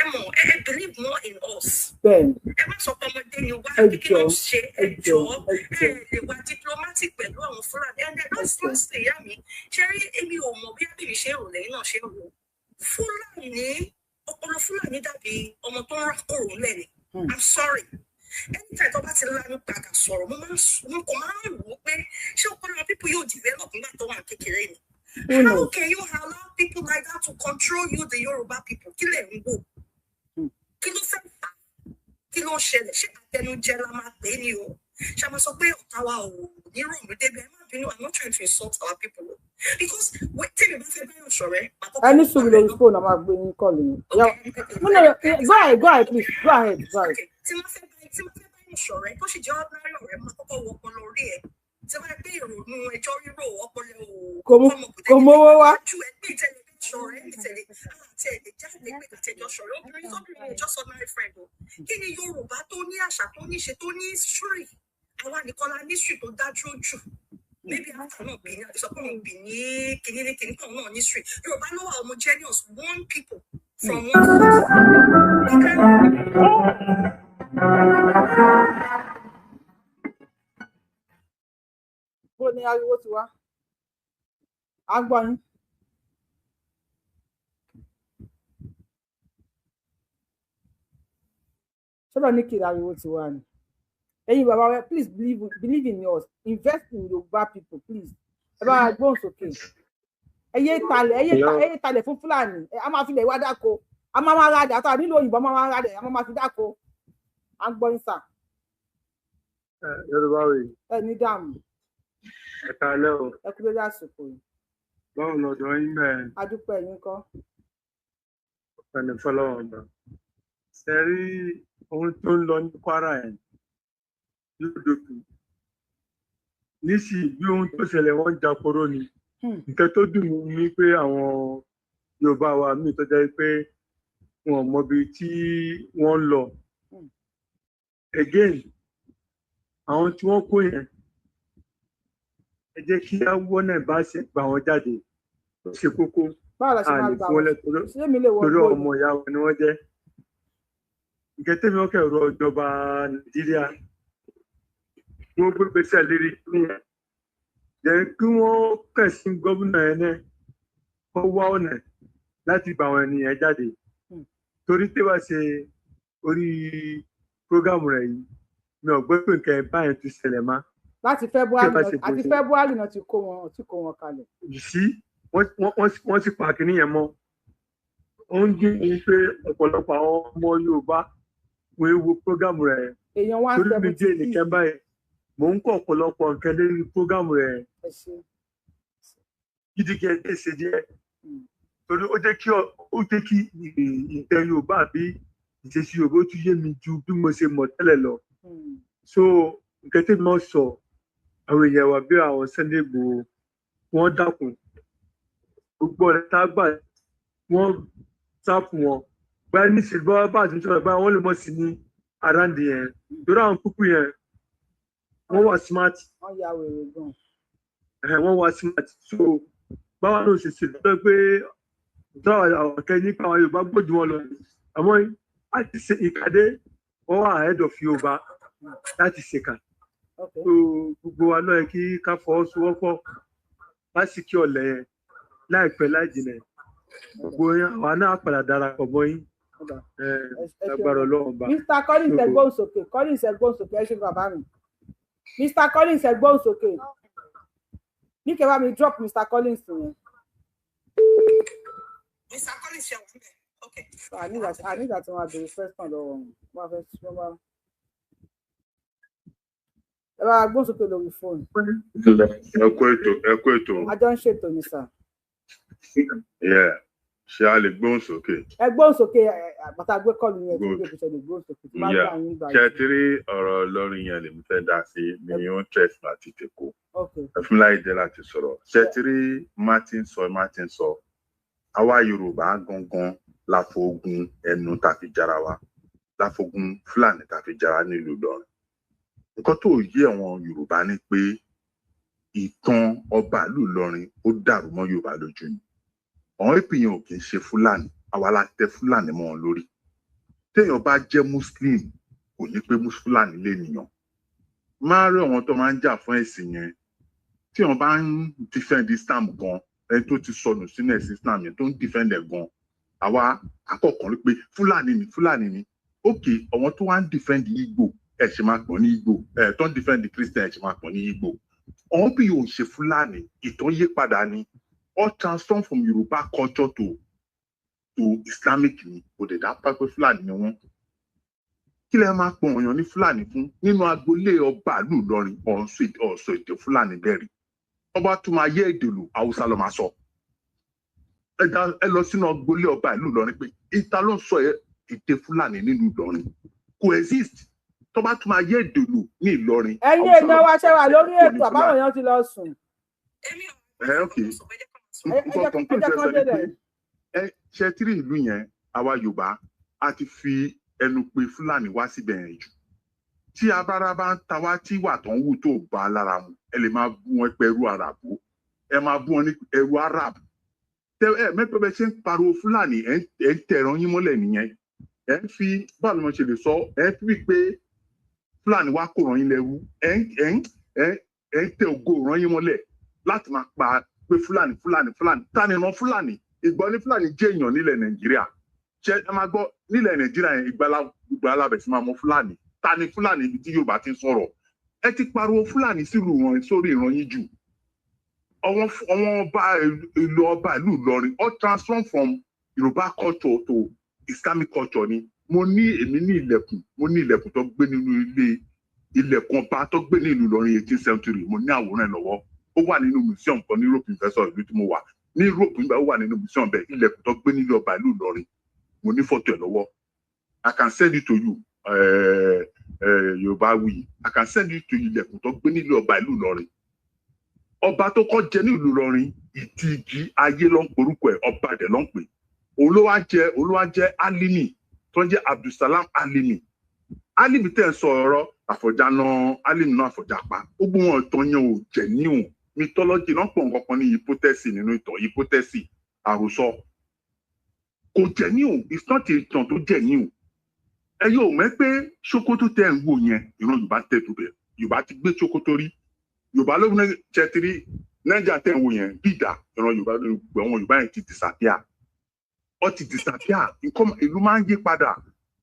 ẹ mọ̀, ẹ believe more in us. Ẹ má sọ pé ọmọdé ni wá, kí ló ń ṣe. Ẹ jọ̀ọ́, ẹ lè wá diplomatic pẹ̀lú àwọn Fúlàní. And then lastly, ìyá mi, ṣe rí, èmi ò mọ̀ bí abìrì ṣe rò lẹ́yìn náà ṣe rò. Fúlàní, ọpọlọ Fúlàní dàbí ọmọ tó ń rákòrò ńlẹ̀ ni. I'm sorry, anytime tó bá ti lanu gbàgà sọ̀rọ̀, mo máa ń mo kàn máa ń wò ó pé ṣé ọpọlọ àwọn people yóò develop nígbà tó wà kékeré ni? How can you allow people like that to control you, the Yoruba people? Kí lẹ̀ ń wò? Kí ló fẹ́ fà? Kí ló ń ṣẹlẹ̀? Ṣé àtẹnujẹ la máa pè é ni o? Ṣe a máa sọ pé ọ̀tá wa ò ní ròmù débi? Ẹ má bínú, I'm not trying to insult our people o, because tèmi bá fẹ́ báyọ̀ ṣọ̀rẹ́. Ẹ ní sùúrù lórí fóònù, a máa gbé yín kọ́ọ̀lù yín. No, no, go ahead, go ahead, please, go ahead, go ahead. Tí wọ́n fẹ́ báyọ̀ ṣọ̀rẹ́, tó sì jẹ́ ordinary ọ̀rẹ́, máa kọ́kọ́ wọ ọpọlọ orí ẹ̀, tí wọ́n gbé ìrònú ẹjọ́ rírò ọpọlọ. Kò mówó wá. Ju ẹgbẹ́ ìtẹ̀lé ṣọ̀rẹ́ ìtẹ̀lé àti ẹ̀lẹ́ jáde pé àtẹ̀jọ́ ṣọ̀rẹ́, obìnrin sóbìnrin, just ordinary friend o. Kí ni Yorùbá tó ní àṣà, tó ní ṣe, tó ní history? Àwa nìkan la ní history tó dájú jù. Maybe after náà, Benin, àti sọ pé òun Benin kìíní ní kìíní kan náà ní history. Yorùbá ló wà homogeneous, one people from one source. Bó ní ariwo ti wá, à ń gbọ́ yín. Sọ́dọ̀ ní kiri ariwo ti wá ni. Ẹ̀yin bàbá rẹ, please believe in yours, invest in Yorùbá people, please. Ẹ bá wa gbóhùn sókè. Ẹ yé talẹ̀, ẹ yé talẹ̀ fún Fúlàní. A máa fi ilẹ̀ wá dáko, a máa máa ra dẹ̀ àtàwọn nílò òyìnbó, a máa máa ra dẹ̀, a máa máa fi dáko. À ń gbọ́ yín, sà. Yorùbá wèé. Ẹ ní dààmú. Ẹ káalẹ́ o. Ẹ kú lórí àsìkò yìí. Báwo lọ́dọ̀ yín bẹ́ẹ̀? A dúpẹ́, yín kọ́? Ọ̀pẹ̀ni fọlọ́wọ́n ọba. Ṣe rí ohun tó ń lọ ní Kwara yẹn lódòkù nísìnyí, bí ohun tó ṣẹlẹ̀, wọ́n ń jakoro ni. Nǹkan tó dùn mí ni pé àwọn Yorùbá wa míì tó jẹ́ pé wọn ò mọbi tí wọ́n ń lọ. Again, àwọn tí wọ́n kó yẹn, ẹ jẹ́ kí á wọ́nà bá ṣe gbà wọ́n jáde, ó ṣe kókó. Báwo la ṣe A máa lè gbà fún wọn wọ́n? lẹ́ Ṣé mi lè wọ torí gbóòdù? ọmọ ìyá wọn ni wọ́n jẹ́. Nǹkan tẹ́mi wọ́n kẹ̀ rọ ìjọba Nàìjíríà, Wọ́n gbé gbèsè lérí nìyẹn. Jẹ́ kí wọ́n kàn sí gómìnà yẹn náà, kó wá ọ̀nà láti gba àwọn ènìyàn jáde. Torí tí wàá ṣe orí prógámù rẹ̀ yìí, mi ò gbọ́ pé nǹkan ẹ̀ báyẹn ti ṣẹlẹ̀ mọ́. Láti February Tí ẹ bá ṣe àti bó ṣe- February náà ti kó wọn kalẹ̀. You see, wọ́n sì pa kínní yẹn mọ́. Ó ń dín ní pé ọ̀pọ̀lọpọ̀ àwọn ọmọ Yorùbá wọ́n ń wo prógámù rẹ̀. Èèyàn one Torí mi seventy jẹ́ six. nìkan báyìí, mò ń kọ́ ọ̀pọ̀lọpọ̀ nǹkan lórí prógámù rẹ̀. Ẹ ṣe. Gidi gẹ́gẹ́ ṣe díẹ̀. Torí ó jẹ́ kí ìtẹ̀ Yorùbá àbí ìṣesí Yorùbá ó tún yé mi ju bí mo ṣe mọ̀ tẹ́lẹ̀ lọ. So nǹkan tí mo sọ, àwọn èèyàn wa bí àwọn Sunday Igboho, wọ́n dákun, gbogbo ọ̀rẹ́ tá a gbà wọ́n sáàpù wọn báyìí ní ìṣèlú bá àti sọ̀rọ̀ báyìí, wọ́n lè mọ̀ sí ní aráàndì yẹn, torí àwọn púpù yẹn wọ́n wà smart. Wọ́n ya wèrè gan. Wọ́n wà smart. So báwa náà ṣe ṣe lọ́dọ̀ pé tọ́wọ́ àwọn akẹ́ nípa àwọn Yorùbá gbòdì wọn lọ, àmọ́ àti ṣe ìkàdé wọ́n wà ahead of Yorùbá láti ṣèkà. So gbogbo wa náà yẹ kí ká fọwọ́sowọ́pọ̀ lásìkò ọ̀lẹ̀ yẹn láìpẹ́ láì jìnà, gbogbo yín àwa náà padà darapọ̀ mọ́ yín lágbára Ọlọ́run bá. Mr Collins, ẹ gbóhùn sókè. Collins, ẹ gbóhùn sókè. Ẹ ṣe bàbá mi. Mr Collins, ẹ gbóhùn sókè. Ní kẹ́ bá mi drop Mr Collins yẹn. Mr Collins ṣe wà ń bẹ̀. Okay. Ànígbà tí wọ́n á béèrè question lọ́wọ́ wọn, wọ́n á fẹ́ wọ́n bá ẹ bá gbóhùn sókè lórí fóònù. Ẹ kú ètò, ẹ kú ètò. A jọ ń ṣètò ní sà. Yeah. Ṣé a lè gbóhùn sókè? Ẹ gbóhùn sókè. Àbàtà gbé kọlù yẹn tó Good. gbé ìṣẹ̀lẹ̀ gbóhùn sókè tí bá Yeah. gbà yín gbà Ṣé yín. tí rí ọ̀rọ̀ Ìlọrin yẹn lèmi fẹ́ dá sí mi ní interest láti tèkó. Ẹ fún mi láyè dé láti sọ̀rọ̀. Ṣé tí rí Martin sọ, Martin sọ, àwa Yorùbá gangan la fogun ẹnu ta fi jara wa, la fogun Fúlàní ta fi jara nílùú Ìlọrin. Nǹkan tó yé àwọn Yorùbá ni pé ìtàn ọba ìlú Ìlọrin ó dàrú mọ́ Yorùbá lójú ni. Àwọn èpè yẹn ò kì í ṣe Fúlàní, àwa la tẹ Fúlàní mọ́ wọn lórí. Téèyàn bá jẹ́ Muslim, kò ní pé Fúlàní lè nìyàn. Máa rí àwọn tó máa ń jà fún ẹ̀sìn yẹn, tí wọn bá ń defend Islam gan, ẹni tó ti sọnù sínú ẹ̀sìn Islam yẹn tó ń defend ẹ̀ gan, àwa akọkàn rí pé Fúlàní ni, Fúlàní ni. Ok, àwọn tó wá ń defend Igbo, ẹ ṣe máa pọ̀ ní Igbo, ẹ tó ń defend Christian, ẹ ṣe máa pọ̀ ní Igbo. Àwọn bí yóò ṣe Fúlàní, ìtàn yí padà ni. All transform from Yorùbá culture to Islamic ni. Kò dẹ̀ dá pápẹ́ Fúlàní ni wọ́n. Kí lẹ máa pọ̀ ọ̀yàn ní Fúlàní fún? Nínú agboolé ọba ìlú Ìlọrin, ọ̀sọ̀ èdè Fúlàní bẹ́ẹ̀ rí. Ọba tún máa yé èdè lò, Haúsá ló máa sọ. Ẹ lọ sínú agboolé ọba ìlú Ìlọrin pé ìta ló ń sọ èdè Fúlàní nínú Ìlọrin? Kò exist. Tọ́ba tún máa yé èdè lò ní Ìlọrin, Ẹ̀yin Haúsá ló èèyàn máa wa, sọ. ṣe wà lórí Kò ní ètò àbáwọn Fúlàní. èèyàn ti lọ sùn. Ẹ ok. Ẹ Nǹkan jẹ́ kan ẹ tó ń jẹ́ fẹ́ kán sọ ni délẹ̀. pé ẹ ṣe tírí ìlú yẹn, àwa Yorùbá a ti fi ẹnu pé Fúlàní wá síbẹ̀ yẹn jù. Tí abára bá ń ta wá, tí ìwà tó ń wù tó bá a lára mu, ẹ lè máa bú wọn pé ẹrú àràbò, ẹ máa bú wọn ní ẹrú arab. Tẹ ẹ mẹ́pẹ́ bẹ ṣe ń pariwo Fúlàní, ẹ ń tẹ̀ràn yín mọ́lẹ̀ nìyẹn. Ẹ ń fi, báwo ni mo ṣe lè sọ, ẹ ń fi pé Fúlàní wá kó ràn yín lẹ́rú, ẹ ń ẹ ń ẹ ẹ ń tẹ ògo ràn yín mọ́lẹ̀ láti máa pa pé Fúlàní, Fúlàní, Fúlàní. Ta ni ràn Fúlàní? Ìgbọ́ ní Fúlàní jẹ́ èèyàn nílẹ̀ Nàìjíríà. Ṣé ẹ máa gbọ́, nílẹ̀ Nàìjíríà yẹn, ìgbàlá ìgbàlá bẹ̀ sí máa mọ Fúlàní. Ta ni Fúlàní ibi tí Yorùbá ti ń sọ̀rọ̀? Ẹ ti pariwo Fúlàní sílùú wọn sórí ìran yín jù. Àwọn ọba ìlú, ọba ìlú Ìlọrin, all transform from Yorùbá culture to Islamic culture ni. Mo ní, èmi ní ilẹ̀kùn, mo ní ilẹ̀kùn tó gbé nínú ilé, ilẹ̀kùn ọba tó gbé ní ìlú Ìlọrin 18th century. Mo ní àwòrán ẹ̀ lọ́wọ́, ó wà nínú museum kan ní Europe University, ìlú tí mo wà ní Europe nígbà, ó wà nínú museum bẹ́ẹ̀. Ilẹ̀kùn tó gbé nílé ọba ìlú Ìlọrin, mo ní fọ́tò ẹ̀ lọ́wọ́. I can send it to you. Yorùbá wuyì, I can send it to you. Ilẹ̀kùn tó gbé nílé ọba ìlú Ìlọrin, ọba tó kọ́ jẹ ní ìlú Ìlọrin, ìdí igi ayé ló ń porúkọ ẹ̀, ọba dẹ̀ ló ń pè. Òun ló wá jẹ́ Alimi tó ń jẹ́ Abdulsalam Alimi. Alimi tẹ̀ ń sọ ọ̀rọ̀ Àfọ̀njá náà, Alimi náà Àfọ̀njá pa ó gbọ́ wọn. Ìtàn yẹn ò jẹ́ níhùn mythology náà pọ̀ nǹkan kan ní hypothesis nínú ìtàn, hypothesis, àròsọ kò jẹ́ níhùn. It's not ìtàn tó jẹ́ níhùn. Ẹ yóò mọ̀ pé Sokoto tẹ̀ ń wò yẹn, ìran Yorùbá tẹ̀ tó bẹ̀. Yorùbá ti gbé Sokoto rí. Yorùbá ló ní ṣẹtiri Nàìjíríà tẹ̀ ń wò yẹn bí ìdá ìran Yorùbá, àwọn Yorùbá yẹn ti disappear, ó ti disappear. Nǹkan ìlú máa ń yí padà.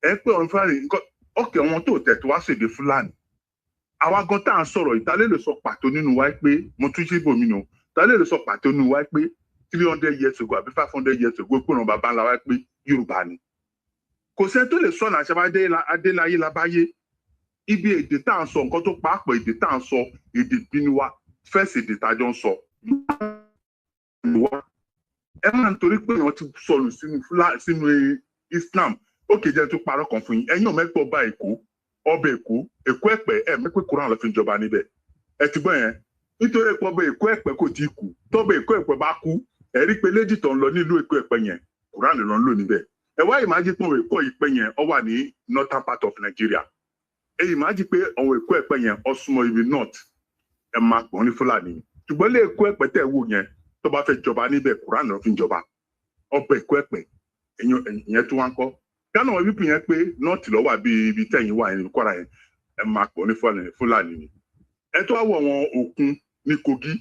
Ẹ pé ọ̀run Fúlàní nǹkan ọ̀kẹ́ wọn tó tẹ̀ tó wá ṣèdè Fúlàní. Àwa gan tá à ń sọ̀rọ̀, ìtàlẹ́ lè sọ pàtó nínú wa pé mo tún ṣe bòmí nù, ìtàlẹ́ lè sọ pàtó nínú wa pé 300 years ago àbí 500 years ago pé ìran bàbá ńlá wa pé Yorùbá ni. Kò sẹ́ni tó lè sọ̀nà àṣà adéláyé labáyé. Ibi èdè tá à ń sọ, nǹkan tó pàápàá èdè tá à ń sọ, èdè bínú wa fẹ́ẹ̀sì, èdè tá a jọ ń sọ wa. Ẹ máa ń torí pé èèyàn ti sọnù sínú Islam. Ó kì í jẹ́ tó parọ́ kan fún yín. Ẹ̀yin ò mẹ́pẹ́ ọba Èkó, ọba Èkó, Èkó Ẹ̀pẹ́, ẹ̀ mẹ́pẹ́ Koran ló fi ń jọba níbẹ̀. Ẹ ti gbọ́ yẹn? Nítorí pé ọba Èkó Ẹ̀pẹ́ kò tí ì kú. Tọ́ba Èkó Ẹ̀pẹ́ bá kú, ẹ rí pé léjì tó ń lọ nílùú Èkó Ẹ̀pẹ́ yẹn, Koran ló ń lò níbẹ̀. Ẹ wá ìmájí pé àwọn Èkó Ìpẹ́ yẹn, ó wà ní northern part of Nigeria. Ẹ ìmájí pé àwọn Èkó Ẹ̀pẹ́ yẹn, ó súnmọ́ ibi north, ẹ máa pọ̀ ní Fúlàní. Ṣùgbọ́n lé Èkó Ẹ̀pẹ́ tẹ̀ wò yẹn, tó bá fẹ́ jọba níbẹ̀, Koran ló fi ń jọba ọba Èkó Ẹ̀pẹ́. Ìyẹn tó wá ń kọ́ Ghana wọn wípé yẹn pé north ló wà, bí ibi tẹ̀yìn wà yẹn, Kwara yẹn, ẹ máa pọ̀ ní Fúlàní ni. Ẹ tó wá wọ àwọn òkun ní Kogi,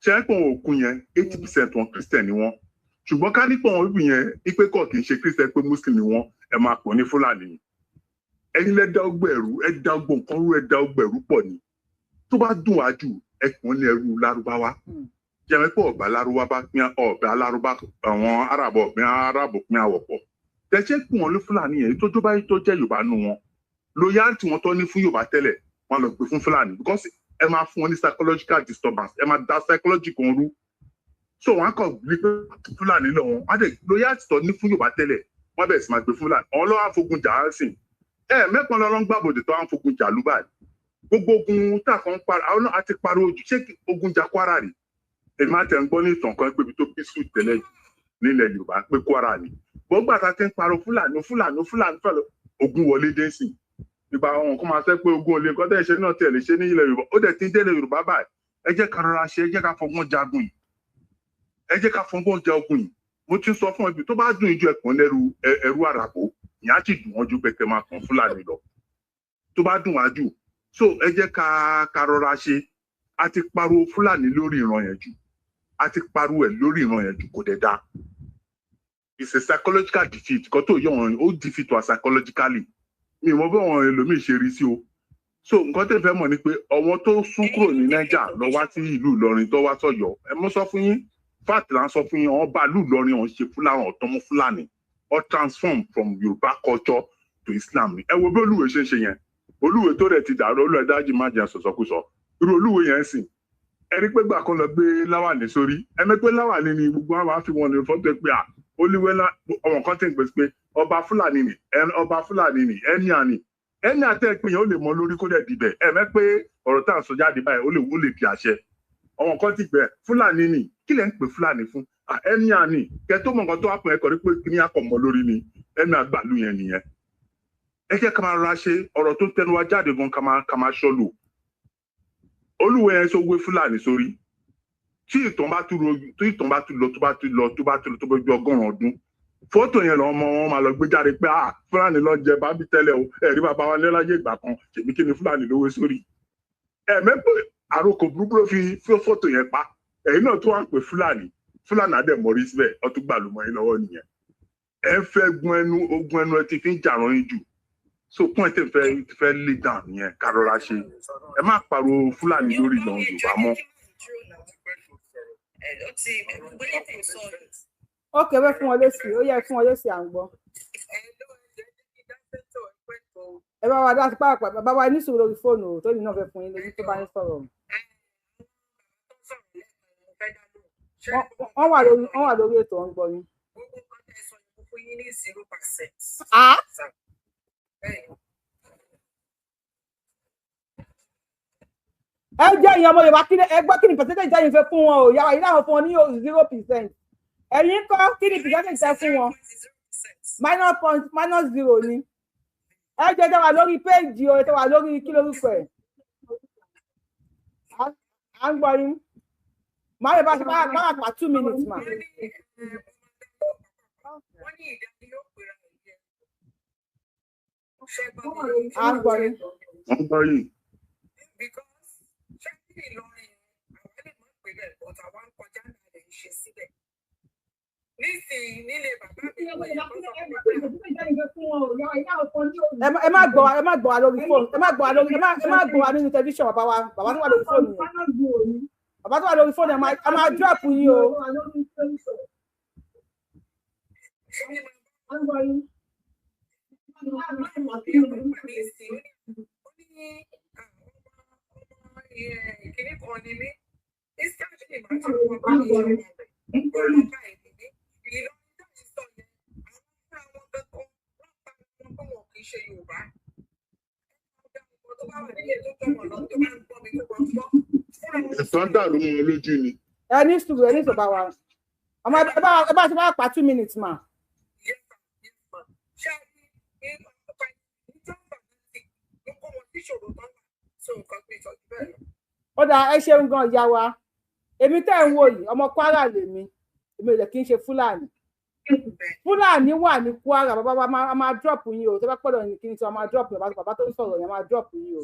ṣe é pọ̀ òkun yẹn, 80% wọn Christian ni wọ́n. Ṣùgbọ́n ká nípò wọn wípé yẹn ipe kọ̀ kì í ṣe Christian, pé Muslim ni wọ́n, ẹ máa pọ̀ ní Fúlàní ni. Ẹ̀yin lẹ dá ọgbẹ́ ẹ̀rú, ẹ dá ọgbọ́n nǹkan rú, ẹ dá ọgbẹ́ ẹ̀rú pọ̀ ni. Tó bá dùn wá jù, ẹ pọ́n ní ẹrú Lárúbáwá. Jẹ́mi pé ọ̀bà Lárúbá bá pín ọ̀bẹ alárúbá, àwọn Arab, ọ̀bẹ Arab pín àwọ̀ pọ̀. Tẹ̀sẹ̀ pín wọn ní Fúlàní yẹn tó tó báyìí, tó jẹ́ Yorùbá nù wọn, loyalty wọn tó ní fún Yorùbá tẹ́lẹ̀, wọn lọ gbé fún Fúlàní, because ẹ máa fún wọn ní psychological disturbance, ẹ máa da psychological wọn rú. So wọn á kàn rí pé Fúlàní lọ wọn, wọn á dẹ̀ loyalty tó ní fún Yorùbá tẹ́lẹ̀, wọn bẹ̀rẹ̀ sí máa gbé Fúlàní. Àwọn lọ́wọ́ àfogun jà á sìn. Ẹ mẹ́pọ̀n lọ́lọ́ ń gbàbọ̀dẹ̀ tó à ń fogun jà lú báyìí. Gbogbo ogun tá a kan para, àwọn náà á ti pariwo jù. Ṣé ogun jà Kwara rè? Èmi máa tẹ̀ ń gbọ́ ní ìtàn kan pé ibi tó peaceful tẹ́lẹ̀ jù nílẹ̀ Yorùbá pé Kwara ni. Gbọ́ngbà tá a ti ń pariwo Fúlàní, Fúlàní, Fúlàní, Fúlàní, ogun wọlé dé sí ìgbà àwọn kan máa sẹ́ pé ogun olè nǹkan tẹ́ ẹ ṣe náà tiẹ̀ lè ṣe ní ilẹ̀ Yorùbá. Ó dẹ̀ ti ń délẹ̀ Yorùbá báyìí. Ẹ jẹ́ ká rọra ṣe, ẹ jẹ́ ká fọgbọ́n jagun yìí, ẹ jẹ́ ká fọgbọ́n ja ogun yìí. Mo ti sọ fún ẹbí, tó bá dùn ìjọ ẹ̀pọ̀n lẹ́rú ẹrú àràbò ìyá sì dùn wọ́n ju pé kẹ́ máa kàn Fúlàní lọ, tó bá dùn wá jù. So ẹ jẹ́ ká rọra ṣe. A ti pariwo Fúlàní lórí ìran yẹn jù, a ti pariwo ẹ̀ lórí ìran yẹn jù, kò dẹ̀ dáa. It's a psychological defeat kan tó yọ wọn, ó defeat wa psychologically. Mi mọ bí àwọn ẹlòmíì ṣe rí sí o. So nǹkan tẹ́ fẹ́ mọ̀ ni pé àwọn tó sún kúrò ní Niger lọ wá sí ìlú Ìlọrin, tó wá sọ̀yọ́, ẹ mọ́ sọ fún yín, fact là ń sọ fún yín. Àwọn bá ìlú Ìlọrin ọ̀hún ṣe Fúlàní ọ̀tọ́mọ Fúlàní or transform from Yorùbá culture to Islam ni. Ẹ wo bí Olúwe ṣe ń ṣe yẹn. Olúwe tó rẹ̀ ti dàrú, Olúwe dájú má jẹun sọ̀sọ̀kúsọ. Irú Olúwe yẹn sìn, ẹ rí pé gbà kan lọ gbé láwàní sórí ẹ mọ̀ pé láwàní ni gbogbo àwọn àfi wọn ní fọ́tò pé à olúwe ọmọ kan tẹ̀ ń pèsè pé ọba Fúlàní ni, ọba Fúlàní ni, emir ni. Emir tẹ́ ẹ pé yẹn, ó lè mọ lórí kó dẹ̀ dìbẹ̀. Ẹ mọ̀ pé ọ̀rọ̀ tá à ń sọ jáde báyìí, ó lè di àṣẹ. Ọmọ kan ti gbẹ Fúlàní ni. Kí lẹ̀ ń pè Fúlàní fún? Emir ni. Kẹ tó mọ nǹkan tó wà pọ̀, ẹ kọ̀ rí pé kí ni akọ̀ mọ lórí ni emir gbàlú yẹn nìyẹn. Ẹ jẹ́ ká máa rọra ṣe ọ̀rọ̀ tó tẹnu wa jáde gan, ká máa ṣọ́ lò. Olúwe yẹn sọ wé Fúlàní sórí, tí ìtàn bá tún lọ, tí ìtàn bá tún lọ, tó bá tún lọ, tó bá tún lọ, tó bá gbé 100 ọdún, fọ́tò yẹn lọ́mọ wọn máa lọ gbé jáde pé ah, Fúlàní lọ jẹ bábí tẹ́lẹ̀ o. Ẹ̀rí bàbá wa níláyé ìgbà kan, ṣèbí kí ni Fúlàní lówó sórí. Ẹ mẹ́pẹ́ àròkọ burúkú ló fi fọ́tò yẹn pa. Ẹ̀yin náà tó wà pé Fúlàní, Fúlàní àdẹ̀mọ́rí síbẹ̀, ọtún gbàlùmọ́ yín lọ́wọ́ nìyẹn. Ẹ fẹ́ gun ẹnu ogun ẹnu, ẹ ti fi ń jàrán yín jù. So kún ẹ tẹ fẹ́ lay down yẹn, ká rọra ṣe. Ẹ má pariwo Fúlàní lórí ìlànà Yorùbá mọ́. Ó kẹfẹ fún wọn lésì, ó yẹ fún wọn lésì, à ń gbọ́. Ẹ bá wa dá sí pàápàá. Bàbá wa ní sùúrù lórí fóònù o, tó ní náà fẹ́ fún yín lórí tó bá ń sọ̀rọ̀. Wọ́n wà lórí ètò, ọ̀ ń gbọ́ yín. Ah! Ẹ jẹ́ ìyẹn ọmọ Yorùbá, kí ni ẹ gbọ́? Kí ni percentage ẹ̀yin fẹ́ fún wọn o? Yàrá yìí láwọn fún wọn ní 0%. Ẹ̀yin kọ́, kí ni percentage tẹ́ fún wọn? Minus point, minus zero ni. Ẹ jẹ́ tẹ́ wà lórí péèjì o, tẹ́ wà lórí kí lórúkọ ẹ̀, à ń gbọ́ yín. Máa lè bá ṣe bá pa 2 minutes mà. À ń gbọ́ yín. Wọ́n gbọ́ yìí. Because ṣé ní Ìlọrin àwọn lè mọ̀ pé bẹ́ẹ̀, but àwa ń kọjá náà lè ń ṣe síbẹ̀. Nísìnyí nílé bàbá mi wọ̀ yẹn kó sọ fún mi pé Ẹ má gbọ́ wa, ẹ má gbọ́ wa lórí fóònù, ẹ má gbọ́ wa lórí, ẹ má gbọ́ wa nínú tẹlifíṣàn. Bàbá wa, bàbá tó wà lórí fóònù yẹn, bàbá tó wà lórí fóònù yẹn, a máa drop yín o. Kìnní kan ni mí, instantly màá ti mọ bá mi ṣe ọmọ rẹ̀ ọmọ báyìí ni mí. Ìlọrin tó ti sọ yẹn, àwọn fúnra wọn gangan wọn pa wọn pé wọn kì í ṣe Yorùbá. Ọmọ tó bá wà nílé tó tọmọ lọ tó bá ń gbọ́ mi tó bá ń gbọ́ fúnra wọn. Ẹ̀sán dàrú mọ́ wọn lójú ni. Ẹ ní sùúrù, ẹ ní sùúrù, bá wa ọmọ, ẹ bá ti wá pa 2 minutes mà. Ṣé ní ọ̀pá ìjọba ti ló kó wọn síṣòro tán wà so nǹkan pé ìtọ́jú bẹ́ẹ̀ lọ. Ó dáa, ẹ ṣeun gan ìyá wa. Èmi tẹ́ ń wò yìí, ọmọ Kwara lèmi, èmi ò lè kí n ṣe Fúlàní. Fúlàní wà ní Kwara. Bàbá wa, a máa drop yín o. Tó bá pọ̀dọ̀ ní kíni tí wọ́n máa drop yín, bàbá tó ń sọ̀rọ̀ yẹn, máa drop yín o.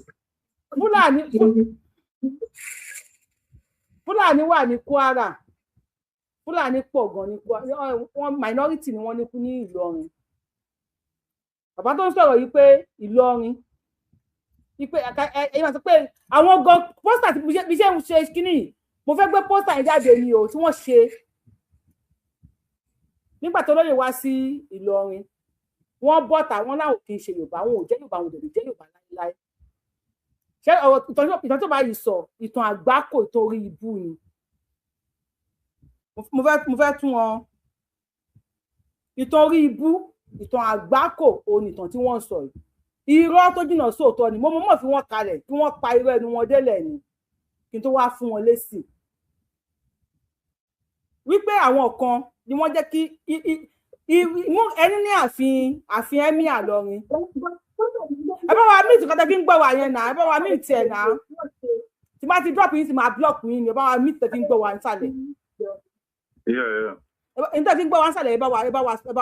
Fúlàní wà ní Kwara, Fúlàní pọ̀ gan ní Kwara. Wọn minority ni wọ́n ní ní Ìlọrin. Bàbá tó ń sọ̀rọ̀ yìí pé Ìlọrin yìí pé ẹ máa sọ pé àwọn gan poster tí bí ṣe ń ṣe kínní yìí, mo fẹ́ gbé poster yẹn jáde ni o, tí wọ́n ṣe nígbà tó lóye wá sí Ìlọrin. Wọ́n bọ́ta, wọ́n láwọn kì í ṣe Yorùbá, wọn ò jẹ́ Yorùbá, wọn ò lè jẹ́ Yorùbá láéláé. Ṣé ọ̀rọ̀ ìtàn tó bá yìí sọ, ìtàn àgbákò torí ibú ni. Mo fẹ́ tún wọn ìtàn orí ibú, ìtàn àgbákò òun ìtàn tí wọ́n sọ yìí, irọ́ tó jìnnà sóòótọ́ ni. Mo mọ̀ fi wọ́n kalẹ̀ kí wọ́n pa irọ́ ẹnu wọn délẹ̀ ni kí n tó wá fún wọn lésì wípé àwọn kan ni wọ́n jẹ́ kí ẹni ní ààfin emir Ìlọrin. Ẹ bá wa mute kọ́tẹ́ fi ń gbọ́ wa yẹn náà, ẹ bá wa mute ẹ̀ náà. Tí bá ti drop yín, sì máa block yín ni. Ẹ bá wa mute tẹ́ fi ń gbọ́ wa nísàlẹ̀. Yeah. Ẹ tẹ́ fi ń gbọ́ wa nísàlẹ̀, ẹ bá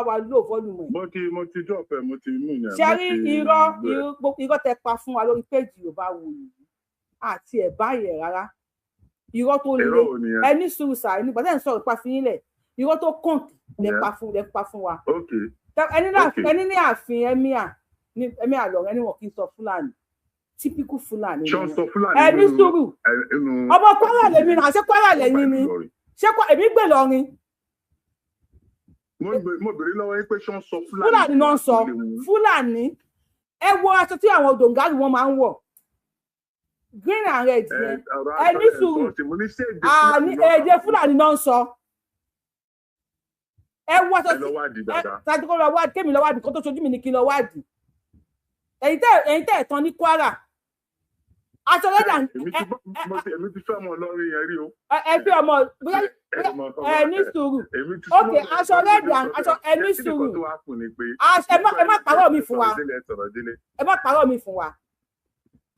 wa low volume ẹ̀. Mo ti drop ẹ, mo ti mú yẹn. Ṣe Mo rí ti irọ́ gbé ẹ. Irọ́ tẹ pa fún wa lórí péjì Yorùbá Wuyì àti ẹ̀ báyẹ̀ rárá, irọ́ tó le. Irọ́ wo nìyẹn? Ẹ ní sùúrù sàá, nígbà tẹ́ ń sọ̀rọ̀ pa fi yín lẹ̀, irọ́ tó kàǹkì lẹ pa fún lẹ pa fún wa. Ẹni náà ẹni ní ààfin emir ní emir Ìlọrin, ẹni wọn kì í sọ Fúlàní, typical Fúlàní ni Ṣé wọ́n wọ́n. sọ Fúlàní Ẹ ní nínú sùúrù. Ọmọ Kwara lèmi náà, ṣé Kwara lẹ́yìn ni? Ṣé èmi gbè lọrin. Mo béèrè lọ́wọ́ yín pé ṣé wọ́n sọ Fúlàní Fúlàní náà ń sọ nílé wọn? Fúlàní. Ẹ wo aṣọ tí àwọn dòǹgárì wọn máa ń wọ̀, green and red Ẹ yẹn. ọ̀rọ̀ Ẹ aṣọ ní lẹ̀ ń sùúrù. sọ tí mo ní, ṣé èdè Àní Fúlàní náà èdè Fúlàní náà ń sọ. Ẹ wo aṣọ Ẹ lọ wádìí ẹ dáadáa. tàbí kó lọ wádìí, kémi lọ wádìí, kó tó ṣojú mi ní kí n lọ wádìí. Ẹ̀yin tẹ́ ẹ̀ tán ní Kwara, aṣọ red and Èmi ti gbọ́, èmi ti fẹ́ ọmọ Ìlọrin yẹn rí o. Ẹ fi ọmọ bóyá Ẹ mọ ọmọ ẹ ní sùúrù. Èmi ti Ok, súnmọ́ aṣọ red and aṣọ, ẹ ní Kí nìkan sùúrù. tó wá kù ni pé Ẹ má parọ́ mi fún wa. Sọ̀rọ̀ délé, sọ̀rọ̀ délé. Ẹ má parọ́ mi fún wa.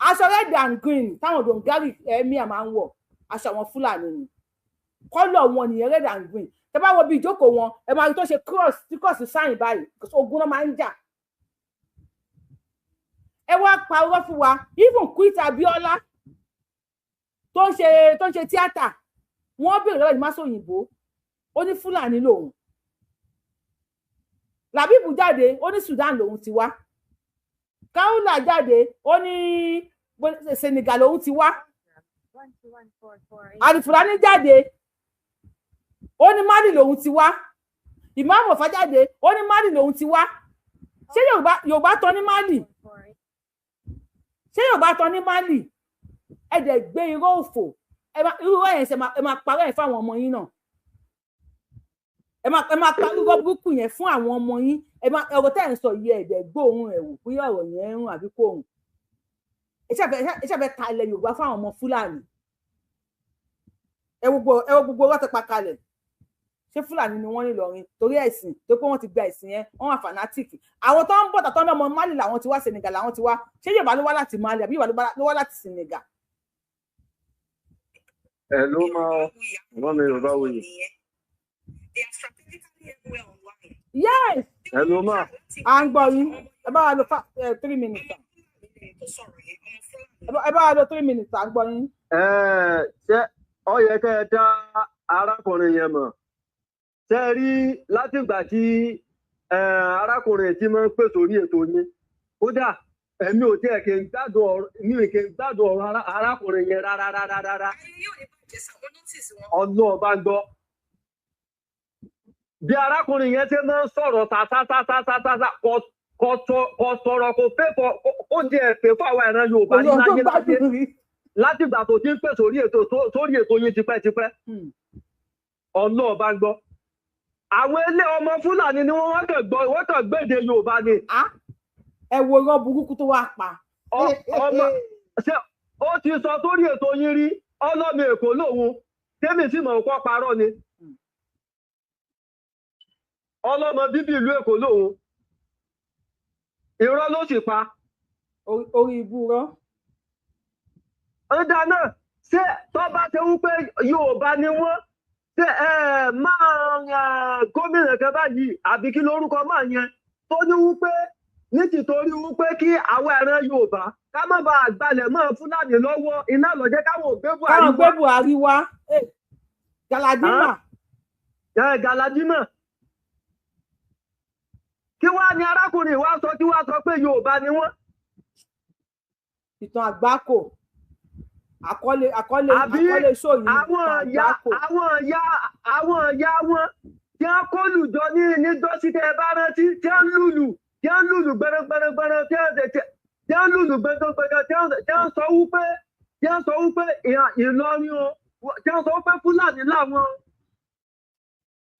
Aṣọ red and green táwọn dòǹgárì emir máa ń wọ̀, aṣọ àwọn Fúlàní ni. Colour wọn nìyẹn, red and green. Tẹ bá wo bí ìjókòó wọn, ẹ máa rí tó ṣe cross, tí cross sign báyìí, because ogun náà máa ń jà. Ẹ wá parọ́ fún wa. Even Queen Abiola tó ń ṣe tíátà, wọ́n béèrè lọ́wọ́ ìmásọ òyìnbó, ó ní Fúlàní lòun. Làbíbù jáde, ó ní Sudan lòun ti wá. Kaula jáde, ó ní Senegal lòun ti wá. Àlìfùlání jáde, ó ní Mali lòun ti wá. Ìmáàmù Ọ̀fà jáde, ó ní Mali lòun ti wá. Ṣé Yorùbá tán ní Mali? Ṣé Yorùbá tán ní Mali? Ẹ dẹ̀ gbé irọ́ òfò. Irú irọ́ yẹn ṣe ẹ máa parọ́ ẹ̀ fáwọn ọmọ yín náà. Ẹ máa pa irọ́ burúkú yẹn fún àwọn ọmọ yín. Ẹ máa ọ̀rọ̀ tẹ́ ẹ̀ ń sọ yìí, ẹ dẹ̀ gbóòórùn ẹ̀ wò bóyá ọ̀rọ̀ yẹn ń rùn àbí kò rùn. Ẹ ṣàfẹ́ ta ilẹ̀ Yorùbá fún àwọn ọmọ Fúlàní. Ẹ wo gbogbo ọ̀rọ̀ tẹ́ pa kalẹ̀. Ṣé Fúlàní ni wọ́n ní Ìlọrin torí ẹ̀sìn tó pé wọ́n ti gba ẹ̀sìn yẹn, wọ́n wà fanatic? Àwọn tó ń bọ̀ tàtọ́ náà, ọmọ Mali làwọn ti wá, Senegal làwọn ti wá. Ṣé Yorùbá ló wá láti Mali àbí Yorùbá ló wá láti Senegal? Ẹ ló máa wọ́n mi Yorùbá Wuyì. Yes. Ẹ ló máa. À ń gbọ́ yín. Ẹ bá wa lo 3 minutes. Tó sọ̀rọ̀ yẹn, ọmọ Fúlàní. Ẹ bá wa lọ 3 minutes, à ń gbọ́ yín. Ẹ ṣé ó yẹ kẹ́ ẹ dá arákùnrin yẹn mọ̀? Ṣe rí látìgbà tí arákùnrin tí máa ń pè sórí ètò yín, kódà èmi ò tiẹ̀ kí n gbádùn ọ̀rọ̀, mi ò kí n gbádùn ọ̀rọ̀ arákùnrin yẹn rárá rárá rárá. Ọlọ́ọ̀ bá ń gbọ́ bí arákùnrin yẹn ṣe máa ń sọ̀rọ̀ tàtàtàtàtàtà, kò sọ̀rọ̀, kò fẹ́ kó jẹ́ ẹ̀fẹ́ fún àwọn ìran Yorùbá ní láyé láyé. Látìgbà tó ti ń pè sórí ètò yín tipẹ́tipẹ́, ọlọ́ọ̀ bá ń gbọ́, àwọn ilé ọmọ Fúlàní ni wọ́n kàn gbọ́, wọ́n kàn gbéde Yorùbá ni. Ẹ wo irọ́ burúkú tó wá pa. Ọmọ ṣe ó ti sọ sórí ètò yín rí, ọlọ́mọ Èkó lòun, tẹ́mi sì mọ̀ kọ́ parọ́ ni. Ọlọ́mọ bíbí ìlú Èkó lòun, irọ́ ló sì pa. Orí ibú rọ. Ń dáná ṣé tó bá ṣe wípé Yorùbá ni wọ́n ṣe ẹ máa gómìnà kan báyìí, àbí kí lórúkọ máa yẹn tó ní wípé ní tìtorí wípé kí àwọn ẹran Yorùbá ká má bàa gbalẹ̀ mọ́ Fúlàní lọ́wọ́, iná ló jẹ́ káwọn ò gbé Buhari káwọn gbé Buhari wá, Galadima. Galadima. Kí wàá ní arákùnrin wa sọ, kí wàá sọ pé Yorùbá ni wọ́n. Ìtàn àgbákò, àkọlé àkọlé show yìí. Àwọn ìyá wọn tí wọ́n kó lùjọ ní níjọ́sí, tẹ́ ẹ bá rántí, tí wọ́n lùlù, tí wọ́n lùlù gbẹrẹgbẹrẹgbẹrẹ, tí wọ́n lùlù gbẹrẹgbẹrẹ, tí wọ́n sọ wípé Ìlọrin o, tí wọ́n sọ wípé Fúlàní làwọn.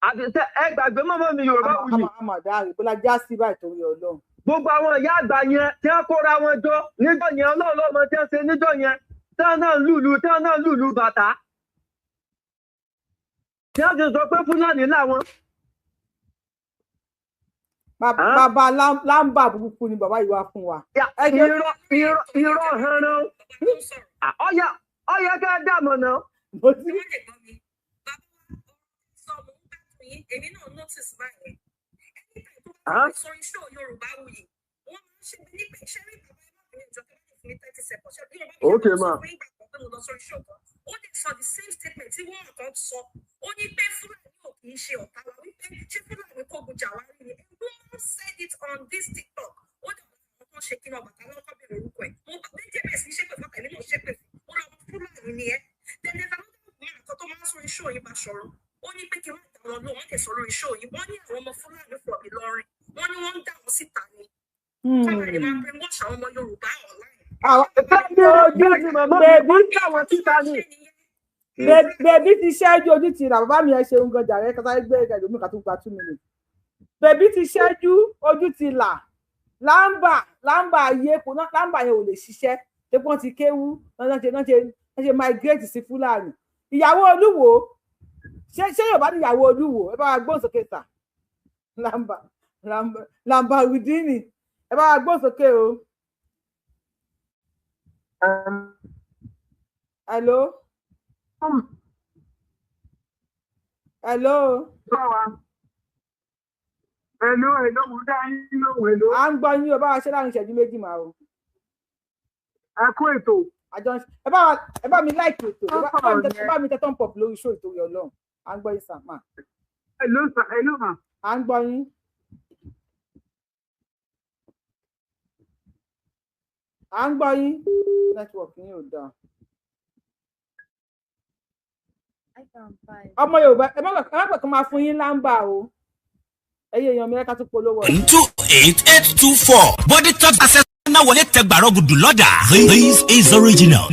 Àti ẹ gbàgbé mọ́mọ́ mi, Yorùbá wuyì. Àmàdáre bọ́lá já sí báyìí torí Ọlọ́run. Gbogbo àwọn ìyá àgbà yẹn tí wọ́n kóra wọn jọ níjọ́ yẹn, Ọlọ́run lọ́mọ tí wọ́n ṣe níjọ́ yẹn, tí wọ́n náà lùlù bàtà, tí wọ́n ti sọ pé Fúlàní làwọn. Bàbá lámbà burúkú ni bàbá yìí wá fún wa. Irọ́, irọ́, irọ́ hanran. Ọyẹ ká dààmú náà. Èmi náà notice báyẹn, anytime tó bá sórí show Yorùbá Wuyì, wọ́n máa ń ṣe bí nípa iṣẹ́ rí. Bàbá, ẹ má bínú, ìjọ tó bá lè fún mi 30 seconds. Ṣé Yorùbá Okay, ma. Sọ fún ìgbà kan pé mo lọ sórí show kan, ó dẹ̀ sọ the same statement tí wọ́n kan sọ. Ó ní pé Fúlàní ò kì í ṣe ọ̀tá wa, wípé ṣé Fúlàní kógun jà wá rí ni. A woman said it on this TikTok. Ó dẹ̀ wọ́n àwọn tó ń ṣe kí ní ọbàtà lọ́kọ́ bẹ̀rẹ̀ orúkọ ẹ̀. Mo bá méjì bẹ̀rẹ̀ sí í ṣépè fún àtẹ̀mí náà, ṣépè fún ó lọ́mọ Fúlàní ni ẹ́. Then there's another man kan tó máa ń sórí show yìí bá sọ̀rọ̀, ó ní pé kí n má dá wọn lóhùn. Wọ́n tẹ̀ sọ lórí show yìí, wọ́n ní àwọn ọmọ Fúlàní from Ìlọrin, wọ́n ní wọ́n ń dá wọn síta ni kọ́mọ̀ ní máa brainwash àwọn ọmọ Yorùbá online. Bẹ́ẹ̀ ni màmá mi, wọ́n ń dá wọn síta ni. Bèbí ti ṣẹ́jú, ojú ti rà. Bàbá mi, ẹ ṣeun gan jàre. Kátà gbé ẹlòmíì ká tó gba 2 minutes. Bèbí ti ṣẹ́jú, ojú ti là. Lámbà lámbà ayé kò ná, lámbà yẹn ò lè ṣiṣẹ́ pé wọ́n ti kéwú, wọ́n ṣe migrate sí Fúlàní. Ìyàwó Olúwo, ṣé Yorùbá ní ìyàwó Olúwo? Ẹ bá wa gbóhùn sókè sà. Lámbà lámbà lámbà rudini, ẹ bá wa gbóhùn sókè o. Hello, hello. Hello, hello, mo dá yín lóhùn, hello. À ń gbọ́ yín o. Bá wa ṣe láàrin ìṣẹ́jú 2 màá o. Ẹ kú ètò. Àjọ ẹ bá wa, ẹ bá mi like ètò, ẹ bá mi tẹ thumb up lórí show ìtòrí Ọlọ́run. À ń gbọ́ yín sàn máa. Hello sir, hello ma. À ń gbọ́ yín. À ń gbọ́ yín, network yín ò dáa. Ọmọ Yorùbá, ẹ má pẹ̀ kó máa fún yín lámbà o. Ẹyẹ èèyàn mi, ẹ ká tún polówó. 28824 body talk access náà wọlé tẹ gbàrọ̀ gùdù lọ́dà. This is original.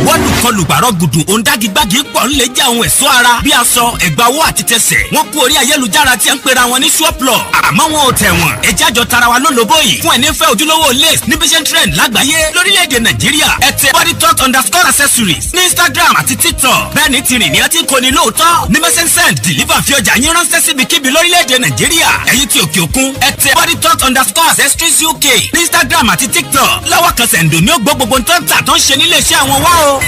Wọ́n kọlù gbàrọ̀ gùdù òǹdàgìgbàgì pọ̀ ńlẹ̀ jẹ́ àwọn ẹ̀ṣọ́ ara bí aṣọ, ẹ̀gbà owó àti tẹsẹ̀. Wọ́n kú orí ayélujára tí ń pera wọn ní ṣọ́plọ̀, àmọ́ wọn ò tẹ̀ wọ́n. Ẹjẹ́ àjọ tara wa lólobó yìí fún ẹni fẹ́ ojúlówó lace níbi ṣe ń trend lágbàáyé lórílẹ̀‐èdè Nàìjíríà. Ẹ tẹ body talk underscore accessories ní Instagram àti TikTok. Bẹ́ẹ̀ ni tìrìn ní ẹtí kò ní lóòótọ́ ní message send deliver fi ọjà yín ránṣẹ́ síbikíbi lórílẹ̀‐èdè Nàìjíríà. Ẹ̀yin tí òkè òkun, ẹ tẹ body talk underscore accessories UK ní Instagram àti TikTok. Lọ́wọ́ kan sẹ̀ǹdò ní ó gbọ́ gbogbo tó ń tà tó ń ṣe nílé iṣẹ́ àwọn wá o. o.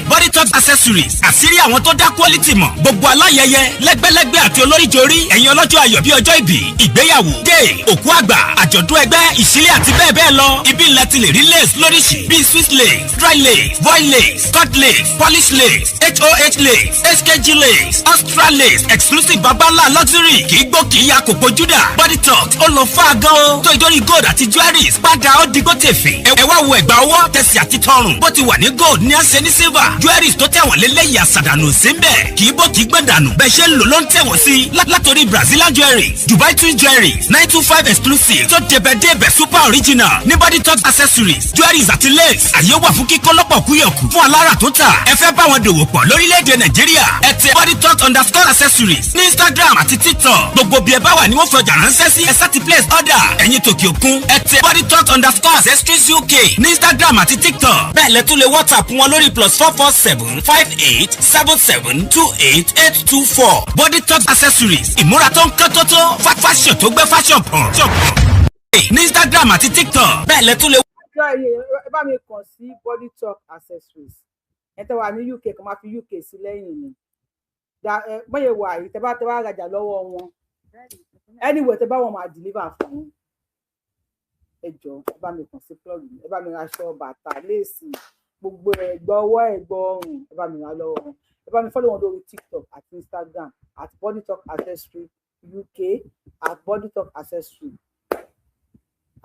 Body Talk Accessories, àṣírí àwọn tó dá quality mọ̀. Gbogbo aláyẹyẹ, lẹ́gbẹ́lẹ́gbẹ́ àti olóríjorí, ẹ̀yin ọlọ́jọ́ ayọ̀ bíi ọjọ́ ìbí, ìgbéyàwó, dé òkú àgbà, àjọ̀dún ẹgbẹ́, ìṣílẹ̀ àti bẹ́ẹ̀ bẹ́ẹ̀ lọ. Ibi ńlá ti lè rí lace lóríṣìí bíi Swiss lace, dry lace, voile lace, cut lace, polish lace, hoh lace, HKG lace, extra lace, exclusive, babalá luxury, kì í gbó, kì í ya, kòkó juda. Body Talk ó lọ fá gan o. Tó ìdórí gold àti jewelries padà, ó digbó tèfè. Ẹ wá wo ẹ̀gbà ọwọ́, tẹ̀sí àti tọrùn. Bó ti wà ní gold ní àṣẹ ní silver. Jewelries tó tẹ̀wọ̀n lélẹ́yìí, àṣàdànù sí ń bẹ̀, kì í bó, kì í gbọ̀n dànù. Bẹ́ẹ̀ ṣe ń lò ló ń tẹ̀wọ̀n sí. Látòrí Brazilian jewelries, Dubai twin jewelries, 925 exclusive tó débẹ̀ débẹ̀, super original ní Body Talk Accessories, jewelries àti lace. Àyè wà fún kíkọ́ lọ́pọ̀ kúyọ̀kù fún alára tó tà. Ẹ fẹ́ bá wọn dòwò pọ̀ lórílẹ̀‐èdè Nàìjíríà, ẹ tẹ bodytalk_accessories ní Instagram àti TikTok. Gbogbo bí ẹ bá wà ní wọ́n fọjà ránṣẹ́ sí. Ẹ sáti place order. Ẹ̀yin tòkè òkun, ẹ tẹ bodytalk_accessories UK ní Instagram àti TikTok. Bẹ́ẹ̀ lẹ tún lè WhatsApp wọn lórí +447587728824. Body Talk Accessories, ìmúra tó ń kán tó tó, fashion tó gbé fashion pọ̀ ní Instagram àti TikTok. Bẹ́ẹ̀ lẹ tún lè. Ọjọ́ ẹ bá mi kàn sí Body Talk Accessories. Ẹ tẹ́ wà ní UK, kàn máa fi UK sí lẹ́yìn ni. Bóyá wà yìí, tẹ́ bá rajà lọ́wọ́ wọn anyway, tẹ́ bá wọn máa deliver fún yín. Ẹ jọ̀ọ́, ẹ bá mi kàn sí plug. Ẹ bá mi ra aṣọ, bàtà, léèsì, gbogbo ẹ̀gbà ọwọ́, ẹ̀gbà ọrùn, ẹ bá mi ra lọ́wọ́ wọn. Ẹ bá mi follow wọn lórí TikTok àti Instagram @BodyTalkAccessory UK, @BodyTalkAccessory.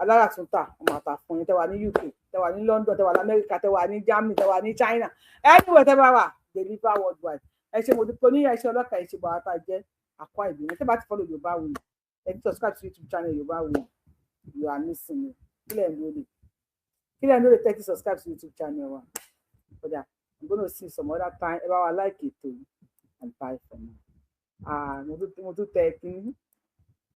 Aláràtúntà ọmọ àtà fún yín. Tẹ́ wà ní UK, tẹ́ wà ní London, tẹ́ wà ní America, tẹ́ wà ní Germany, tẹ́ wà ní China, anywhere tẹ́ bá wà, deliver worldwide. Ẹ ṣe, mo dúpẹ́. Oníyàn iṣẹ́ ọlọ́kà, ẹ ṣe bàbá tá a jẹ́ àkọ́ ìbílẹ̀. Tẹ́ bá ti follow Yorùbáwùyí, ẹ ti subscribe to YouTube channel Yorùbáwùyí, you are missing it. Kílẹ̀ ń lóde, kílẹ̀ ń lóde? Tẹ́tí subscribe to YouTube channel wa. Kódà, I'm gonna see you some other time. Ẹ bá wa like ètò yìí and bye for now. Ah, mo tún tẹ kínní.